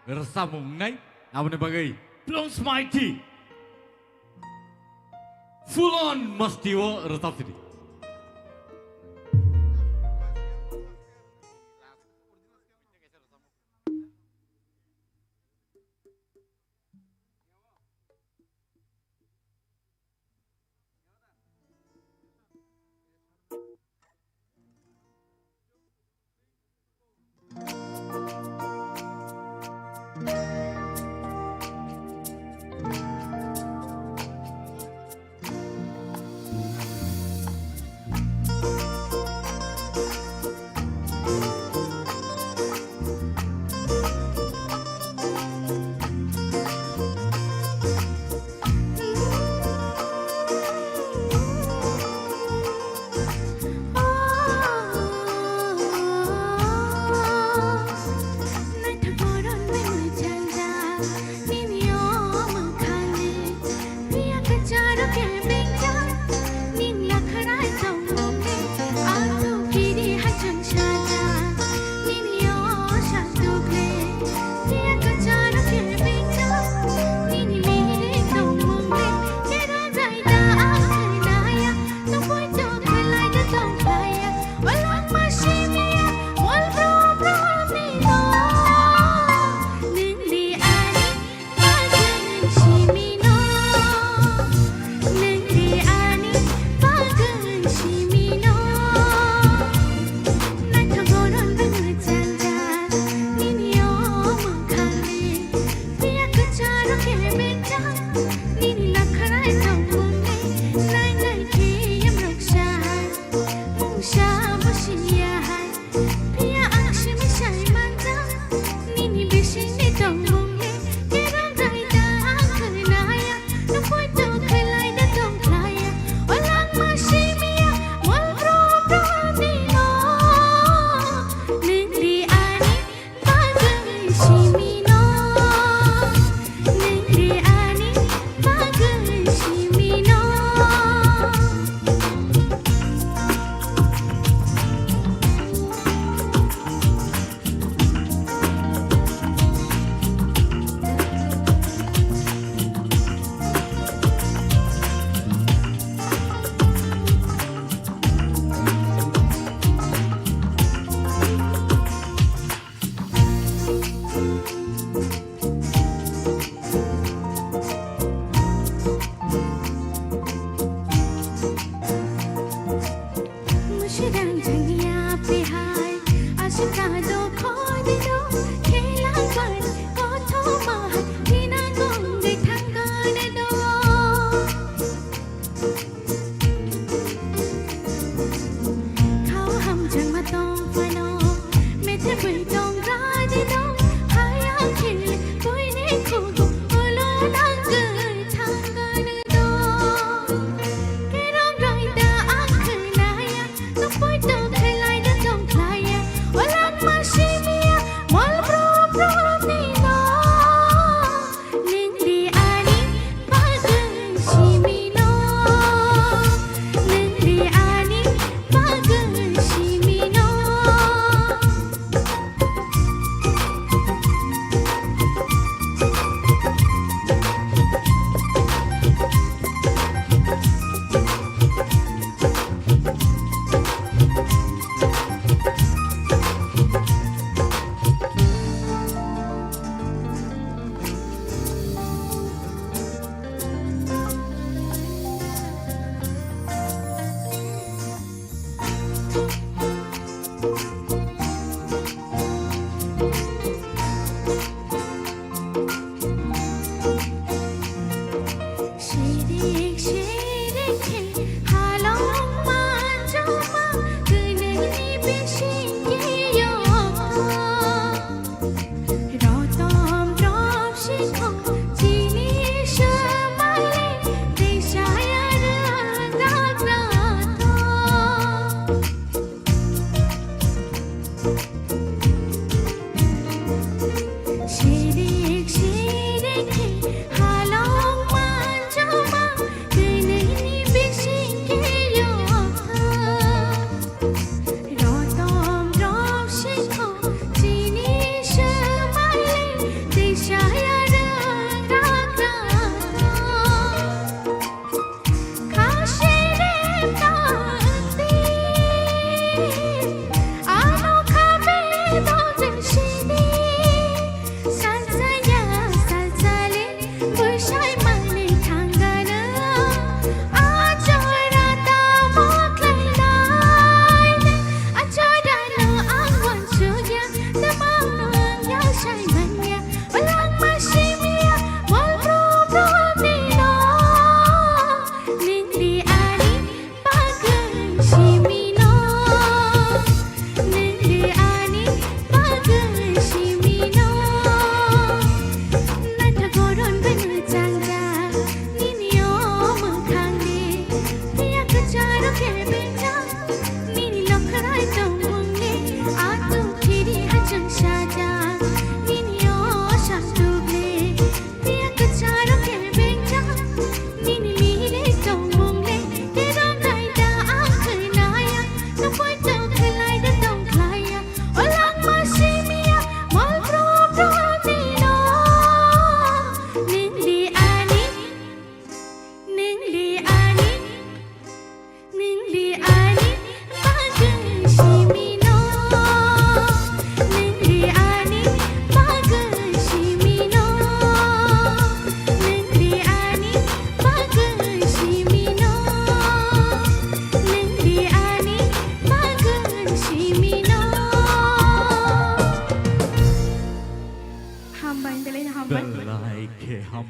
rwchapmung wngnai. Aboni bagwi Plums Mighty full on masti o rwchap sidi.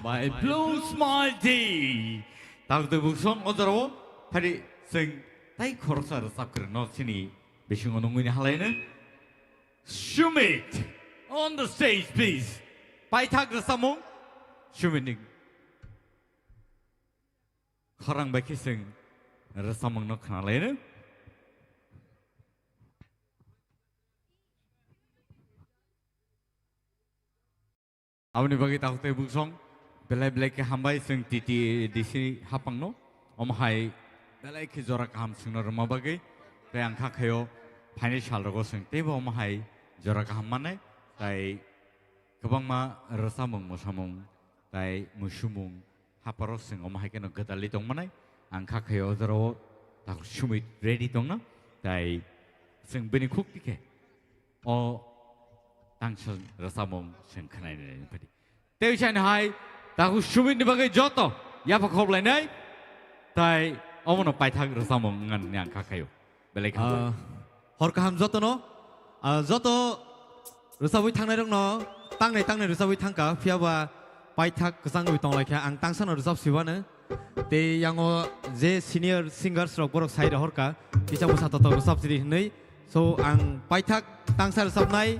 By Blue Smile Day. Takdui buksong o jorao phari sing tai khoroksa rwchap kwrwngno chini bisingo nungwi ni halaino. Sumit, on the stage, please. Paithak rwchapmung, Sumit ni khorang bai khe sing rwchapmungno khna laino. Aboni bagwi takhuk tei buksong belai belai khe hambai chwng T T D C haphangno. Omo hai belai khe jora kaham chwngno rwma bagwi. Tei ang kha khaio phaini salrogo chwng teibo omo hai jora kaham mannai. Tai kwbangma rwchapmung, mwsamung, tai musumung, hapharo chwng omo hai kheno gwdalwi tongmanai. Ang kha khaio o jorao takhuk Sumit ready tongna. Tai chwng bini khuk tikhe o tangsa rwchapmung chwng khwnai nai phadi. Tei chani hai takhuk Sumit ni bagwi joto yapha khop lainai. Tai omono paithak rwchapmung wngani ang kha khaio. Belai kha. Ah, hor kaham jotono. Ah, joto rwchabwi thangnai rokno tangnai tangnai rwchabwi thangkha, phiya ba paithak kwchangwi tonglaikha. Ang tangsano rwchap sibano. Tei yango je senior singers rok borok sai rohorkha, kisa bwsa totok rwchap sidi hinwi. So ang paithak tangsa rwchapnai,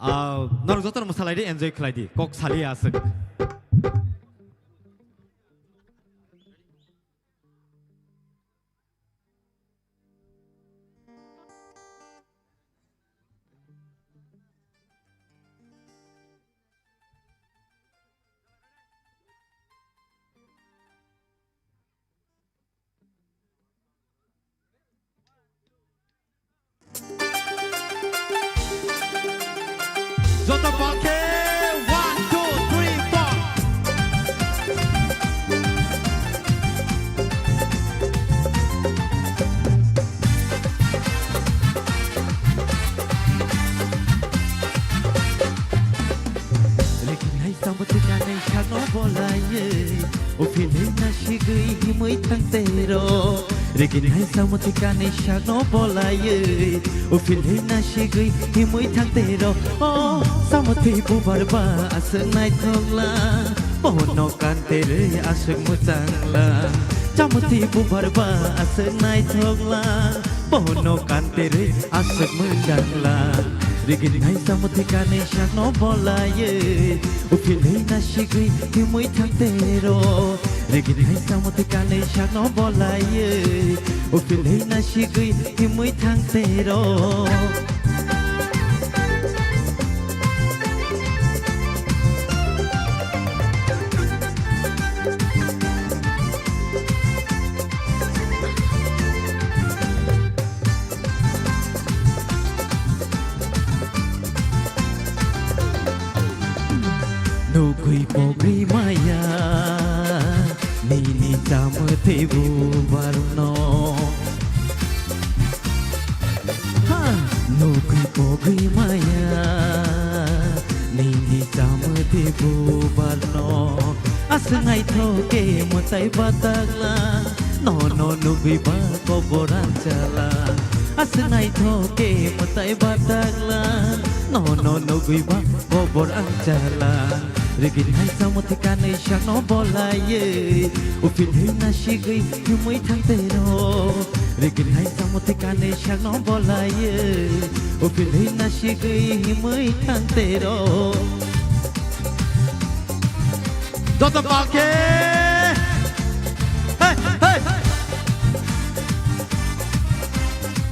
ah, norok jotono mwsalai di, enjoy khlai di, kok saliya aswk. Joto pal khe, one, two, three, four. Rikini hai sambo tikani sakno bolaiye. Uphilwi nasigwi himwi thang tero. Rikini hai samwthwi kanwi sakno bolaiwi. Uphilwi nasigwi himwi thang tero. O samwthwi bubar ba aswk naithok lang. Bohono kanterwi aswk mwchang lang. Samwthwi bubar ba aswk naithok lang. Bohono kanterwi aswk mwchang lang. Rikini hai samwthwi kanwi sakno bolaiwi. Uphilwi nasigwi himwi thang tero. Rikini hai samwthwi kanwi sakno bolaiwi. Uphilwi nasigwi himwi thang tero. Nugwi pogwi maya nini chamwthwi bubarno. Ha, nugwi pogwi maya nini chamwthwi bubarno. Aswk naithok khe mwtai bataklang, nono nugwi ba kobor ang chalang. Aswk naithok khe mwtai bataklang, nono nugwi ba kobor ang chalang. Rikini hai samwthwi kanwi sakno bolaiwi, uphilwi nasigwi himwi thang tero. Rikini hai samwthwi kanwi sakno bolaiwi, uphilwi nasigwi himwi thang tero. Joto pal khe. Hey, hey.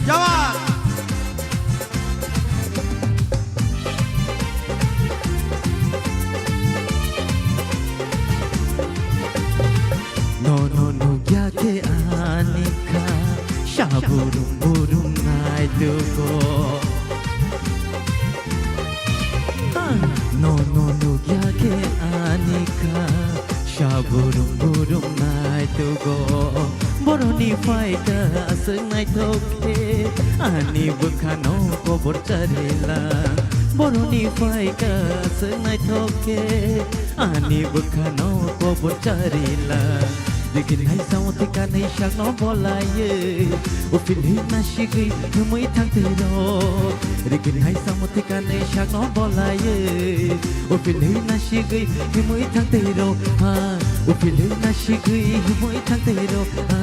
Yawa. Nono nugya khe ani kha, sa burum burum nai tugo. Nono nugya khe ani kha, sa burum burum nai tugo. Boroni phaikha aswk naithok khe, ani bwkhano kobor charilang. Boroni phaikha aswk naithok khe, ani bwkhano kobor charilang. Rikin hai samo tikanai sakno bolaiye, o philhi nasigwi himwi thang tei ro. Rikin hai samo tikanai sakno bolaiye, o philhi nasigwi himwi thang tei ro. Ha, o philhi nasigwi himwi thang tei ro. Ha,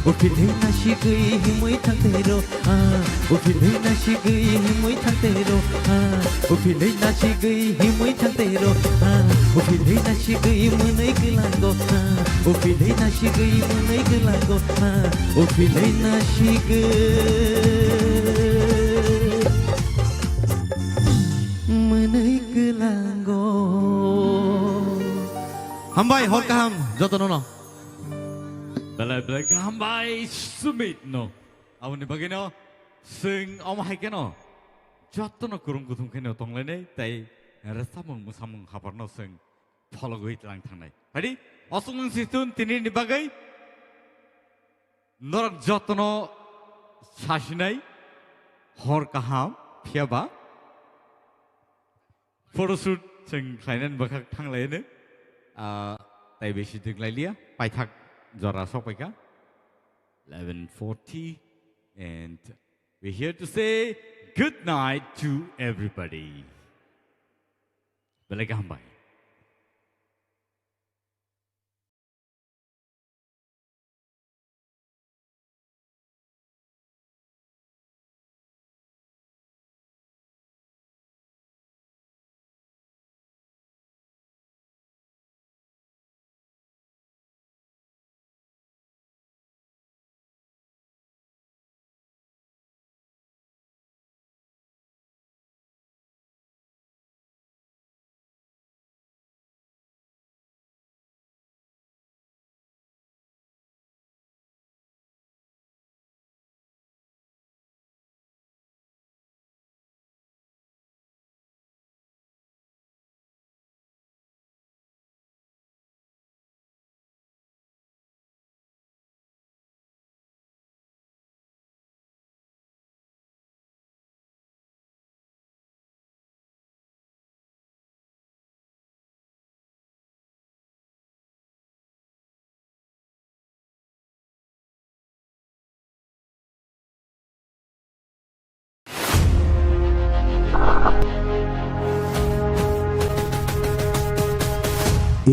o philhi nasigwi himwi thang tei ro. Ah, o philwi nasigwi himwi thang tei ro. Ah, o philwi nasigwi himwi thang tei ro. Ah, o philwi nasigwi mwnwi kwlango. Ah, o philwi nasigwi mwnwi kwlango. Ah, o philwi nasigwi mwnwi kwlango. Hambai, hor kaham, jotono no. Belai belai kaham bai Sumit no. Aboni bagwino chwng omo hai kheno jotono kwrwng kuthum kheno tonglainai tei rwchapmung mwsamung habarno chwng phologwi tlang thangnai. Phadi, osuknung sichun tinini bagwi norok jotono sasinai hor kaham phiyaba photoshoot chwng khlainani bwkhak thanglaino, ah, tei bisi twk lailiya, paithak jora sokpaikha, eleven forty, and we here to say good night to everybody. Belai kaham bai.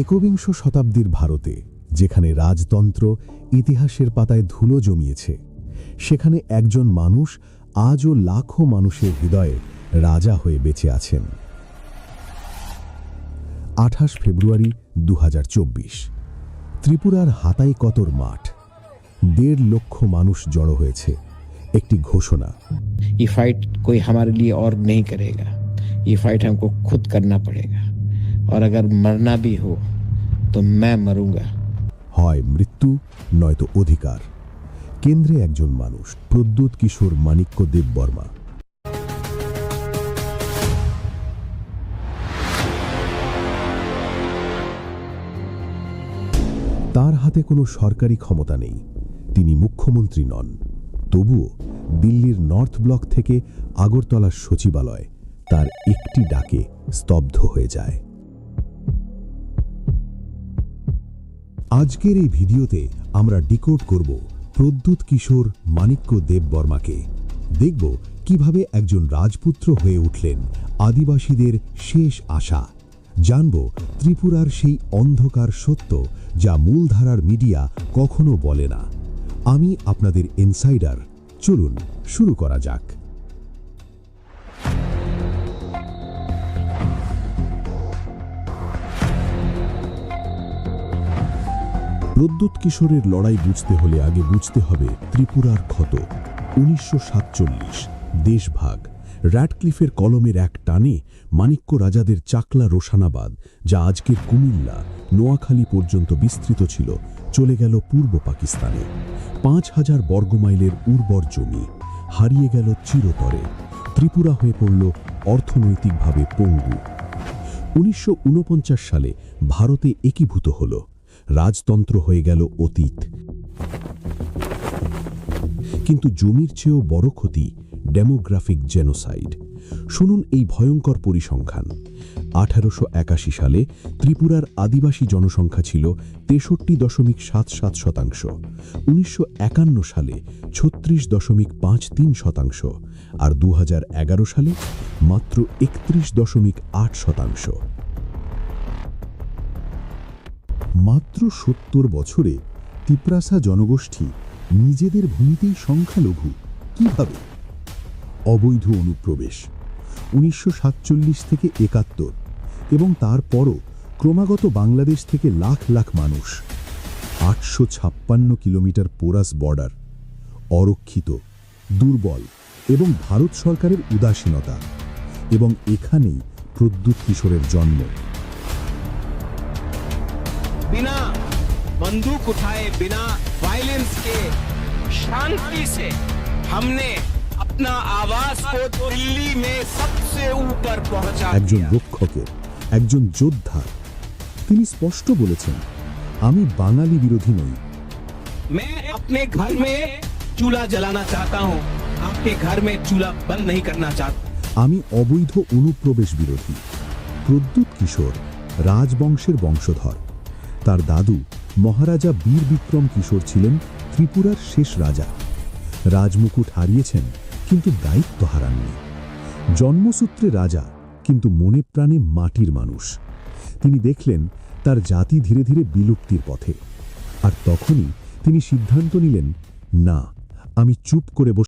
একবিংশ শতাব্দীর ভারতে, যেখানে রাজতন্ত্র ইতিহাসের পাতায় ধুলো জমিয়েছে, সেখানে একজন মানুষ আজও লাখো মানুষের হৃদয়ে রাজা হয়ে বেঁচে আছেন। আঠাশ ফেব্রুয়ারি দু হাজার চব্বিশ, ত্রিপুরার হাতাই কতর মাঠ। দেড় লক্ষ মানুষ জড়ো হয়েছে। একটি ঘোষণা। ये फाइट कोई हमारे लिए और नहीं करेगा, ये फाइट हमको खुद करना पड़ेगा, और अगर मरना भी हो तो मैं मरूंगा। হয় মৃত্যু, নয়তো অধিকার। কেন্দ্রে একজন মানুষ, প্রদ্যুৎ কিশোর মাণিক্য দেববর্মা। তার হাতে কোনো সরকারি ক্ষমতা নেই, তিনি মুখ্যমন্ত্রী নন। তবুও দিল্লির নর্থ ব্লক থেকে আগরতলার সচিবালয় তার একটি ডাকে স্তব্ধ হয়ে যায়। আজকের এই ভিডিওতে আমরা ডিকোড করব প্রদ্যুৎ কিশোর মাণিক্য দেববর্মাকে। দেখব কিভাবে একজন রাজপুত্র হয়ে উঠলেন আদিবাসীদের শেষ আশা। জানব ত্রিপুরার সেই অন্ধকার সত্য যা মূলধারার মিডিয়া কখনো বলে না। আমি আপনাদের ইনসাইডার, চলুন শুরু করা যাক। প্রদ্যুৎ কিশোরের লড়াই বুঝতে হলে আগে বুঝতে হবে ত্রিপুরার ক্ষত। উনিশশো সাতচল্লিশ, দেশভাগ। র্যাডক্লিফের কলমের এক টানে মাণিক্য রাজাদের চাকলা রোশানাবাদ, যা আজকের কুমিল্লা, নোয়াখালী পর্যন্ত বিস্তৃত ছিল, চলে গেল পূর্ব পাকিস্তানে। পাঁচ হাজার বর্গমাইলের উর্বর জমি হারিয়ে গেল চিরতরে। ত্রিপুরা হয়ে পড়ল অর্থনৈতিকভাবে পঙ্গু। উনিশশো ঊনপঞ্চাশ সালে ভারতে একীভূত হল। রাজতন্ত্র হয়ে গেল অতীত। কিন্তু জমির চেয়েও বড় ক্ষতি ডেমোগ্রাফিক জেনোসাইড। শুনুন এই ভয়ঙ্কর পরিসংখ্যান। আঠারোশো একাশি সালে ত্রিপুরার আদিবাসী জনসংখ্যা ছিল তেষট্টি দশমিক সাত সাত শতাংশ, উনিশশো একান্ন সালে ছত্রিশ দশমিক পাঁচ তিন শতাংশ, আর দু হাজার এগারো সালে মাত্র একত্রিশ দশমিক আট শতাংশ। মাত্র সত্তর বছরে তিপ্রাসা জনগোষ্ঠী নিজেদের ভূমিতেই সংখ্যালঘু। কিভাবে? অবৈধ অনুপ্রবেশ, উনিশশো সাতচল্লিশ থেকে একাত্তর, এবং তারপরও ক্রমাগত বাংলাদেশ থেকে লাখ লাখ মানুষ। আটশো ছাপ্পান্ন কিলোমিটার পোরাস বর্ডার, অরক্ষিত, দুর্বল এবং ভারত সরকারের উদাসীনতা। এবং এখানেই প্রদ্যুৎ কিশোরের জন্ম। बिना बंदूक उठाए, बिना वायलेंस के शांति से हमने अपना आवाज को दिल्ली में सबसे ऊपर पहुंचा একজন दिया। রক্ষকের, একজন যোদ্ধার। তিনি স্পষ্ট বলেছেন, "আমি বাঙালি বিরোধী নই।" मैं अपने घर में चूल्हा जलाना चाहता हूँ, आपके घर में चूल्हा बंद नहीं करना चाहता। আমি অবৈধ অনুপ্রবেশ বিরোধী। প্রদ্যুৎ কিশোর রাজবংশের বংশধর। তার দাদু মহারাজা বীর বিক্রম কিশোর ছিলেন ত্রিপুরার শেষ রাজা। রাজমুকুট হারিয়েছেন, কিন্তু দায়িত্ব হারাননি। জন্মসূত্রে রাজা, কিন্তু মনে প্রাণে মাটির মানুষ। তিনি দেখলেন তার জাতি ধীরে ধীরে বিলুপ্তির পথে। আর তখনই তিনি সিদ্ধান্ত নিলেন, "না, আমি চুপ করে